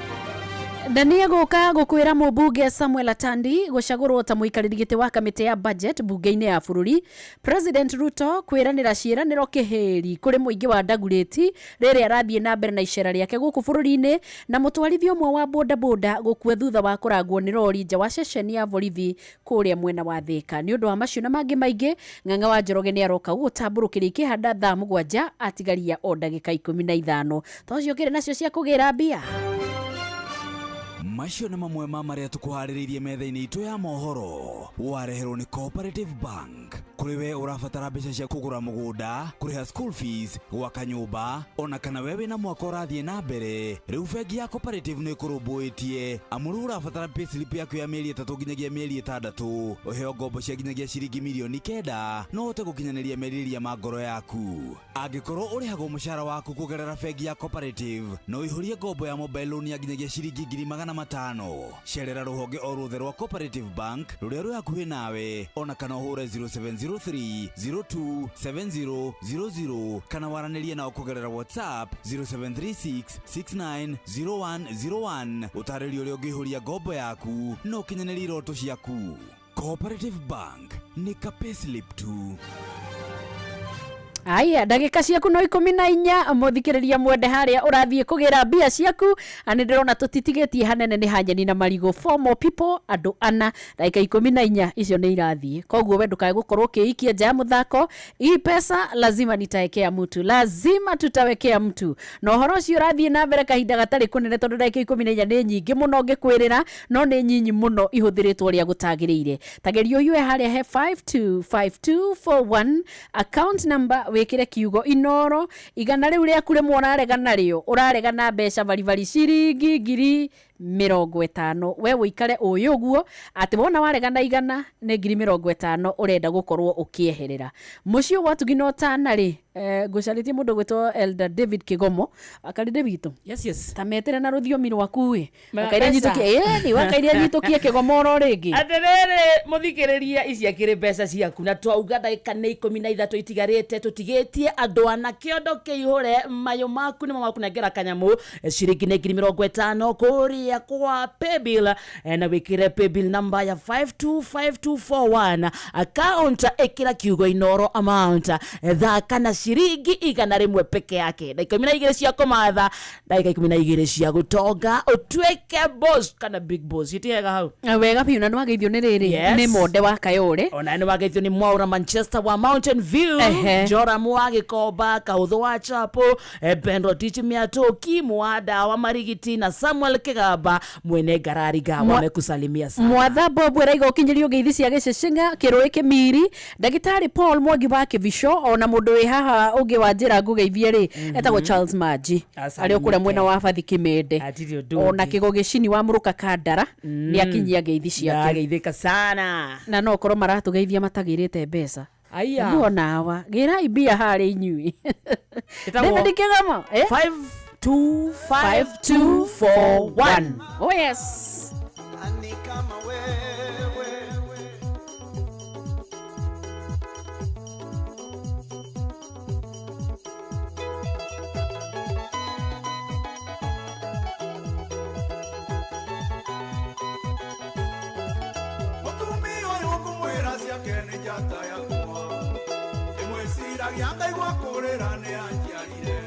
Na nĩ egũka gũkwĩra mũmbunge Samuel Atandi gũcagũrwo ta mũikarĩri gĩtĩ wa kamĩtĩ ya budget bunge-inĩ ya bũrũri. President Ruto kwĩranĩra ciĩranĩro kĩhĩri kũrĩ mũingĩ wa Dagoretti rĩrĩa arathiĩ na mbere na icera rĩake gũkũ bũrũri-inĩ, na mũtwarithia ũmwe wa bodaboda gũkua thutha wa kũrangwo nĩ rori nja wa ceceni ya borithi kũrĩa mwena wa Thĩka. Nĩ ũndũ wa macio na mangĩ maingĩ, Ng'ang'a wa Njoroge nĩ aroka gũtambũrũkĩria ikĩhanda thaa 7 atigaria o ndagĩka 15. Tocio kĩrĩ nacio cia kũgĩra mbia. Macio nĩ mamwe ma marĩa tũkũharĩrĩirie metha-inĩ itũ ya mohoro, wareherwo nĩ Cooperative Bank. Kũrĩ we ũrabatara mbeca cia kũgũra mũgũnda, kũrĩha school fees, gwaka nyũmba, ona kana we wĩna mwaka ũrathiĩ na mbere, rĩu bengi ya Cooperative nĩ ĩkũrũmbũĩtie. Amu rĩu ũrabatara payslip yaku ya mĩeri 3 nginyagia mĩeri 6, ũheo ngombo cia nginyagia ciringi mirioni 9, no ũhote gũkinyanĩria merirĩria ma ngoro yaku. Angĩkorwo ũrĩhagwo mũcara waku kũgerera bengi ya Cooperative, no ũihũrie ngombo ya mobile loan ya nginyagia ciringi 500,000. Cerera rũhonge o ruothe rwa Cooperative Bank rũrĩa rwĩ hakuhĩ nawe, ona kana ũhũre 0703 0270 00 kana waranĩrie nao kũgerera WhatsApp 0736 690101. Ũtarĩrio ũrĩa ũngĩihũria ngombo yaku na ũkinyanĩrie iroto ciaku. Cooperative Bank nĩ ka payslip tu. Aya, ndagĩka ciaku no 14, mũthikĩrĩria mwende harĩa ũrathiĩ kũgĩra mbia ciaku. Nĩ ndĩrona tũtitigĩtie hanene nĩ hanyeni na marigũ. 4 more people, andũ ana, ndagĩka 14 icio nĩ irathiĩ. Koguo we ndũkae gũkorwo ũkĩikia nja ya mũthako. Hii pesa lazima nitaekea mtu, lazima tutawekea mtu. Na ũhoro ũcio ũrathiĩ na mbere kahinda gatarĩ kũnene, tondũ ndagĩka 14 nĩ nyingĩ mũno ngĩkwĩrĩra, no nĩ nyinyi mũno ihũthĩrĩtwo ũrĩa gũtagĩrĩire. Tageria ũyue harĩa he 525241 account number, wikire kiugo Inoro. Igana riu riaku rimwe urarega nario, urarega na mbeca baribari ciringi 50,000. We wikare uyu uguo ati wona warega na igana ni 50,000 urenda gukorwo ukieherera. Muciĩ wa Tugino Tana ri, ngucaritie mundu gwitwo Elder David Kigomo akarinde witũ. Yes, yes. Ta metere na rũthiomi rwaku ĩ. Wakaire nyitũkie ĩ, wakaire nyitũkie Kigomo oro rĩngĩ. Atĩrĩrĩ mũthikĩrĩria, ici akĩrĩ mbeca ciaku, na twauga ndagĩka nĩ 13 itigarĩte, tũtigĩtie andũ ana kĩondo kĩihũre mayũ maku nĩmo makũnengera kanyamũ ciringi nĩ 50,000 kũrĩa kwa paybill, na wĩkĩre paybill number ya 525241 account, ĩkĩra kiugo Inoro amount, thaka na ciringi 100 peke yake. Ndagĩka 12 cia kũmatha, ndagĩka 12 cia gũtonga, ũtuĩke boss kana big boss. Itiega hau wega biũ. Na nĩwageithio nĩ rĩrĩ nĩ Monde wa Kayore, ona nĩwageithio nĩ Mwaura Manchester wa Mountain View, Joram wa Gĩkomba, Kaũthũ wa Chapo, Ben Rotich Miato, Kimu wa Dawa Marigiti na Samuel Kigaba mwene Ngarari Gawa mekusalimia sana. Mwatha Bob Raiga ũkinyĩrio ngeithi cia gĩcĩcĩng'a kĩrũĩ kĩmiri, ndagĩtarĩ Paul Mwangi wa Kĩbico, ona mũndũ wĩ haha ũngĩ wa njĩra ngũgeithie rĩ etagwo Charles Maji arĩ o kũrĩa mwena wa Bathi Kĩmende, ona Kĩgo Gĩcini wa Mũrũka Kandara nĩ akinyia ngeithi ciake. Ndageithĩka sana. Na no korwo maratũgeithia matagĩrĩte mbeca. Aya. Nĩguo hawa gĩrai mbia harĩ inyuĩ. David Kĩgamo, 525241. Oh yes. Nani kama wewe Mutumia ũyũ ngũmwĩra ciake nĩ njata yakwa, ndĩmwĩciragia ngaigua kũrĩra nĩ anjiarire,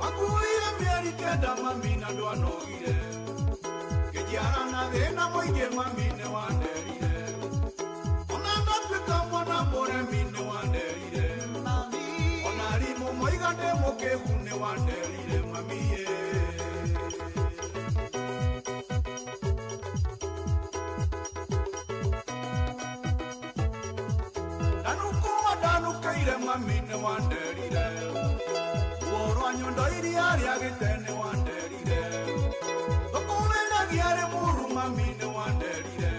makuire mĩeri 9 mami na ndwanogire, ngĩnjiara na thĩna mũingĩ mami nĩ wanderire, ona ndatuĩka mwana mũremi nĩ wanderire, ona arimũ moiga ndĩ mũkĩgu nĩ wanderire mami ĩ. Ndanukuwa ndanukaire mami nĩ wanderire. Ruo rwa nyondo iria rĩa gĩte nĩ wanderire. Thũkũrĩragia rĩ mũru mami nĩ wanderire.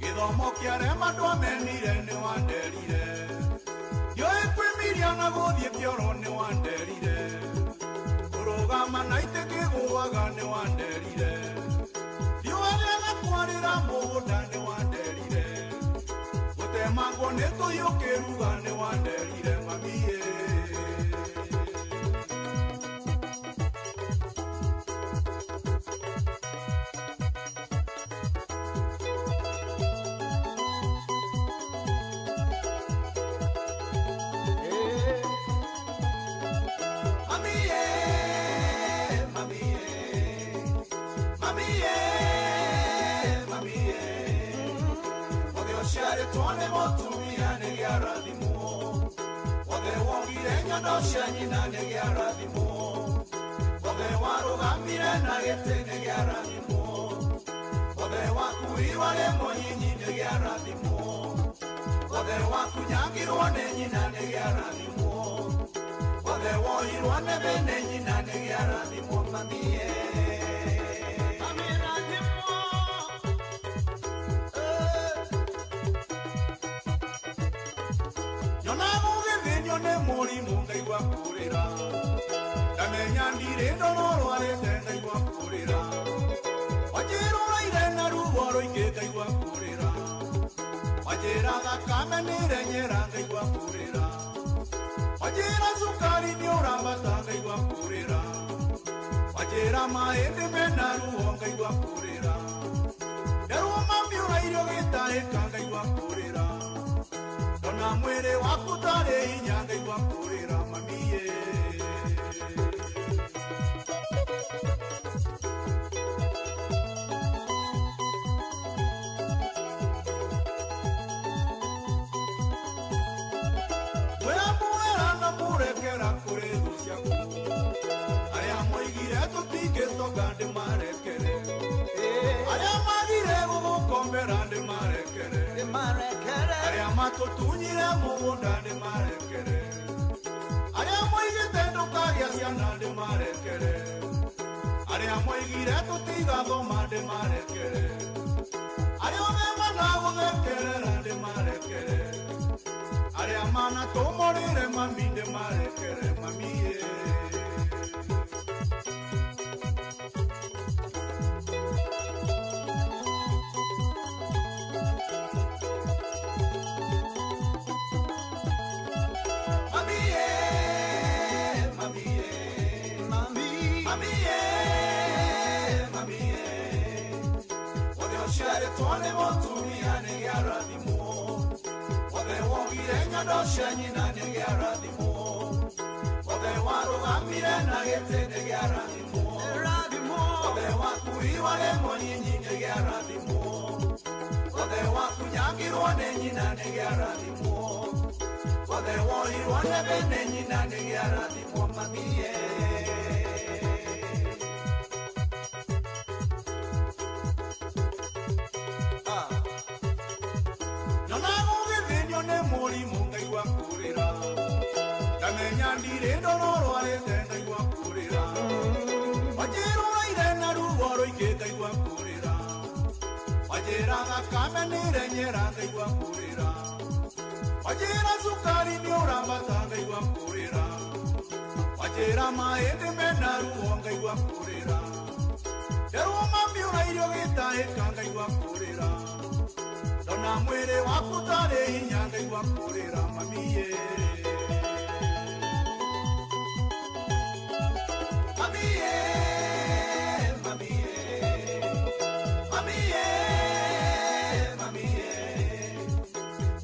Gĩthomo kĩarema ndwamenire nĩ wanderire. Ndiũĩ kwĩmiria na gũthiĩ kĩoro nĩ wanderire. Kũrũgama na itĩ kĩgũaga nĩ wanderire. Riũa rĩagakwarĩra mũgũnda nĩ wanderire. Gũtemangwo nĩ tũhiũ kĩruga nĩ wanderire mami ĩ. Mami ĩ, mami ĩ, mami ĩ, mami ĩ. Othe ũciarĩtwo nĩ mũtumia nĩ gĩarathimwo. Othe wongire nyondo cia nyina nĩ gĩarathimwo. Othe warũgamire na gĩtĩ nĩ gĩarathimwo. Othe wakuirwo arĩ mũnyinyi nĩ gĩarathimwo. Othe wakunyangirwo nĩ nyina nĩ gĩarathimwo. Othe woirwo nĩ bene nyina nĩ gĩarathimwo mami ĩ. Mami rathimwo. Nyonaga ũgĩthĩnio nĩ mũrimũ ngaigua kũrĩra. Ndamenya ndirĩ ndoro rwarĩte ngaigua kũrĩra. Wanjĩra ũraire na ruo rũingĩ ngaigua kũrĩra. Wanjĩra thakame nĩĩrenyera ngaigua kũrĩra. Wanjĩra cukari nĩũrambata ngaigua kũrĩra. Wanjĩra mahĩndĩ mena ruo ngaigua kũrĩra. Nderwo mami ũrairio gĩtahĩka ngaigua kũrĩra. Ndona mwĩrĩ waku ũtarĩ hinya ngaigua kũrĩra mami ĩ. Mwĩra na mũrekera kũrĩ thũ ciaku. Arĩa moigire tũtingĩtonga ndĩmarekere. Arĩa magire gũgũkombera ndĩmarekere. Arĩa matũtunyire mũgũnda ndĩmarekere. Arĩa moigĩte ndũkagĩa ciana ndĩmarekere. Arĩa moigire tũtigathoma ndĩmarekere. Arĩa othe managũthekerera ndĩmarekere. Arĩa manatũmũrĩre mami ndĩmarekere mami ĩ. Mami ĩ, mami ĩ, mami, mami ĩ, mami ĩ. Othe ũciarĩtwo nĩ mũtumia nĩ gĩarathimwo. Othe wongire nyondo cia nyina nĩ gĩarathimwo. Othe warũgamire na gĩtĩ nĩ gĩarathimwo. Othe wakuirwo arĩ mũnyinyi nĩ gĩarathimwo. Othe wakunyangirwo nĩ nyina nĩ gĩarathimwo. Othe woirwo nĩ bene nyina nĩ gĩarathimwo mami ĩ. Nyonaga ũgĩthĩnio nĩ mũrimũ ngaigua kũrĩra. Ndamenya ndirĩ ndoro rwarĩte ngaigua kũrĩra. Wanjĩra ũraire na ruo rũingĩ ngaigua kũrĩra. Wanjĩra thakame nĩĩrenyera ngaigua kũrĩra. Wanjĩra cukari nĩũrambata ngaigua kũrĩra. Wanjĩra mahĩndĩ mena ruo ngaigua kũrĩra. Nderwo mami ũrairio gĩtahĩka ngaigua kũrĩra. Ndona mwĩrĩ waku ũtarĩ hinya ngaigua kũrĩra mami ĩ. Mami ĩ, mami ĩ, mami ĩ, mami ĩ.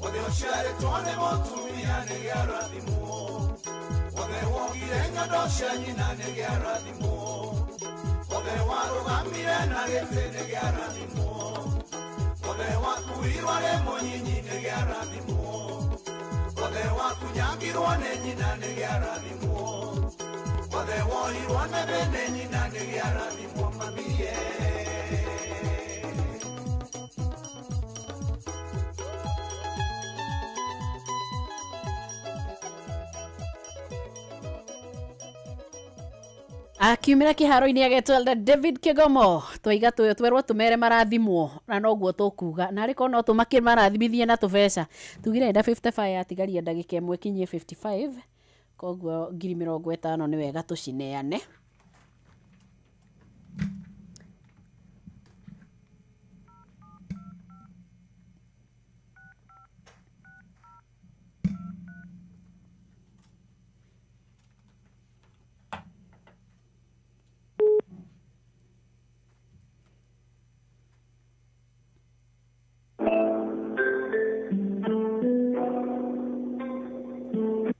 Othe ũciarĩtwo nĩ mũtumia nĩ gĩarathimwo. Othe wongire nyondo cia nyina nĩ gĩarathimwo. Othe warũgamire na gĩtĩ nĩ gĩarathimwo. Othe wakuirwo arĩ mũnyinyi nĩ gĩarathimwo. Othe wakunyangirwo nĩ nyina nĩ gĩarathimwo. Othe woirwo nĩ bene nyina nĩ gĩarathimwo mami ĩ. Akiumĩra kĩharo-inĩ agetwo Elder David Kĩgomo. Twaiga twerwo tũmere marathimwo na noguo tũkuga, na arĩ korwo no tũmakĩmarathimithie na tũbeca. Tugire enda 55, yatigaria ndagĩka ĩmwe kinyie 55, koguo 50,000 nĩ wega tũcineane.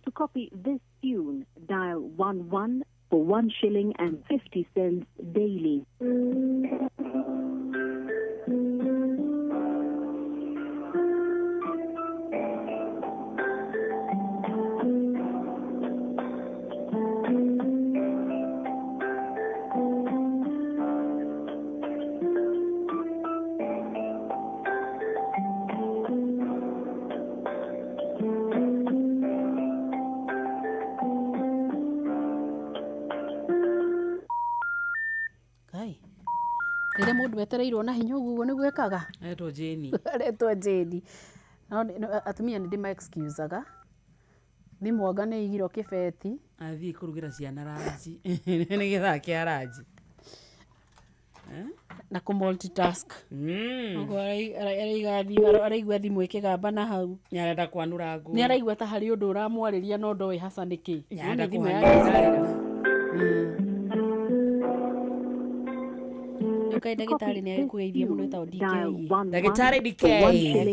To copy this tune, dial 11 for 1 shilling and 50 cents daily. Ngai, rĩrĩa mũndũ etereirwo na hinya ũguo nĩguo ekaga. Aretwo Jane. Aretwo Jane. No atumia nĩ ndĩma excusaga. Thimũ anga nĩ igirwo kĩbeti. Athiĩ kũrugĩra ciana ranji. Nĩ gĩthaa kĩa ranji. Na kũ multitask. Ũguo araigua thimũ ĩkĩgamba na hau. Nĩ arenda kwanũra ngũ. Nĩ araigua ta harĩ ũndũ ũramwarĩria no ndoĩ haca nĩkĩ. Nĩ arenda No nĩ thimũ kũhanyũra. yake. Rĩu kaĩ ndagĩtarĩ nĩ agĩkũgeithia mũno etagwo DK. Ndagĩtarĩ DK.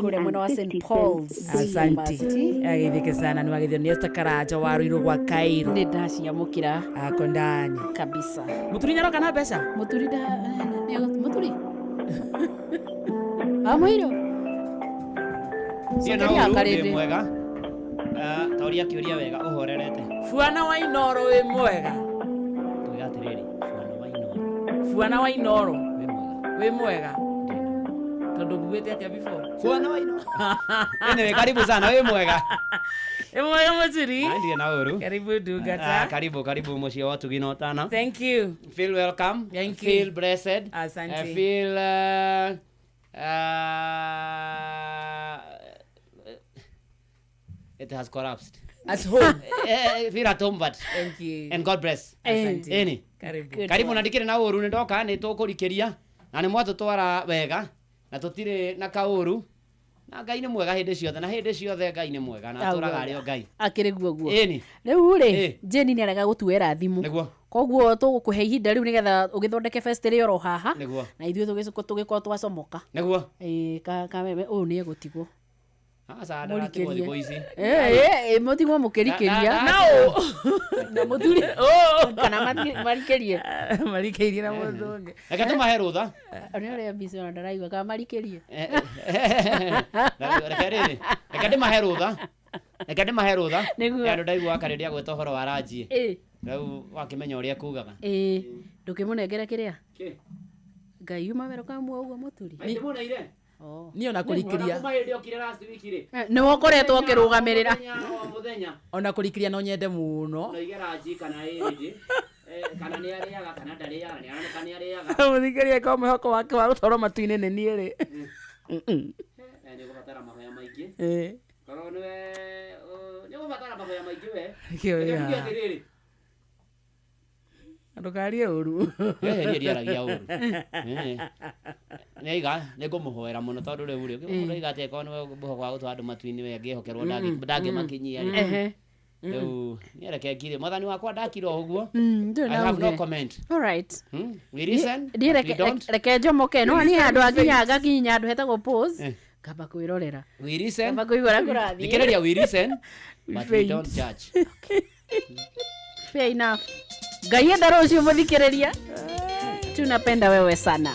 Kũrĩa mwena wa St Paul's Asante. University. Ageithĩke sana nĩ wageithio nĩ Esther Karanja wa Ruiru gwa Cairo. Nĩ ndaciamũkĩra. Ako ndani. Kabisa. Mũturi nĩaroka na mbeca? Mũturi nda mũturi. Amũirũ. Niĩ na Cokeria ũru ndĩ karĩndĩ. mwega. Ta ũria kĩũria wega ũhorerete. Buana wa Inooro wĩ mwega. Tuge atĩrĩrĩ, Buana wa Inooro. Buana wa Inooro. Wĩ mwega. Tondũ nguĩte atĩa before? Buana wa Inooro. Anyway, karibu sana, wĩ mwega. Wĩ mwega Mũturi. Na ndirĩ na ũru. Karibu ndungata. Karibu, karibu mũciĩ wa ũtugi na ũtana. Thank you. Feel welcome. Thank you. Feel blessed. Asante. Feel it has collapsed. At home. Feel at home, but. Thank you. And God bless. Asante. Ĩni. Karibu. Karibu na ndikĩrĩ na ũru nĩ ndoka nĩ tũkũrikĩria na nĩ mwatũtwara wega na tũtirĩ na kaũru na Ngai nĩ mwega hĩndĩ ciothe na hĩndĩ ciothe Ngai nĩ mwega na atũraga arĩ o Ngai. Akĩrĩ guo guo. Ĩni. Rĩu rĩ, Jane nĩ arega gũtuĩra thimũ. Nĩguo. Koguo tũgũkũhe ihinda rĩu nĩgetha ũgĩthondeke fest ĩrĩa oro haha. Nĩguo. Na ithuĩ tũgĩkorwo twacomoka. Nĩguo. Ĩĩ kameme ũyũ nĩ egũtigwo. Aca ndaratigwo thikũ ici. Mũtigwo mũkĩrikĩria. Na Na mũthuri. Kana marikĩrie. Marikĩirie na mũndũ ũngĩ. Reke tũmahe rũtha. Nĩ ũrĩa mbica ona ndaraigua kana marikĩrie. Reke rĩrĩ. Reke ndĩmahe rũtha. Reke ndĩmahe rũtha. Nĩguo. Andũ ndaigua karĩrĩ agweta ũhoro wa ranji. Ĩĩ. Rĩu wakĩmenya ũrĩa kugaga. Ĩĩ. Ndũkĩmũnengere kĩrĩa? Ngai uma wero kamua ũguo mũturi. Ndĩmũneire. Niĩ ona kũrikĩria. Kuma hĩndĩ okire last week rĩ. Nĩwe ũkoretwo ũkĩrũgamĩrĩra. O mũthenya. Ona kũrikĩria no nyende mũno. No ige ranji kana ĩrĩ. Kana nĩ arĩaga kana ndarĩaga, nĩ aroneka nĩ arĩaga. Mũthikĩria ko mwĩhoko wake wa gũtwarwo matu-inĩ nĩ niĩ rĩ. Nĩ ũgũbatara mahoya maingĩ. Ĩĩ. Korwo nĩwe nĩ ũgũbatara mahoya maingĩ we. Nĩkĩo Reke wĩ tuge haha. atĩrĩrĩ. Ndũkarie ũru. Niĩ ndiaragia ũru. Nĩ aiga nĩ ngũmũhoera mũno tondũ rĩu rĩ mũndũ aiga atĩ angĩkorwo nĩwe mwĩhoko wa gũtwara andũ matu-inĩ we angĩhokerwo ndangĩmakinyia rĩ. Ehe. Rĩu niĩ reke ngire mwathani wakwa ndakira o ũguo. Ndũrĩ I na have no uge. comment. All right. We listen, Niĩ but reke we don't. reke njomoke no niĩ handũ hakinya ngakinya handũ hetagwo pause Eh. ngamba kwĩrorera. We listen. Ngamba kũigua ũrĩa kũrathiĩ. Thikĩrĩria, we listen, but we faint. don't judge. Fair enough. Ngai enda rũciũ mũthikĩrĩria. Tunapenda wewe sana.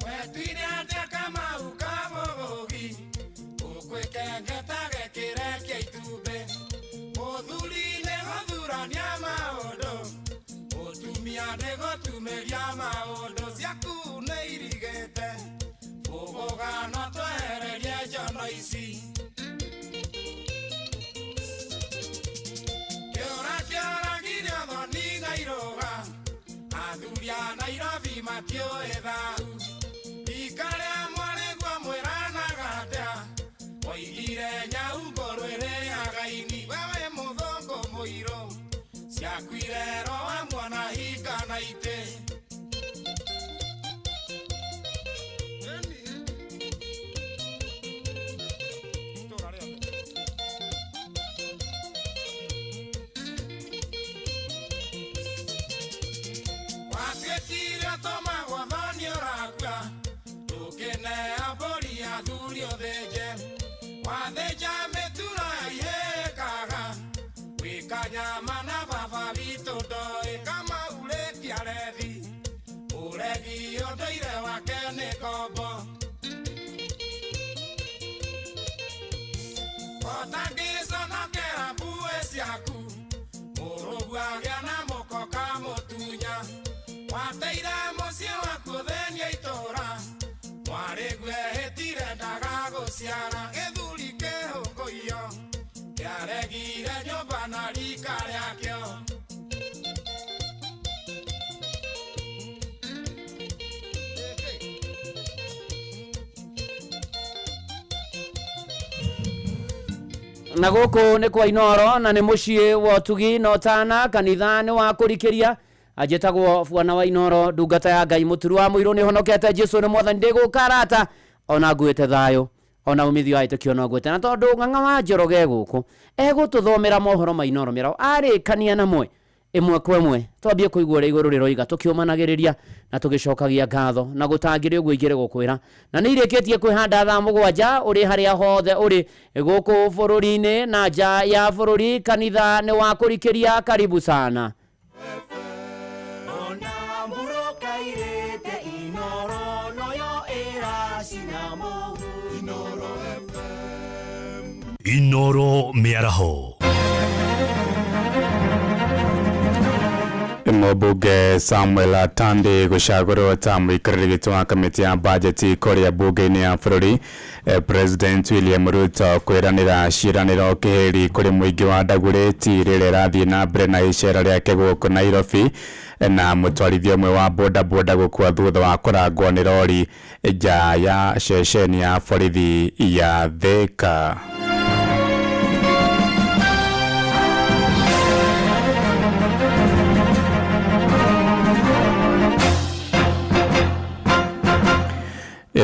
Wetuire atĩa Kamau Kamũgũgi, ũgwĩkengeta gĩkĩrekia itumbĩ. Mũthuri nĩ gũthurania maũndũ, mũtumia nĩ gũtumĩria maũndũ. Ciaku nĩ irigĩte, ũgũgana twehererie njono. raici. Kĩũra kĩoragire ũthoni na irũga, athuri a Nairobi matiũĩ thahu. Rika rĩa mwarĩguo mwĩranaga atĩa, oigire nyau ngũrũ ĩrĩaga ini. Wewe mũthũngũ mũirũ, ciakuire roa mwana hinga na itĩ. Watuĩkire ũtũmagwo thoni ũrakua, tũkĩneo mbũri athuri ũthĩnje. Wathĩnja mĩturo ihĩkaga, gwĩka nyama na baba witũ ndoĩ. Kama urĩkia rethi, ũregi ũndũire wake nĩ ngombo. Ũtangĩconokera mbuĩ ciaku, mũrũguo agĩa na mũkoka mũtunya. Wateire mũciĩ waku ũthĩnia itũra, mwarĩguo ehĩtire ndagagũciara. Gĩthuri kĩhũngũiyo kĩaregire nyũmba na rika rĩakĩo. Na gũkũ nĩ kwa Inoro na nĩ mũciĩ wa ũtugi na ũtana, kanitha nĩ wa kũrikĩria. Anjĩtagwo bwana wa Inoro, ndungata ya Ngai, mũturu wa mũirũ, nĩ honokete Jesu nĩ mwathani, ndĩgũka arata ona nguĩte thayũ ona umithio wa ĩtĩkio no nguĩte. Na tondũ Ng'ang'a wa Njoroge gũkũ egũtũthomera mohoro ma Inoro mĩrao arĩkania namwe ĩmwe kwa ĩmwe, twambie kũigua ũrĩa igũrũ rĩroiga tũkĩũmanagĩrĩria na tũgĩcokagia ngatho na gũtangĩrĩ ũguo igĩrĩ gũkwĩra. Na nĩ irĩkĩtie kwĩhanda thaa 7 ũrĩ harĩa hothe ũrĩ gũkũ bũrũri-inĩ na nja ya bũrũri. Kanitha nĩ wa kũrikĩria, karibu sana. Inoro mĩaraho. Mũmbunge Samuel Atandi gũcagũrwo ta mũikarĩri gĩtĩ wa kamĩtĩ ya bajeti kũrĩa mbunge-inĩ ya bũrũri. President William Ruto kwĩranĩra ciĩranĩro kĩhĩri kũrĩ mũingĩ wa Dagoretti rĩrĩa ĩrathiĩ na mbere na icera rĩake gũkũ Nairobi. Na mũtwarithia ũmwe wa bodaboda gũkua thutha wa kũrangwo nĩ rori nja ya ceceni ya borithi ya Thika.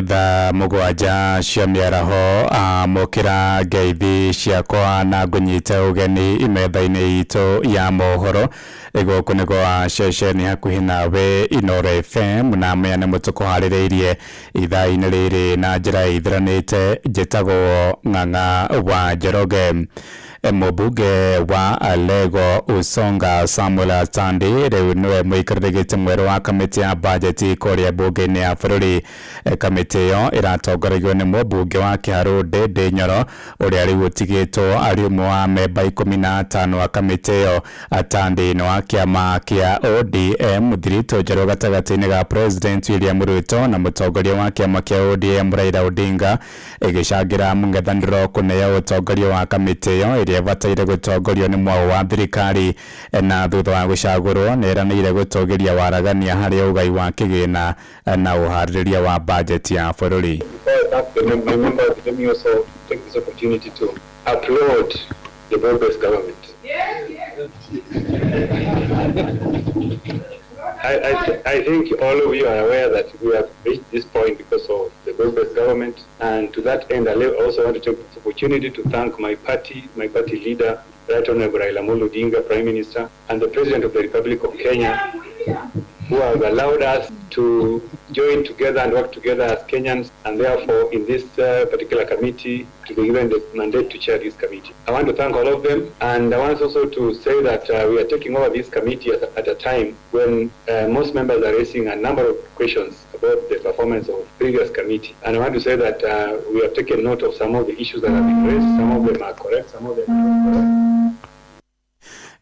Thaa 7 cia mĩaraho, amũkĩra ngeithi ciakwa na ngũnyite ũgeni metha-inĩ itũ ya mohoro. Gũkũ nĩ gwa ceceni hakuhĩ nawe Inoro FM, na maya nĩmo tũkũharĩrĩirie ithaa-inĩ rĩrĩ na njĩra ĩithiranĩte. Njĩtagwo Ng'ang'a wa Njoroge. Mũmbunge wa Alego Usonga Samuel Atandi rĩu nĩwe mũikarĩri gĩtĩ mwerũ wa kamĩtĩ ya bajeti kũrĩa mbunge-inĩ ya bũrũri. Kamĩtĩ ĩyo ĩratongoragio nĩ mũmbunge wa Kĩharũ Ndĩndĩ Nyoro ũrĩa rĩu ũtigĩtwo arĩ ũmwe wa memba 15 a kamĩtĩ ĩyo. Atandi nĩ wa kĩama kĩa ODM, thiritũ njerũ gatagatĩ-inĩ ga President William Ruto na mũtongoria wa kĩama kĩa ODM Raila Odinga, ĩgĩcangĩra mũng'ethanĩro kũneo ũtongoria wa kamĩtĩ ĩyo ĩrĩa ĩbataire gũtongorio nĩ mwao wa thirikari. Na thutha wa gũcagũrwo nĩ ĩranĩire gũtũgĩria waragania harĩ ũgai wa kĩgĩna na ũharĩrĩria wa bajeti ya bũrũri. Before I thank the members, let me also take this opportunity to applaud the broad-based government. I think all of you are aware that we have reached this point because of the broad-based government, and to that end, I also want to take this opportunity to thank my party leader, Right Honorable Raila Amolo Odinga, Prime Minister, and the President of the Republic of Kenya, who have allowed us to join together and work together as Kenyans, and therefore in this particular committee to be given the mandate to chair this committee. I want to thank all of them, and I want also to say that we are taking over this committee at a time when most members are raising a number of questions about the performance of previous committee. And I want to say that we have taken note of some of the issues that have been raised. Some of them are correct, some of them are not correct.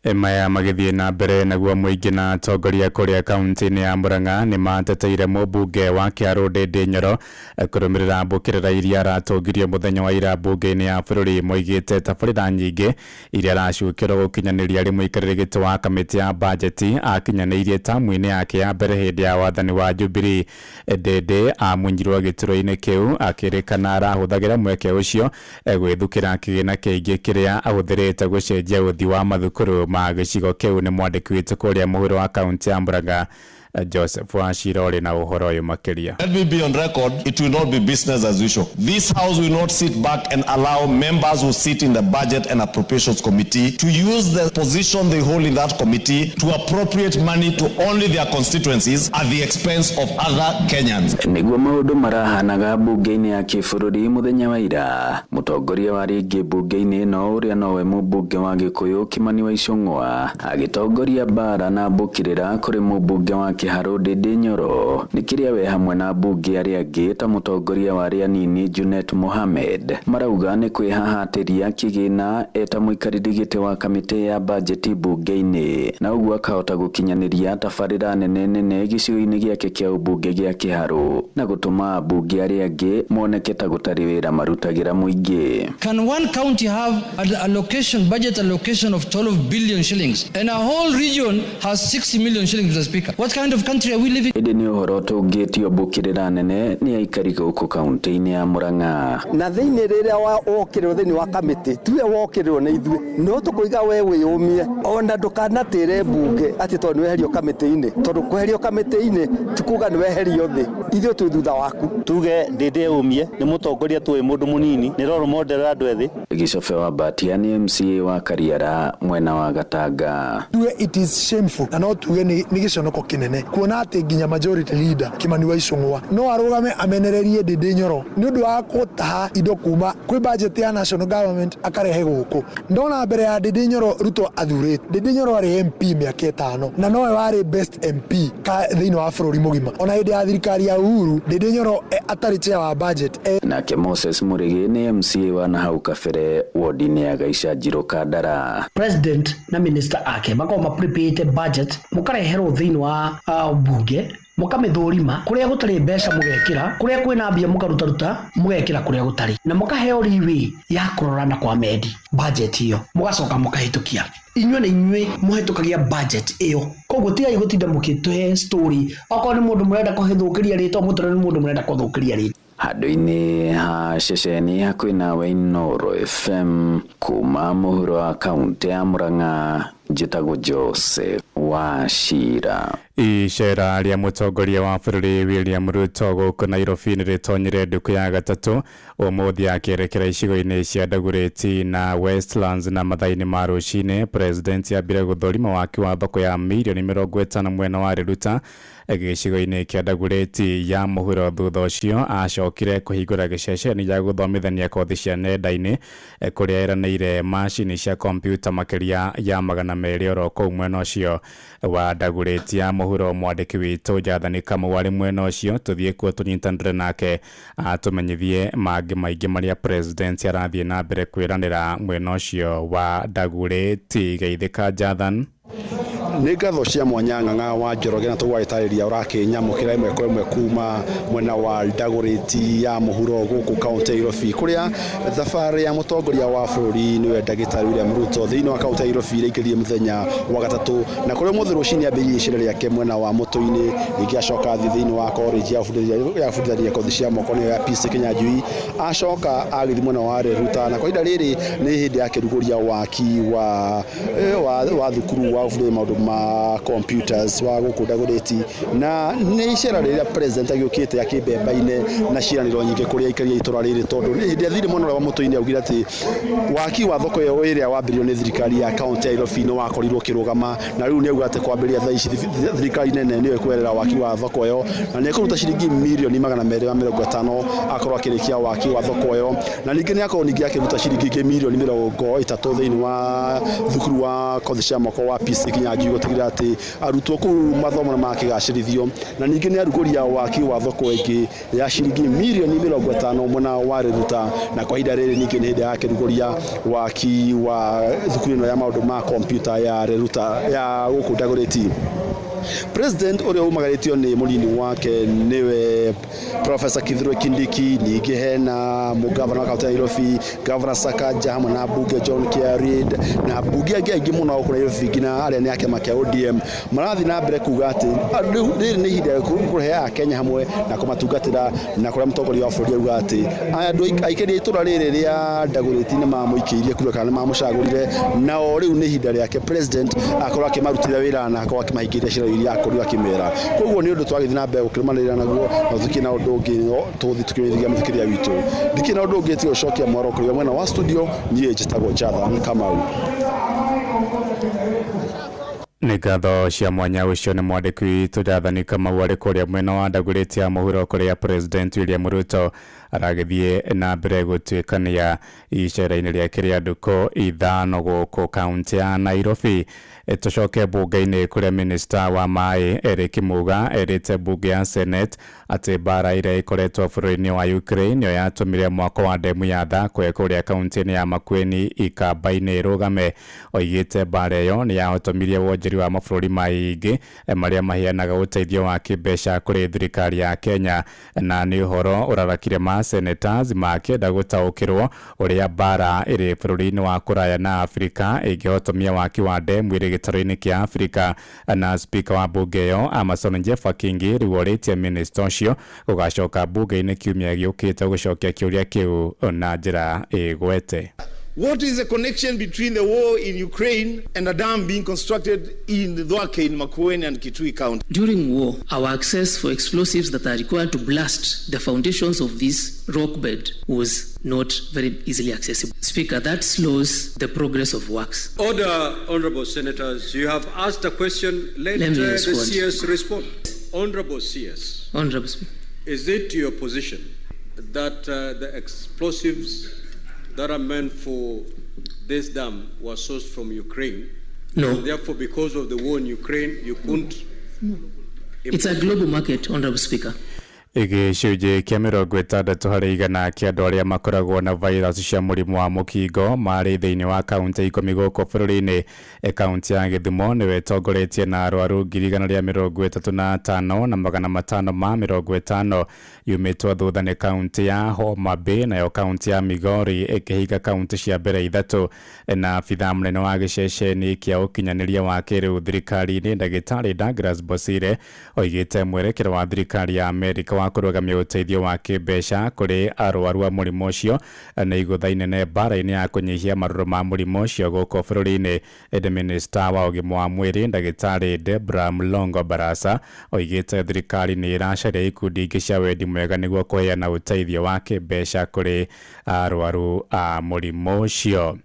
Maya magĩthiĩ na mbere naguo mũingĩ na atongoria kũrĩa kaunti-inĩ ya Murang'a nĩ mateteire mũmbunge wa Kĩarũ Ndĩndĩ Nyoro kũrũmĩrĩra mbũkĩrĩra iria aratũngirio mũthenya wa ira mbunge-inĩ ya bũrũri. Moigĩte tabarĩra nyingĩ iria aracukĩrwo gũkinyanĩria arĩ mũikarĩri gĩtĩ wa kamĩtĩ ya bajeti akinyanĩirie tamu-inĩ yake ya mbere hĩndĩ ya wathani wa Jubilee. Ndĩndĩ amunyirwo gĩturwa-inĩ kĩu akĩrĩkana arahũthagĩra mweke ũcio gwĩthukĩra kĩgĩna kĩingĩ kĩrĩa ahũthĩrĩte gũcenjia ũthii wa mathukuru ma gĩcigo kĩu. Nĩ mwandĩki witũ kũrĩa mũhuro wa kaunti ya Murang'a Joseph Wachira ũrĩ na ũhoro ũyũ makĩria. Let me be on record, it will not be business as usual. This House will not sit back and allow members who sit in the Budget and Appropriations Committee to use the position they hold in that committee to appropriate money to only their constituencies at the expense of other Kenyans. Nĩguo maũndũ marahanaga mbunge-inĩ ya kĩbũrũri mũthenya wa ira, mũtongoria wa rĩngĩ mbunge-inĩ ĩno ũrĩa nowe mũmbunge wa Gĩkũyũ Kimani wa Ichung'wa agĩtongoria mbara na mbũkĩrĩra kũrĩ mũmbunge wa Kĩharũ Ndĩndĩ Nyoro nĩ kĩrĩa we hamwe na mbunge arĩa angĩ ta mũtongoria wa arĩa anini Junet Mohamed marauga nĩ kwĩhahatĩria kĩgĩna eta mũikarĩri gĩtĩ wa kamĩtĩ ya bajeti mbunge-inĩ na ũguo akahota gũkinyanĩria tabarĩra nene nene gĩcigo-inĩ gĩake kĩa ũmbunge gĩa Kĩharũ na gũtũma ambunge arĩa angĩ moneke ta gũtarĩ wĩra marutagĩra mũingĩ. Can one county have an allocation, budget allocation of 12 billion shillings and a whole region has 60 million shillings, Mr. Speaker? What kind of country are we living? Ĩndĩ nĩ ũhoro tũngĩtio mbũkĩrĩra nene nĩ aikari gũkũ kaunti-inĩ ya Murang'a. Na thĩinĩ rĩrĩa wokĩrĩrwo thĩinĩ wa kamĩtĩ tiwe wokĩrĩrwo nĩ ithuĩ no tũkũiga we wĩyũmie ona ndũkanatĩre mbunge atĩ tondũ nĩweherio kamĩtĩ-inĩ, tondũ kweherio kamĩtĩ-inĩ ti kuga nĩweherio thĩ, ithuĩ twĩ thutha waku. Tuge Ndĩndĩ ũmie nĩ mũtongoria tũĩ mũndũ mũnini nĩ role model ya andũ ethĩ. Gĩcobe wa Mbatia nĩ MCA wa Kariara mwena wa Gatanga. Tuge it is shameful na no tuge nĩ gĩconoko kĩnene kuona atĩ nginya majority leader Kimani wa Ichung'wa no arũgame amenererie Ndĩndĩ Nyoro nĩ ũndũ wa gũtaha indo kuma kwĩ budget ya national government akarehe gũkũ. Ndona mbere ya Ndĩndĩ Nyoro Ruto athurĩte Ndĩndĩ Nyoro arĩ MP mĩaka 5 na nowe warĩ best MP ka thĩinĩ wa bũrũri mũgima. Ona hĩndĩ ya thirikari ya Uhuru Ndĩndĩ Nyoro atarĩ chair wa budget. Nake Moses Mũrĩgĩ nĩ MCA wa nahau kabere wodi-inĩ ya Gaicanjirũ Kandara. President na minister ake makoragwo maprepare budget mũkareherwo thĩinĩ wa bunge mũkamĩthũrima kũrĩa gũtarĩ mbeca mũgekĩra, kũrĩa kwĩna mbia mũkarutaruta mũgekĩra kũrĩa gũtarĩ, na mũkaheo leeway ya kũrora na kwa mendi budget ĩyo mũgacoka mũkahĩtũkia. Inyuĩ na inyuĩ mũhĩtũkagia budget ĩyo, koguo tigai gũtinda mũkĩtũhe story okorwo nĩ mũndũ mũrenda kũhĩthũkĩria rĩtwa mũtũre nĩ mũndũ mũrenda kũthũkĩria rĩtwa. Handũ-inĩ ha ceceni hakuhĩ nawe Inooro FM kuma mũhuro wa kaunti ya Murang'a njĩtagwo Joseph Wachira. Icera rĩa mũtongoria wa bũrũri William Ruto gũkũ Nairobi nĩ rĩtonyire ndukũ ya gatatũ ũmũthĩ akĩerekera icigo-inĩ cia Dagoretti na Westlands na mathaa-inĩ ma rũcinĩ. President ambire gũthũrima waki wa thoko ya mirioni 50 mwena wa Riruta gĩcigo-inĩ kĩa Dagoretti ya mũhuro. Thutha ũcio acokire kũhingũra gĩceceni gĩa gũthomithania kothi cia nenda-inĩ kũrĩa eranĩire macini cia kompiuta makĩria ya 200 oro kũu mwena ũcio wa Dagoretti ya mũhuro. Mwandĩki witũ Jathani Kamau arĩ mwena ũcio, tũthiĩ kuo tũnyitanĩre nake atũmenyithie mangĩ maingĩ marĩa president arathiĩ na mbere kwĩranĩra mwena ũcio wa Dagoretti. Geithĩka Jathan. Nĩ ngatho cia mwanya Ng'ang'a wa Njoroge na tũgwagĩtarĩria ũrakĩnyamũkĩra ĩmwe kwa ĩmwe kuma mwena wa Dagoretti ya mũhuro gũkũ kaunti ya Nairobi kũrĩa thabarĩ ya mũtongoria wa bũrũri nĩwe ndagĩtarĩ William Ruto thĩinĩ wa kaunti ya Nairobi ĩraingĩrire mũthenya wa gatatũ na kũrĩa ũmũthĩ rũcinĩ ambĩrĩirie icera rĩake mwena wa Mũtũ-inĩ ningĩ acoka athiĩ thĩinĩ wa college ya gũbundithania kothi cia moko nĩyo ya PC Kinyanjui acoka agĩthiĩ mwena wa Riruta na kwa ihinda rĩrĩ nĩ hĩndĩ akĩrugũria waki wa thukuru wa gũbundithania maũndũ ma computers wa gũkũ Dagoretti na nĩ icera rĩrĩa president agĩũkĩte akĩmbembaine na ciĩranĩro nyingĩ kũrĩa aikari a itũra rĩrĩ tondũ hĩndĩ athire mwena ũrĩa wa Mũtũ-inĩ augire atĩ waki wa thoko ĩyo ĩrĩa wambĩrĩirio nĩ thirikari ya kaunti ya Nairobi nĩ wakorirwo ũkĩrũgama na rĩu nĩ auga atĩ kwambĩrĩria thaa ici thirikari nene nĩyo ĩkwerera waki wa thoko ĩyo na nĩ ekũruta ciringi mirioni 250 akorwo akĩrĩkia waki wa thoko ĩyo na ningĩ nĩ akorwo ningĩ akĩruta ciringi ingĩ mirioni 30 thĩinĩ wa thukuru wa kothi cia moko wa PC Kinyanjui gũtigĩrĩra atĩ arutwo kũu mathomo nĩ makĩgacĩrithio, na ningĩ nĩ arugũria waki wa thoko ĩngĩ ya ciringi mirioni 50 mwena wa Riruta, na kwa ihinda rĩrĩ ningĩ nĩ hĩndĩ ya kĩrugũria waki wa thukuru ĩno ya maũndũ ma kompiuta ya Riruta ya gũkũ Dagoretti. President ũrĩa umagarĩtio nĩ mũnini wake nĩwe Professor Kithure Kindiki, ningĩ hena mũgavana wa kaunti ya Nairobi Governor Sakaja hamwe na mbunge John Kiarid na mbunge angĩ aingĩ mũno gũkũ Nairobi nginya arĩa nĩ a kĩama kĩa ODM marathiĩ na mbere kuga atĩ rĩu rĩrĩ nĩ ihinda rĩa kũrehe Akenya hamwe na kũmatungatĩra, na kũrĩa mũtongoria wa bũrũri auga atĩ andũ aikari a itũra rĩrĩ rĩa Dagoretti nĩ mamũikĩirie kura kana nĩ mamũcagũrire, nao rĩu nĩ ihinda rĩake president akorwo akĩmarutĩra wĩra na akorwo akĩmahingĩria ciĩranĩro iria akorirwo akĩmera. Koguo nĩ ũndũ twagĩthiĩ na mbere gũkĩrũmanĩrĩra naguo na tũtikĩrĩ na ũndũ ũngĩ tũgũthiĩ tũkĩmenyithagia mũthikĩrĩria witũ. Ndikĩrĩ na ũndũ ũngĩ tiga gũcokia mwaro kũrĩ mwena wa studio, niĩ njĩtagwo Jathan Kamau. Nĩ ngatho cia mwanya ũcio nĩ mwandĩki witũ Jathani Kamau arĩ kũrĩa mwena wa Dagoretti ya mũhuro kũrĩa President William Ruto aragĩthiĩ na mbere gũtuĩkania icera-inĩ rĩake rĩa ndukũ 5 gũkũ kaunti ya Nairobi. Tũcoke mbunge-inĩ kũrĩa minista wa maĩ Eric Muga erĩte mbunge ya Senate atĩ mbara ĩrĩa ĩkoretwo bũrũri-inĩ wa Ukraine nĩyo yatũmire mwako wa ndemu ya Thakwe kũrĩa kaunti-inĩ ya Makueni Ikamba-inĩ ĩrũgame. Oigĩte mbara ĩyo nĩ yahotomirie wonjori wa mabũrũri maingĩ marĩa maheanaga ũteithio wa kĩmbeca kũrĩ thirikari ya Kenya, na nĩ ũhoro ũrarakire ma senators makĩenda gũtaũkĩrwo ũrĩa mbara ĩrĩ bũrũri-inĩ wa kũraya na Afrika ĩngĩhotomia waki wa ndemu ĩrĩ gĩtarũ-inĩ kĩa Afrika. Na speaker wa mbunge ĩyo Amason Jeffa Kingi rĩu orĩtie minista ũcio gũgacoka mbunge-inĩ kiumia gĩũkĩte gũcokia kĩũria kĩu na njĩra ĩgwete. What is the connection between the war in Ukraine and a dam being constructed in Thwake in Makueni and Kitui County? During war, our access for explosives that are required to blast the foundations of this rock bed was not very easily accessible. Speaker, that slows the progress of works. Order, honorable senators. You have asked a question. Let me the respond. CS respond. Honorable CS. Honorable Speaker. Is it your position that the explosives that are meant for this dam were sourced from Ukraine? No. And therefore, because of the war in Ukraine, you couldn't... No. It's a global market, Honorable Speaker. Gĩcunjĩ kĩa 60 harĩ igana kĩa andũ arĩa makoragwo na virus cia mũrimũ wa mũkingo marĩ thĩinĩ wa kaunti 10 gũkũ bũrũri-inĩ. Kaunti ya Gĩthumo nĩyo ĩtongoretie na arwaru 135 na 550 yumĩtwo thutha nĩ kaunti ya Homa Bay, nayo kaunti ya Migori ĩkĩhinga kaunti cia mbere 3. Na abithaa mũnene wa gĩceceni kĩa ũkinyanĩria wa kĩrĩu thirikari-inĩ ndagĩtarĩ Douglas Bosire oigĩte mwerekero wa thirikari ya Amerika wa kũrũgamia ũteithio wa kĩmbeca kũrĩ arwaru a mũrimũ ũcio nĩ igũtha inene mbara-inĩ ya kũnyihia marũrũ ma mũrimũ ũcio gũkũ bũrũri-inĩ. Ĩndĩ minista wa ũgima wa mwĩrĩ ndagĩtarĩ Debra Mlongo Barasa oigĩte thirikari nĩ ĩracaria ikundi ingĩ cia wendi mwega nĩguo kũheana ũteithio wa kĩmbeca kũrĩ arwaru a mũrimũ ũcio.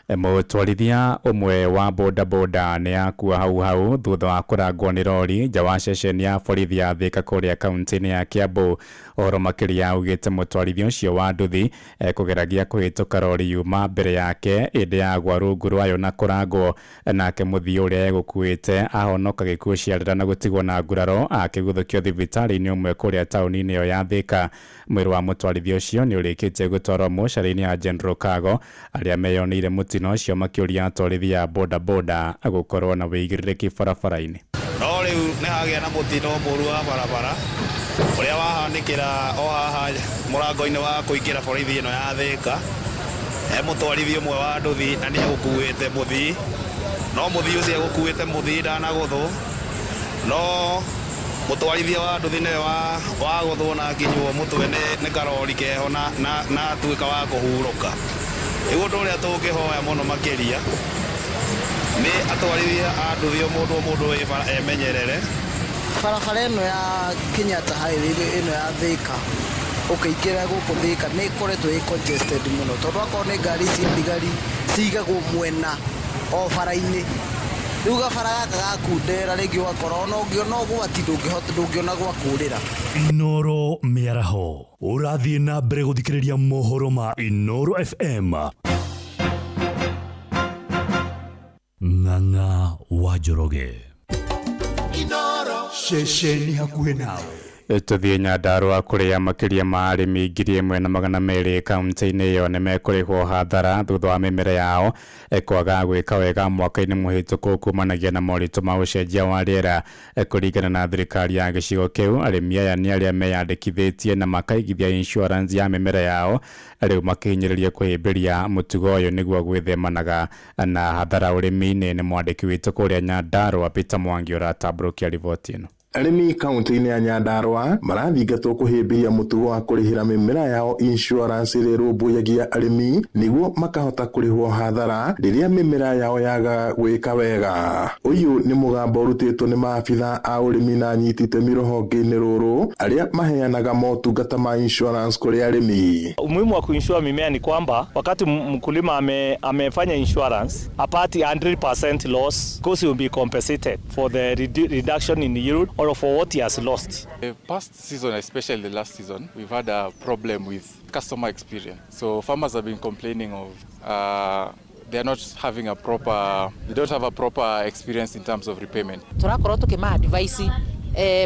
Mũtwarithia ũmwe wa bodaboda nĩ akua hau hau thutha wa kũrangwo nĩ rori nja wa ceceni ya borithi ya Thika kũrĩa kaunti-inĩ ya Kiambu. Ũhoro makĩria augĩte mũtwarithia ũcio wa nduthi ekũgeragia kũhĩtũka rori yuma mbere yake ĩndĩ yagwa rungu rwayo na kũrangwo, nake mũthii ũrĩa egũkuĩte ahonoka gĩkuũ ciarĩra na gũtigwo na nguraro akĩguthũkio thibitarĩ-inĩ ũmwe kũrĩa taũni-inĩ ĩyo ya Thika. Mwĩrĩ wa mũtwarithia ũcio nĩ ũrĩkĩtie gũtwarwo mocarĩ-inĩ ya General Kago. Arĩa meyoneire mũtino ũcio makĩũria atwarithia a bodaboda gũkorwo na wĩigĩrĩrĩki barabara-inĩ. No rĩu nĩ hagĩa na mũtino mũru wa barabara ũrĩa wahanĩkĩra o haha mũrango-inĩ wa kũingĩra borithi ĩno ya Thika. He mũtwarithia ũmwe wa nduthi na nĩ egũkuĩte mũthii, no mũthii ũcio egũkuĩte mũthii ndanagũthwo, no mũtwarithia wa nduthi nĩwe wagũthwo na akinywo mũtwe nĩ karori keho na atuĩka wa kũhurũka. Rĩu ũndũ ũrĩa tũngĩhoya mũno makĩria nĩ atwarithia a nduthi o mũndũ o mũndũ wĩ bara emenyerere. Barabara ĩno ya Kenyatta Highway ĩno ya Thika ũkĩingĩra gũkũ Thika nĩ ĩkoretwo ĩ congested mũno, tondũ akorwo nĩ ngari cia thigari cigagwo mwena o bara-inĩ. Rĩu gabara gaka gakundera rĩngĩ ũgakora ona ũngĩona ũgwati ndũngĩona gwa kũrĩra. Inoro mĩaraho ũrathiĩ na mbere gũthikĩrĩria mohoro ma Inoro FM. Ng'ang'a wa Njoroge. Ceceni hakuhĩ nawe. Tũthiĩ Nyandarũa kũrĩa makĩria ma arĩmi 1200 kaunti-inĩ ĩyo nĩmekũrĩhwo hathara thutha wa mĩmera yao kwaga gwĩka wega mwaka-inĩ mũhĩtũku kumanagia na moritũ ma ũcenjia wa rĩera. Kũringana na thirikari ya gĩcigo kĩu, arĩmi aya nĩ arĩa meyandĩkithĩtie na makaigithia insurance ya mĩmera yao, rĩu makĩhinyĩrĩria kũhĩmbĩria mũtugo ũyũ nĩguo gwĩthemanaga na hathara ũrĩmi-inĩ. Nĩ mwandĩki witũ kũrĩa Nyandarũa Peter Mwangi ũratambũrũkia riboti ĩno. Arĩmi kaunti-inĩ ya Nyandarũa marathingatwo kũhĩmbĩria mũtugo wa kũrĩhĩra mĩmera yao insurance ĩrĩa ĩrũmbũyagia arĩmi nĩguo makahota kũrĩhwo hathara rĩrĩa mĩmera yao yaga gwĩka wega. Ũyũ nĩ mũgambo ũrutĩtwo nĩ maabitha a ũrĩmi na anyiti itemi rũhonge-inĩ rũrũ arĩa maheanaga motungata ma insurance kũrĩ arĩmi. Umuhimu wa kuinsure mimea ni kwamba wakati mkulima amefanya insurance apati 100% loss because he will be compensated for the reduction in yield or for what he has lost. The past season, especially the last season, we've had a problem with customer experience. So farmers have been complaining of they are not having a proper, they don't have a proper experience in terms of repayment. Turakorwo tukima advice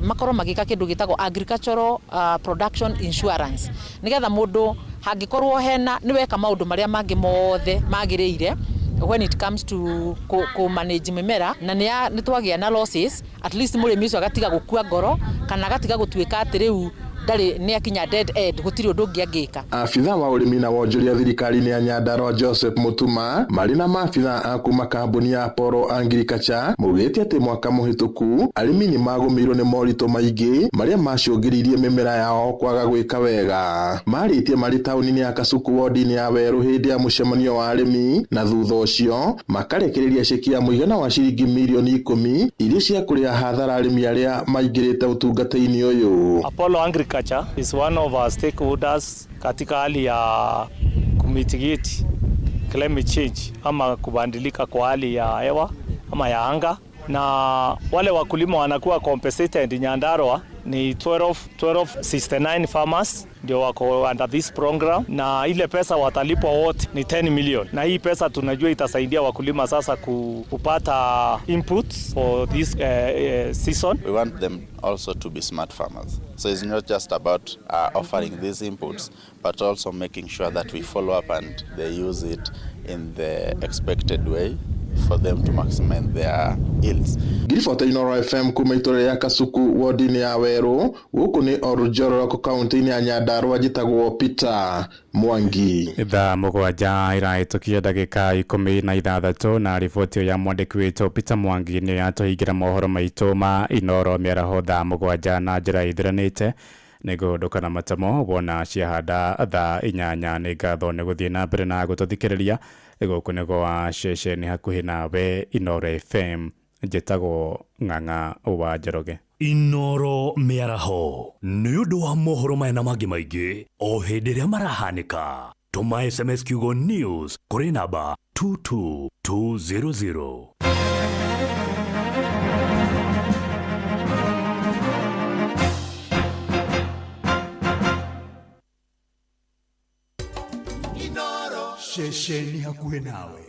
makorwo magika kindu gitagwo agricultural production insurance nigetha mundu hangikorwo hena ni weka maundu maria mangi mothe magiriire when it comes to ku manage mimera na ni twagia na losses, at least murimi ucio agatiga gukua ngoro kana agatiga gutuika ati riu ndari ni akinya dead end gutiri undu ungi angika. Abitha wa ũrĩmi na wonjoria thirikari-inĩ ya Nyandarua Joseph Mutuma marĩ na maabitha a kuma kambuni ya Apollo Agriculture maugĩte atĩ mwaka mũhĩtũku arĩmi nĩ magũmĩirwo nĩ moritũ maingĩ marĩa macũngĩrĩirie mĩmera yao kwaga gwĩka wega. Marĩtie marĩ taũni-inĩ ya Kasuku wodi-inĩ ya Werũ hĩndĩ ya mũcemanio wa arĩmi na thutha ũcio makarekereria ceki ya mũigana wa ciringi mirioni 10 iria cia kũrĩha hathara arĩmi arĩa maingĩrĩte ũtungata-inĩ ũyũ. Apollo Agriculture is one of our stakeholders katika hali ya kumitigate climate change ama kubadilika kwa hali ya hewa ama ya anga, na wale wakulima wanakuwa compensated Nyandarua ni 1269 farmers ndio wako under this program, na ile pesa watalipwa wote ni 10 million, na hii pesa tunajua itasaidia wakulima sasa kupata inputs for this season. We want them also to be smart farmers, so it's not just about offering these inputs but also making sure that we follow up and they use it in the expected way for them to maximize their yields. Ngiribota Inooro FM kuma itũra rĩa Kasuku wodi-inĩ ya Werũ gũkũ nĩ Oljororok kaunti-inĩ ya Nyandarua njĩtagwo Peter Mwangi. Thaa 7 irahĩtũkia ndagĩka 16 na riboti ya mwandĩki witũ Peter Mwangi nĩyo yatũhingĩra mohoro maitũ ma Inooro mĩaraho thaa 7 na njĩra ĩthiranĩte nĩguo ndũkana matamo wona ciahanda thaa 8. Nĩ ngatho nĩ gũthiĩ na mbere na gũtũthikĩrĩria. Gũkũ nĩ gwa ceceni hakuhĩ nawe Inooro FM, njĩtagwo Ng'ang'a wa Njoroge. Inooro mĩaraho nĩ ũndũ wa mohoro maya na mangĩ maingĩ o hĩndĩ ĩrĩa marahanĩka. Tũma SMS kiugo news kũrĩ namba 22200. Ceceni hakuhĩ nawe.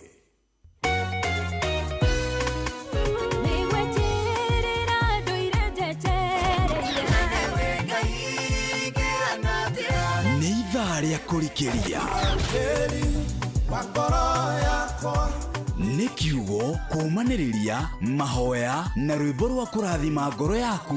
Nĩ ithaa rĩa kũrikĩria, nĩ kiugo kũũmanĩrĩria, mahoya na rwĩmbo rwa kũrathima ngoro yaku.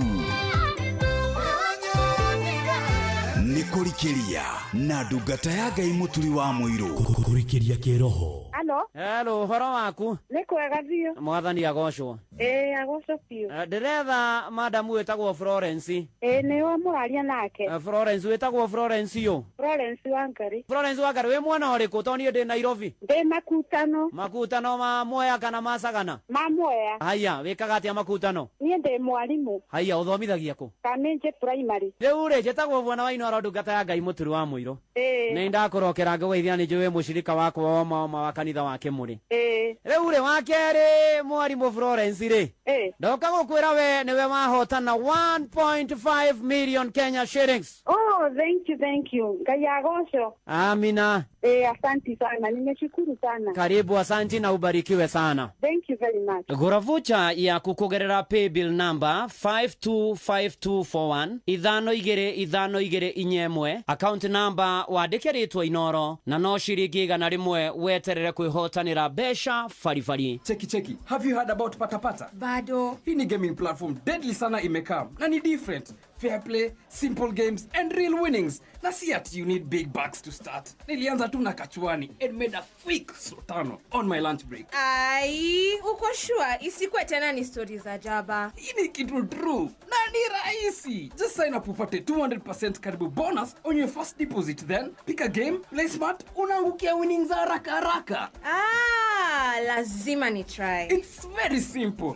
Nĩ kũrikĩria na ndungata ya Ngai Mũturi wa Mũirũ. Kũrikĩria kĩroho. Halo. Hello, ũhoro waku? Nĩ kwega biũ. Mwathani agocwo. Ĩĩ agocwo biũ. Ndĩretha madamu wĩtagwo Florence. Ĩĩ nĩwe mũraria nake. Florence wĩtagwo Florence yo. Florence Wangari. Florence Wangari wĩ mwena ũrĩkũ? Tondũ niĩ ndĩ Nairobi. Ndĩ Makutano. Makutano ma Mwea kana ma Sagana? Ma Mwea. Haya, wĩkaga atĩa Makutano? Niĩ ndĩ mwarimũ. Haya, ũthomithagia kũ? Kamĩnjĩ Primary. Rĩu rĩ, njĩtagwo Bwana wa Inooro ndungata ya Ngai Mũturi wa Mũirũ. Ĩĩ. Nĩ ndakũrokera ngũgeithia nĩ njũĩ mũcirika wakwa wa ma wa kanitha wa Kĩmũrĩ. Ĩĩ. Rĩu rĩ, wa kerĩ mwarimũ Florence Rĩ, ndoka gũkwĩra we nĩwe wahotana 1.5 million Kenya shillings. Oh, thank you, thank you. Ngai agocwo. Amina. Asanti sana. Nimeshukuru sana. Karibu, asanti na ubarikiwe sana. Thank you very much. Gũra vocha yaku kũgerera paybill number 525241 525441, account number wandĩke rĩtwa Inoro, na no ciringi 100 weterere kwĩhotanĩra mbeca baribari. Cheki cheki, have you heard about Patapata? Bado. Hii ni gaming platform deadly sana imekam na ni different. Fair play, simple games and real winnings. Na si ati you need big bucks to start. Nilianza tu na kachuani and made a quick sotano on my lunch break. Ai, uko sure isikuwe tena ni stori za jaba? Hii ni kitu true na ni rahisi. Just sign up upate 200% karibu bonus on your first deposit, then pick a game, play smart, unaangukia winnings haraka haraka. Ah, lazima ni try. It's very simple.